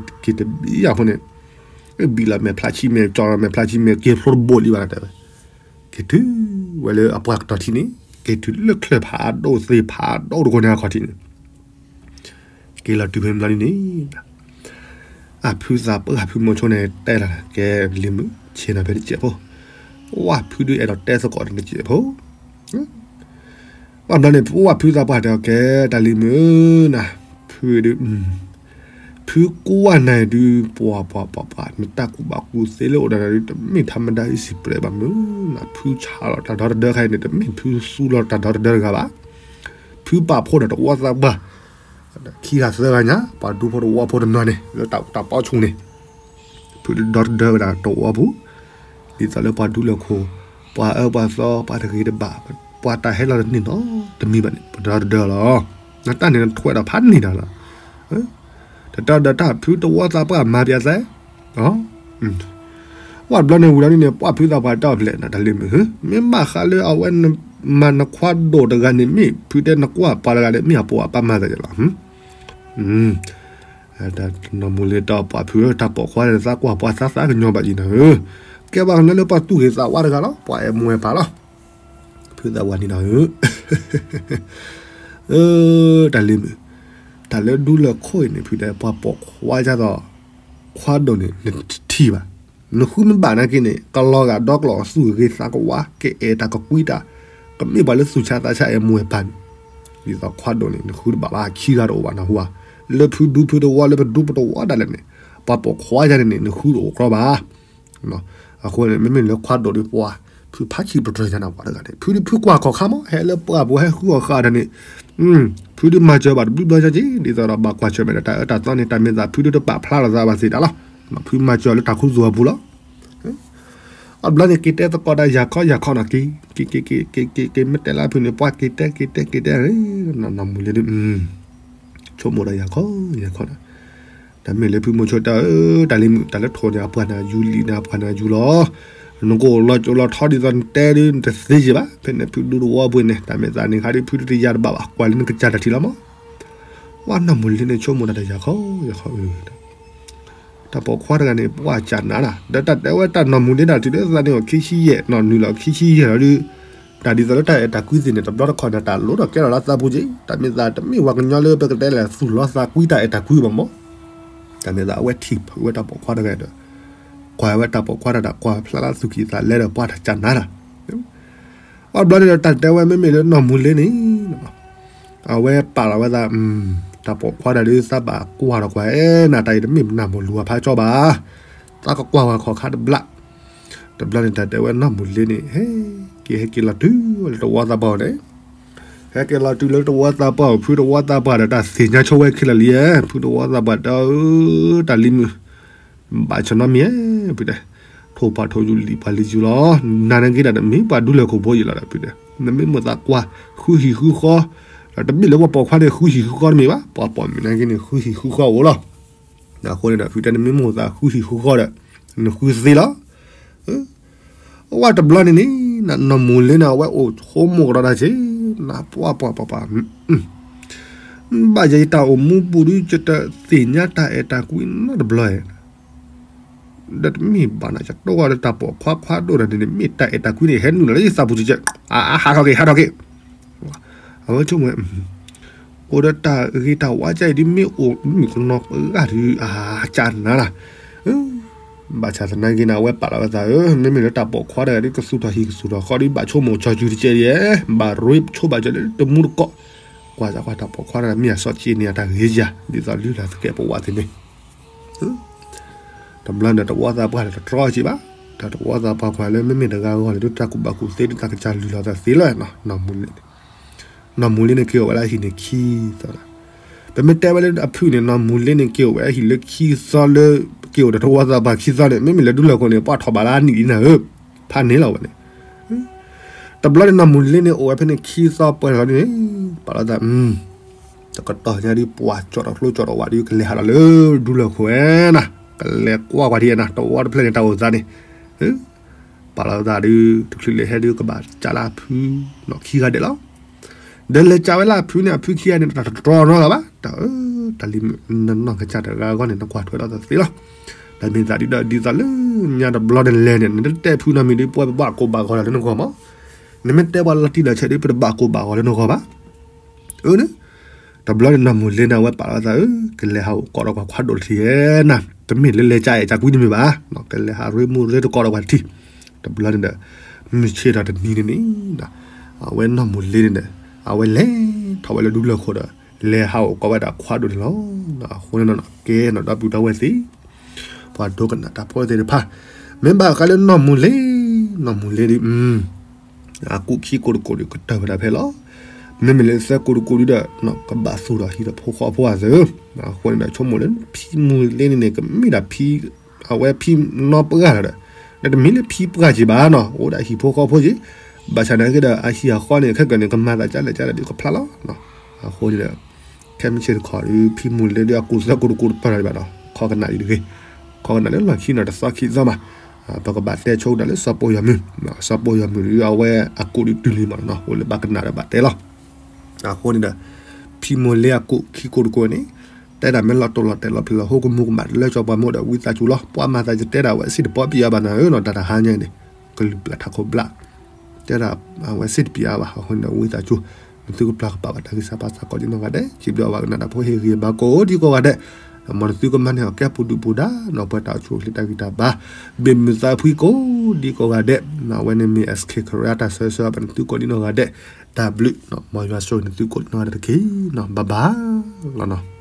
ယၤဖိန့ၣ် ဘံလီၤမဲာ်ဖျါဆံမဲာ် ကၠီလီၤမဲာ်ဖျါဆံမဲာ် က့ၤဖျိတဘိလံဘၣ်နတဲဝဲ က့ၤတုၤဝဲလၢအပှၢ်ကတီၢ်ထံန့ၣ် က့ၤတုၤလၢချၢၣ်ဖးဒိၣ်သ့ၣ်ဖးဒိၣ်တကိးန့ၣ်အခီၣ်ထံးန့ၣ် က့ၤလီၤတုၤဖဲန့ၣ်ဘျီဒ်န့ၣ် အဖုသးပှၢ်ဖုမိၤဆိန့ၣ်တဲလီၤ ကဲလံၤမုၣ် ဆ့ၣ်နီၤဖဲတစဲးဖိ ဝၣ်ဖုဒုးအဲၣ်ဒိးတဲသကိးတစဲးဖိ ဘၣ်ဘျီန့ၣ် ဝၣ်ဖုသးပှၢ်တဲအီၤ ကဲတၢ်လံၤမုၣ်ဧၢနၤ ဖုဒုး ဖုကွၢ်နၤဒုး ပှၤပှၤပှၤပှၤ နတၢ်ကူၣ်ဘၣ်ကူၣ်သ့လၢအိၣ်ဒီးနၤဒုး တမ့ၢ်ထါမဒါအံၤစံးပြဲးဘၣ်မုၢ်နၤ ဖုဆးလီၤတၢ်ဒီတဒၢခါအံၤန့ၣ် တမ့ၢ်ဖုသူလီၤတၢ်ဒီတဒၢတဂၤဘၣ် ဖုပာ်ဖှိၣ်ဒီးတဝီသးပှၢ် ခံဂၤသၢဂၤညါ ပှၤဒူဖိတဝီဖိတနီၤန့ၣ် လၢတၢ်ပီဆူၣ်န့ၣ် ဖုဒီဒီတဒၢဝဲဒၣ်တဝီပူၤ ဒ်သိးလၢပှၤဒူလၢၢ်ခိၣ် ပှၤအၢပှၤသီ ပှၤတဂ့ၤတဘၣ် ပှၤတၢ်ဟဲလီၤတန့ၢ်နီတမံၤဘၣ်န့ၣ် ပဒီတဒၢလီၤ. နတၢ်န့ၣ်နထွဲဒီးဖးန့ၢ်တၢ်လီၤ. တတၢ်ဒီးတၢ်ဖုတဝီသးပှၢ်မၤပၠးသး ဝဲတဘျီန့ၣ်ဝံၤလီၤန့ၣ် ပှၤဖုသးပှၢ်တၢ်အီၣ်ဖျဲးနတၢ်လံမုၢ်ဧၢ, မ့ၢ်ဘၣ်ဃးလၢအဝဲမၤနခွါဒိၣ်တဂၤန့ၣ် မ့ၢ်ဖုတဲနကွၢ်ပှၤတဂၤန့ၣ် မ့ၢ်အပိာ်အပၢ်မၤသးယလီၤ. နီၢ်မူလ့တၢ်ပှၤဖုတၢ်ပိာ်ခွါဒီးသးကွၢ်ပှၤသးသးကညီၤဘၣ်ယံၤနၤဧၢ, ကဲဘၣ်ကညီလၢပှၤသူၣ်ဂ့ၤသးဝါတဂၤလီၤ ပှၤအဲၣ်မိၢ်အဲၣ်ပၢ်လီၤ. ဖုသးပှၢ်န့ၣ်နၤဧၢ တၢ်လံမုၢ်, တၢ်လၢဒူလၢၢ်ခိၣ်အံၤန့ၣ် ဖုတဲပှၤပိာ်ခွါဒ်သိး ခွါဒိၣ်န့ၣ် နတထံၣ်ဘၣ်. နဃုမ့ၢ်ဘၣ်နာ်က့န့ၣ် ကလီၤဂာ်ဒီကလီၤသူၣ်ဂ့ၤသးကဝါ ကအဲၣ်တၢ်ကကွံတၢ်, ကမ့ၢ်ပှၤလၢသူၣ်ဆါသးဆါအဲၣ်မိၢ်အဲၣ်ပၢ်န့ၣ်, ဒ်သိးခွါဒိၣ်န့ၣ် နဃုတဘၣ်ဘၣ် ခံဂၤတအိၣ်ဘၣ်နၢ်ဟူဧါ. လၢဖုဒူဖုတဝီ လၢပဒူပတဝီဒၣ်လဲာ်န့ၣ် ပှၤပိာ်ခွါယါန့ၣ်န့ၣ် နဃုတအိၣ်ကြီဘၣ်. အဃိန့ၣ် မ့မ့ၢ်လၢခွါဒိၣ်ဒီးပှၤ ဖုဖးဆံးပတြၢၤညါနၤပှၤတဂၤန့ၣ် ဖုဒုးဖုကွၢ်ခီၣ်ခါမး ဟဲလၢပှၢ်ပူၤဟဲဃုအီၣ်ဃာ်တၢ်န့ၣ်, ဖုဒုးမၤစၢၤဘၣ်တဘျုးဘျီညါက့ၤ ဒ်သိးဒီးဘၣ်ကွၢ်ဆၢၣ်မဲာ်ဒီးတၢ်အၢတၢ်သီန့ၣ် တၢ်မ့ၢ်သးဖုဒုးတပာ်ဖျါလီၤသးဘၣ်သ့ၣ်တၢ်လီၤ. ဖုမၤစၢၤလၢတၢ်ခူသူၣ်အပူၤလီၤ. အဘျီန့ၣ် က့ၤတဲသကိးတၢ်ယၤခီယၤခီနီၤ က့ၤ က့ၤ က့ၤ က့ၤ က့ၤ က့ၤ မ့ၢ်တဲလၢဖုန့ၣ် ပှၤက့ၤတဲက့ၤတဲက့ၤတဲ နီၢ်မူလ့ဒုး ဆိကမိၣ်ဒီးယၤခီယၤခီနီၤ, တၢ်မ့ၢ်လၢဖုမိၤဆိတၢ်ဧၢ တၢ်လံၤမုၣ် တၢ်လၢထိၣ်န့ၣ် အပှၤန့ၣ်ယူလံၤန့ၣ် အပှၤန့ၣ်ယူလီၤ. နကအိၣ်လီၤကၠိလီၤထီဒ်သိးနတဲဒုး နတသ့ယံၤဘၣ်. ဖဲန့ၣ်ဖုဒူတဝီပူၤန့ၣ် တၢ်မ့ၢ်သးန့ၣ်ခါဒုး ဖုဒုးတယါတဘၣ်ဘၣ် ကွၢ်လၢနကစၢ်တၢ်ထံၣ်လီၤမး. ဝဲနီၢ်မူလ့န့ၣ် ဆိကမိၣ်တၢ်တယၤခီယၤခီ တၢ်ပိာ်ခွါတဂၤန့ၣ် ပှၤကၢ်နါတၢ် ဒီးတၢ်တဲဝဲတၢ်နီၢ်မူလ့တၢ်တုၤလၢသးန့ၣ်အီၤခံဆံယဲၢ် နီၢ်နုာ်လီၤခံဆံယဲၢ်လီၤဒုး, တၢ်ဒ်သိးလၢတၢ်အဲၣ်တၢ်ကွံသ့ၣ်န့ၣ် တဘျီတခီၣ်န့ၣ် တၢ်လိၤထီၣ်ကဲထီၣ်လၢသးပူၤက့ၤ, တၢ်မ့ၢ်သးတမ့ၢ်ဝဲကညီလၢပကတဲလဲၣ် သူၣ်လီၤသးကွံတၢ်အဲၣ်တၢ်ကွံဘၣ်မး. တၢ်မ့ၢ်သးအဝဲထံၣ်ဖုးဝဲတၢ်ပိာ်ခွါတဂၤဒီး ကွၢ်ဝဲတၢ်ပိာ်ခွါတၢ်ဒီး ကွၢ်ဖျါလၢသူၣ်ကံၢ်သးလဲဒီး ပှၤတၢ်ကၢ်နါတၢ် အဘျီန့ၣ်ဒီးတၢ်တဲဝဲမ့မ့ၢ်လၢနီၢ်မူလ့န့ၣ် အဝဲပာ်လီၤဝဲသး တၢ်ပိာ်ခွါတၢ်ဒုးသးဘၣ်ကွၢ်ဒီးကွၢ် အဲ နတၢ်အံၤတမ့ၢ်နၢ်မိၢ်လူၤအဖးကၠီဘၣ်, သးကကွၢ်ဝဲခီၣ်ခါတဘျီ, တဘျီန့ၣ်တၢ်တဲဝဲနီၢ်မူလ့န့ၣ် ဟဲက့ၤဟဲက့ၤလီၤတုၤဝဲလၢတဝီသးပှၢ်န့ၣ်, ဟဲက့ၤလီၤတုၤလၢတဝီသးပှၢ် ဖုတဝီသးပှၢ်ဒီးတၢ်သ့ၣ်ညါဆိဝဲခဲလၢာ်လံ, ဖုတဝီသးပှၢ်တဲ တၢ်လံၤမုၣ် ဘၣ်ဆၢနီတမံၤ, ဖုတဲ, ထိၣ်ပှၢ်ထိၣ်ယူၤလံၤပှၤလံၤယူၤလီၤ, နၤန့ၣ်က့ၤဒၣ်တမ့ၢ်ပှၤဒူလၢၢ်ခိၣ်ဖိယံၤလီၤဒီး ဖုတဲ, နမ့ၢ်မိၣ်သးကွၢ် ဃုဟံၣ်ဃုဃီ, ဒီးတမ့ၢ်လၢပှၤပိာ်ခွါန့ၣ် ဃုဟံၣ်ဃုဃီတမ့ၢ်ဘၣ်, ပှၤပိာ်မုၣ်နာ်က့န့ၣ် ဃုဟံၣ်ဃုဃီအိၣ်လီၤ. အဃိန့ၣ်ဒီး ဖုတဲနမ့ၢ်မိၣ်သးဃုဟံၣ်ဃုဃီဒီး နဃုသ့လီၤ. အဝဲတဘျီန့ၣ်န့ၣ် နီၢ်မူလ့န့ၣ် အဝဲအိၣ်ဆိကမိၣ်ကဒီးတၢ်က့ၤ, နပှၤပှၤပှၤပှၤ ဘၣ်ယဲယတၢ်အိၣ်မူပူၤဒုး ယတသ့ၣ်ညါတၢ်အဲၣ်တၢ်ကွံနီတဘျီဧါ, ဒီးတမ့ၢ်ဘၣ်နီၤ ယတိၢ်ဝဲလၢတၢ်ပိာ်ခွါခွါဒိၣ်တၢ်န့ၣ်န့ၣ် မ့ၢ်တၢ်အဲၣ်တၢ်ကွံန့ၣ် ဟဲနုာ်လီၤလၢယသးပူၤကဲကဲ, အါ ဟးထီၣ်က့ၤ ဟးထီၣ်က့ၤ, အဝဲဆိကမိၣ်ဝဲ အိၣ်ဒီးတၢ်ဂ့ၤတၢ်ဝါကဲအံၤဒုး မ့ၢ်အိၣ်မုၣ်ကနီၤပဂၢ်ဒုး အါ ကၢ်နါလၢ ဘၣ်ဆၣ်သနာ်က့န့ၣ် အဝဲပာ်လီၤဝဲသးဧၢ, မ့မ့ၢ်လၢတၢ်ပိာ်ခွါတဂၤဒုး ကသူၣ်ထီၣ်ဟံၣ်ကသူၣ်ထီၣ်ဃီဒုး ဘၣ်ဆိကမိၣ်ကၠီၤကူၤတကဲဒ်, ဘၣ်ရ့ဆိဘၣ်ကၠီၤလၢတမူတကိး, ကွၢ်စၢ်ကွၢ်တၢ်ပိာ်ခွါတဂၤ မ့ၢ်အစီဆှံန့ၣ် အတၢ်ဂ့ၤယၤ ဒ်သိးလုၢ်လၢ်သကဲးပဝးသ့ၣ်န့ၣ် တဘျီန့ၣ် တဝီသးပှၢ်တတြီစ့ၢ်ဘၣ်, တၢ်တဝီသးပှၢ်ကွၢ်လၢမ့မ့ၢ်တဂၤဂီၢ်လၢဒုး တၢ်ကူၣ်ဘၣ်ကူၣ်သ့ဒုး တၢ်ကစၢ်လုၢ်လီၤသးသ့လီၤ, နီၢ်မူလ့န့ၣ် နီၢ်မူလ့န့ၣ်က့ၤအိၣ်ဝဲလၢဟံၣ်န့ၣ်ခံသီ, ပမ့ၢ်တဲဝဲလၢအဖုၣ်န့ၣ် နီၢ်မူလ့န့ၣ်က့ၤအိၣ်ဝဲဟံၣ်လၢခံသီလၢ က့ၤအိၣ်ဒီးတဝီသးပှၢ်ခံသီန့ၣ် မ့မ့ၢ်လၢဒူလၢၢ်ခိၣ်န့ၣ် ပှၤထီၣ်ဘးလၢအနံၣ်လံနၤဧၢ, ဖးန့ၣ်လီၤဝဲန့ၣ် တဘျီန့ၣ် နီၢ်မူလ့န့ၣ် အိၣ်ဝဲဖဲန့ၣ်ခံသီပှဲၤလီၤန့ၣ် ပာ်လီၤသး တကတီၢ်ညါဒုး ပှၤကၠီၣ်ဒီးကျိကၠီၣ်ဒီးဝးဒုး ကလဲၤဟးလီၤလၢဒူလၢၢ်ခိၣ်ဝဲနၤ, ကလဲၤကွၢ်ကွၢ်ထံၣ်နၤ တဝီတဖျၢၣ်န့ၣ် တၢ်အိၣ်သးန့ၣ်, ပာ်လီၤသးဒုး တချုးလဲၤဟဲဒုး ကဘၣ်ကးလၢအဖု နီၢ်ခံဂၤဒဲးလီၤ. ဒီးလဲၤကးဝဲလၢအဖုန့ၣ် အဖုခံဂၤန့ၣ် တၢ်တတြီနီတဂၤဘၣ်, တၢ်ဧၢ, တၢ်လံၤမုၣ် နနီၢ်ကစၢ်တဂၤအဂီၢ်န့ၣ် နကွၢ်ထွဲဒီးသးသ့လီၤ. တၢ်မ့ၢ်သးဒုးဒီး ဒ်သိးလၢညါတဘျီနလဲၤန့ၣ် နတတဲဖုနီတမံၤဒုး ပဝဲပဘၣ်ကိၢ်ဘၣ်ဂီၤလၢနဂီၢ်မး, နမ့ၢ်တဲပှၤလီၤတံၢ်လီၤဆဲးဒုး ပတဘၣ်ကိၢ်ဘၣ်ဂီၤလၢနဂီၢ်ဘၣ်. အၢန့ၣ် တဘျီန့ၣ် နီၢ်မူလ့န့ၣ် အဝဲပာ်လီၤသးဧၢ, ကလဲၤဟးအိၣ်ကိးဒီးပှၤခွါဒိၣ်တထံၣ်ဧဲနၤ, တမ့ၢ်လၢလဲၤကးအဲၣ်ကးကွံတမ့ၢ်ဘၣ်, ကလဲၤဟးရ့မူရ့တကိးဒီးပှၤတထံၣ်, တဘျီန့ၣ်ဒီး မုၢ်ဆ့ၣ်ထီၣ်တနံၤန့ၣ်န့ၣ် အဝဲနီၢ်မူလ့န့ၣ်ဒီး အဝဲလဲၤထီၣ်ဝဲလၢဒူလၢၢ်ခိၣ်ဒီး လဲၤဟးအိၣ်ကိးဝဲဒၣ်ခွါဒိၣ်န့ၣ်လီၤ. အဃိန့ၣ် ကဲနီၢ်ဒီပုၢ်ဒီဝဲၢ်သ့ၣ် ပှၤဒိကနၣ်တၢ်ဖိသ့ၣ်တဖၣ်, မ့ၢ်ဘၣ်ဃးလၢနီၢ်မူလ့, နီၢ်မူလ့ဒုး အကူၣ်ခံကိးတကိးဒုး ကတၢၢ်ဝဲဒၣ်ဖဲလီၤ. မ့မ့ၢ်လၢသၢကိးတကိးဒုဒီး ကဘၣ်သူၣ်ထီၣ်ဟံၣ်ဒီးဖိဃီဖိအသိး, အဃိန့ၣ်ဒီး ဆိကမိၣ်လၢဖံမူၤလ့န့ၣ်န့ၣ် ကမ့ၢ်ဒၣ်ဖံ အဝဲဖံနီပှၢ်လီၤဒီး ဒီးတမ့ၢ်လၢဖံပှၢ်က့ၤဘၣ်နီၤ, အိၣ်ဒၣ်ဟံၣ်ဖိဃီဖိက့ၤ, ဘၣ်ဆၣ်နာ်က့ဒီး အဟံၣ်အဃီန့ၣ် ခဲကနံၣ်န့ၣ် ကမၤသးဒ်လဲၣ်ဒ်လဲၣ်ဒီးကဖျါလီၤ. အဃိန့ၣ်ဒီး ခဲမုၢ်ဆ့ၣ်တခီဒီး ဖံမူၤလ့ဒီးအကိးသၢကိးတကိးတပၢၢ်လီၤဘၣ်ဒီး ခီကနၣ်ဒ်တဂ့ၤ, ခီကနၣ်လၢလီၢ်ခံနီၤ တသီခံသီမး, ပကဘၣ်တဲဆိကဒီးလၢစီၤပိာ်ယီၤမုၢ်, စီၤပိာ်ယီၤမုၢ်ဒီး အဝဲအကိးဒုးတုၤလံမးနီၤ, အိၣ်လၢဘၣ်ကနၣ်ဒီးဘၣ်တဲလီၤ. အဃိန့ၣ်ဒီး ဖံမူၤလ့အကိးခံကိးတကိးန့ၣ် တဲဒၣ်မ့ၢ်လီၤတိၢ်လီၤတဲာ်လီၤဖျဲၣ်လီၤဟိ ကမူၤကမၣ်တလၢစီၤပှၤမိၢ်ဒီး ဝံသးစူၤလီၤ, ပှၤမၤသးယတဲဒၣ်ဝဲစံၣ်တပီပယါဘၣ်နၤဧၢနီၤ, တၢ်တဟါညါအံၤန့ၣ် ကလုၢ်ဘျၣ်ထးခိၣ်ဘျၣ် တဲဒၣ်အဝဲစံၣ်တပယါဘၣ်, အဃိန့ၣ်ဒီး ဝံသးစူၤ နသုကပျၢ်ကပာ်ဘၣ်တၢ်ဂံၢ်စၢ်ဘါစၢ်ကိးဒ်နီၢ်ဂၤဒဲး, စံးဘျုးဘၣ်ကနၣ်တၢ်ဖိဟ့ၣ်ဂံၢ်ဘါကိးဒံကိးဂၤဒဲး, မ်နသုကမၤန့ၢ်အီၣ်ကဲပူၤဒုၣ်ပူၤဒါနီၤ, ပှဲၤတၢ်အိၣ်ဆူၣ်အိၣ်ချ့တၢ်ဂံၢ်တၢ်ဘါ, ဘၣ်မုာ်သးဖှံကိးဒံကိးဂၤဒဲး, အဝဲန့ၣ်မ့ၢ် S K Korea တၢ်ဆၢဂ့ၤဆၢဝါဘၣ်နသုကိးဒံနီၢ်ဂၤဒဲး, တၢ်ဘျုး, မ်ယွၤဆိၣ်ဂ့ၤနသုကိးဒံနီၢ်ဂၤဒဲးတက့ၢ်နီၤ, ဘၣ်ဘၣ်လီၤနီၤ.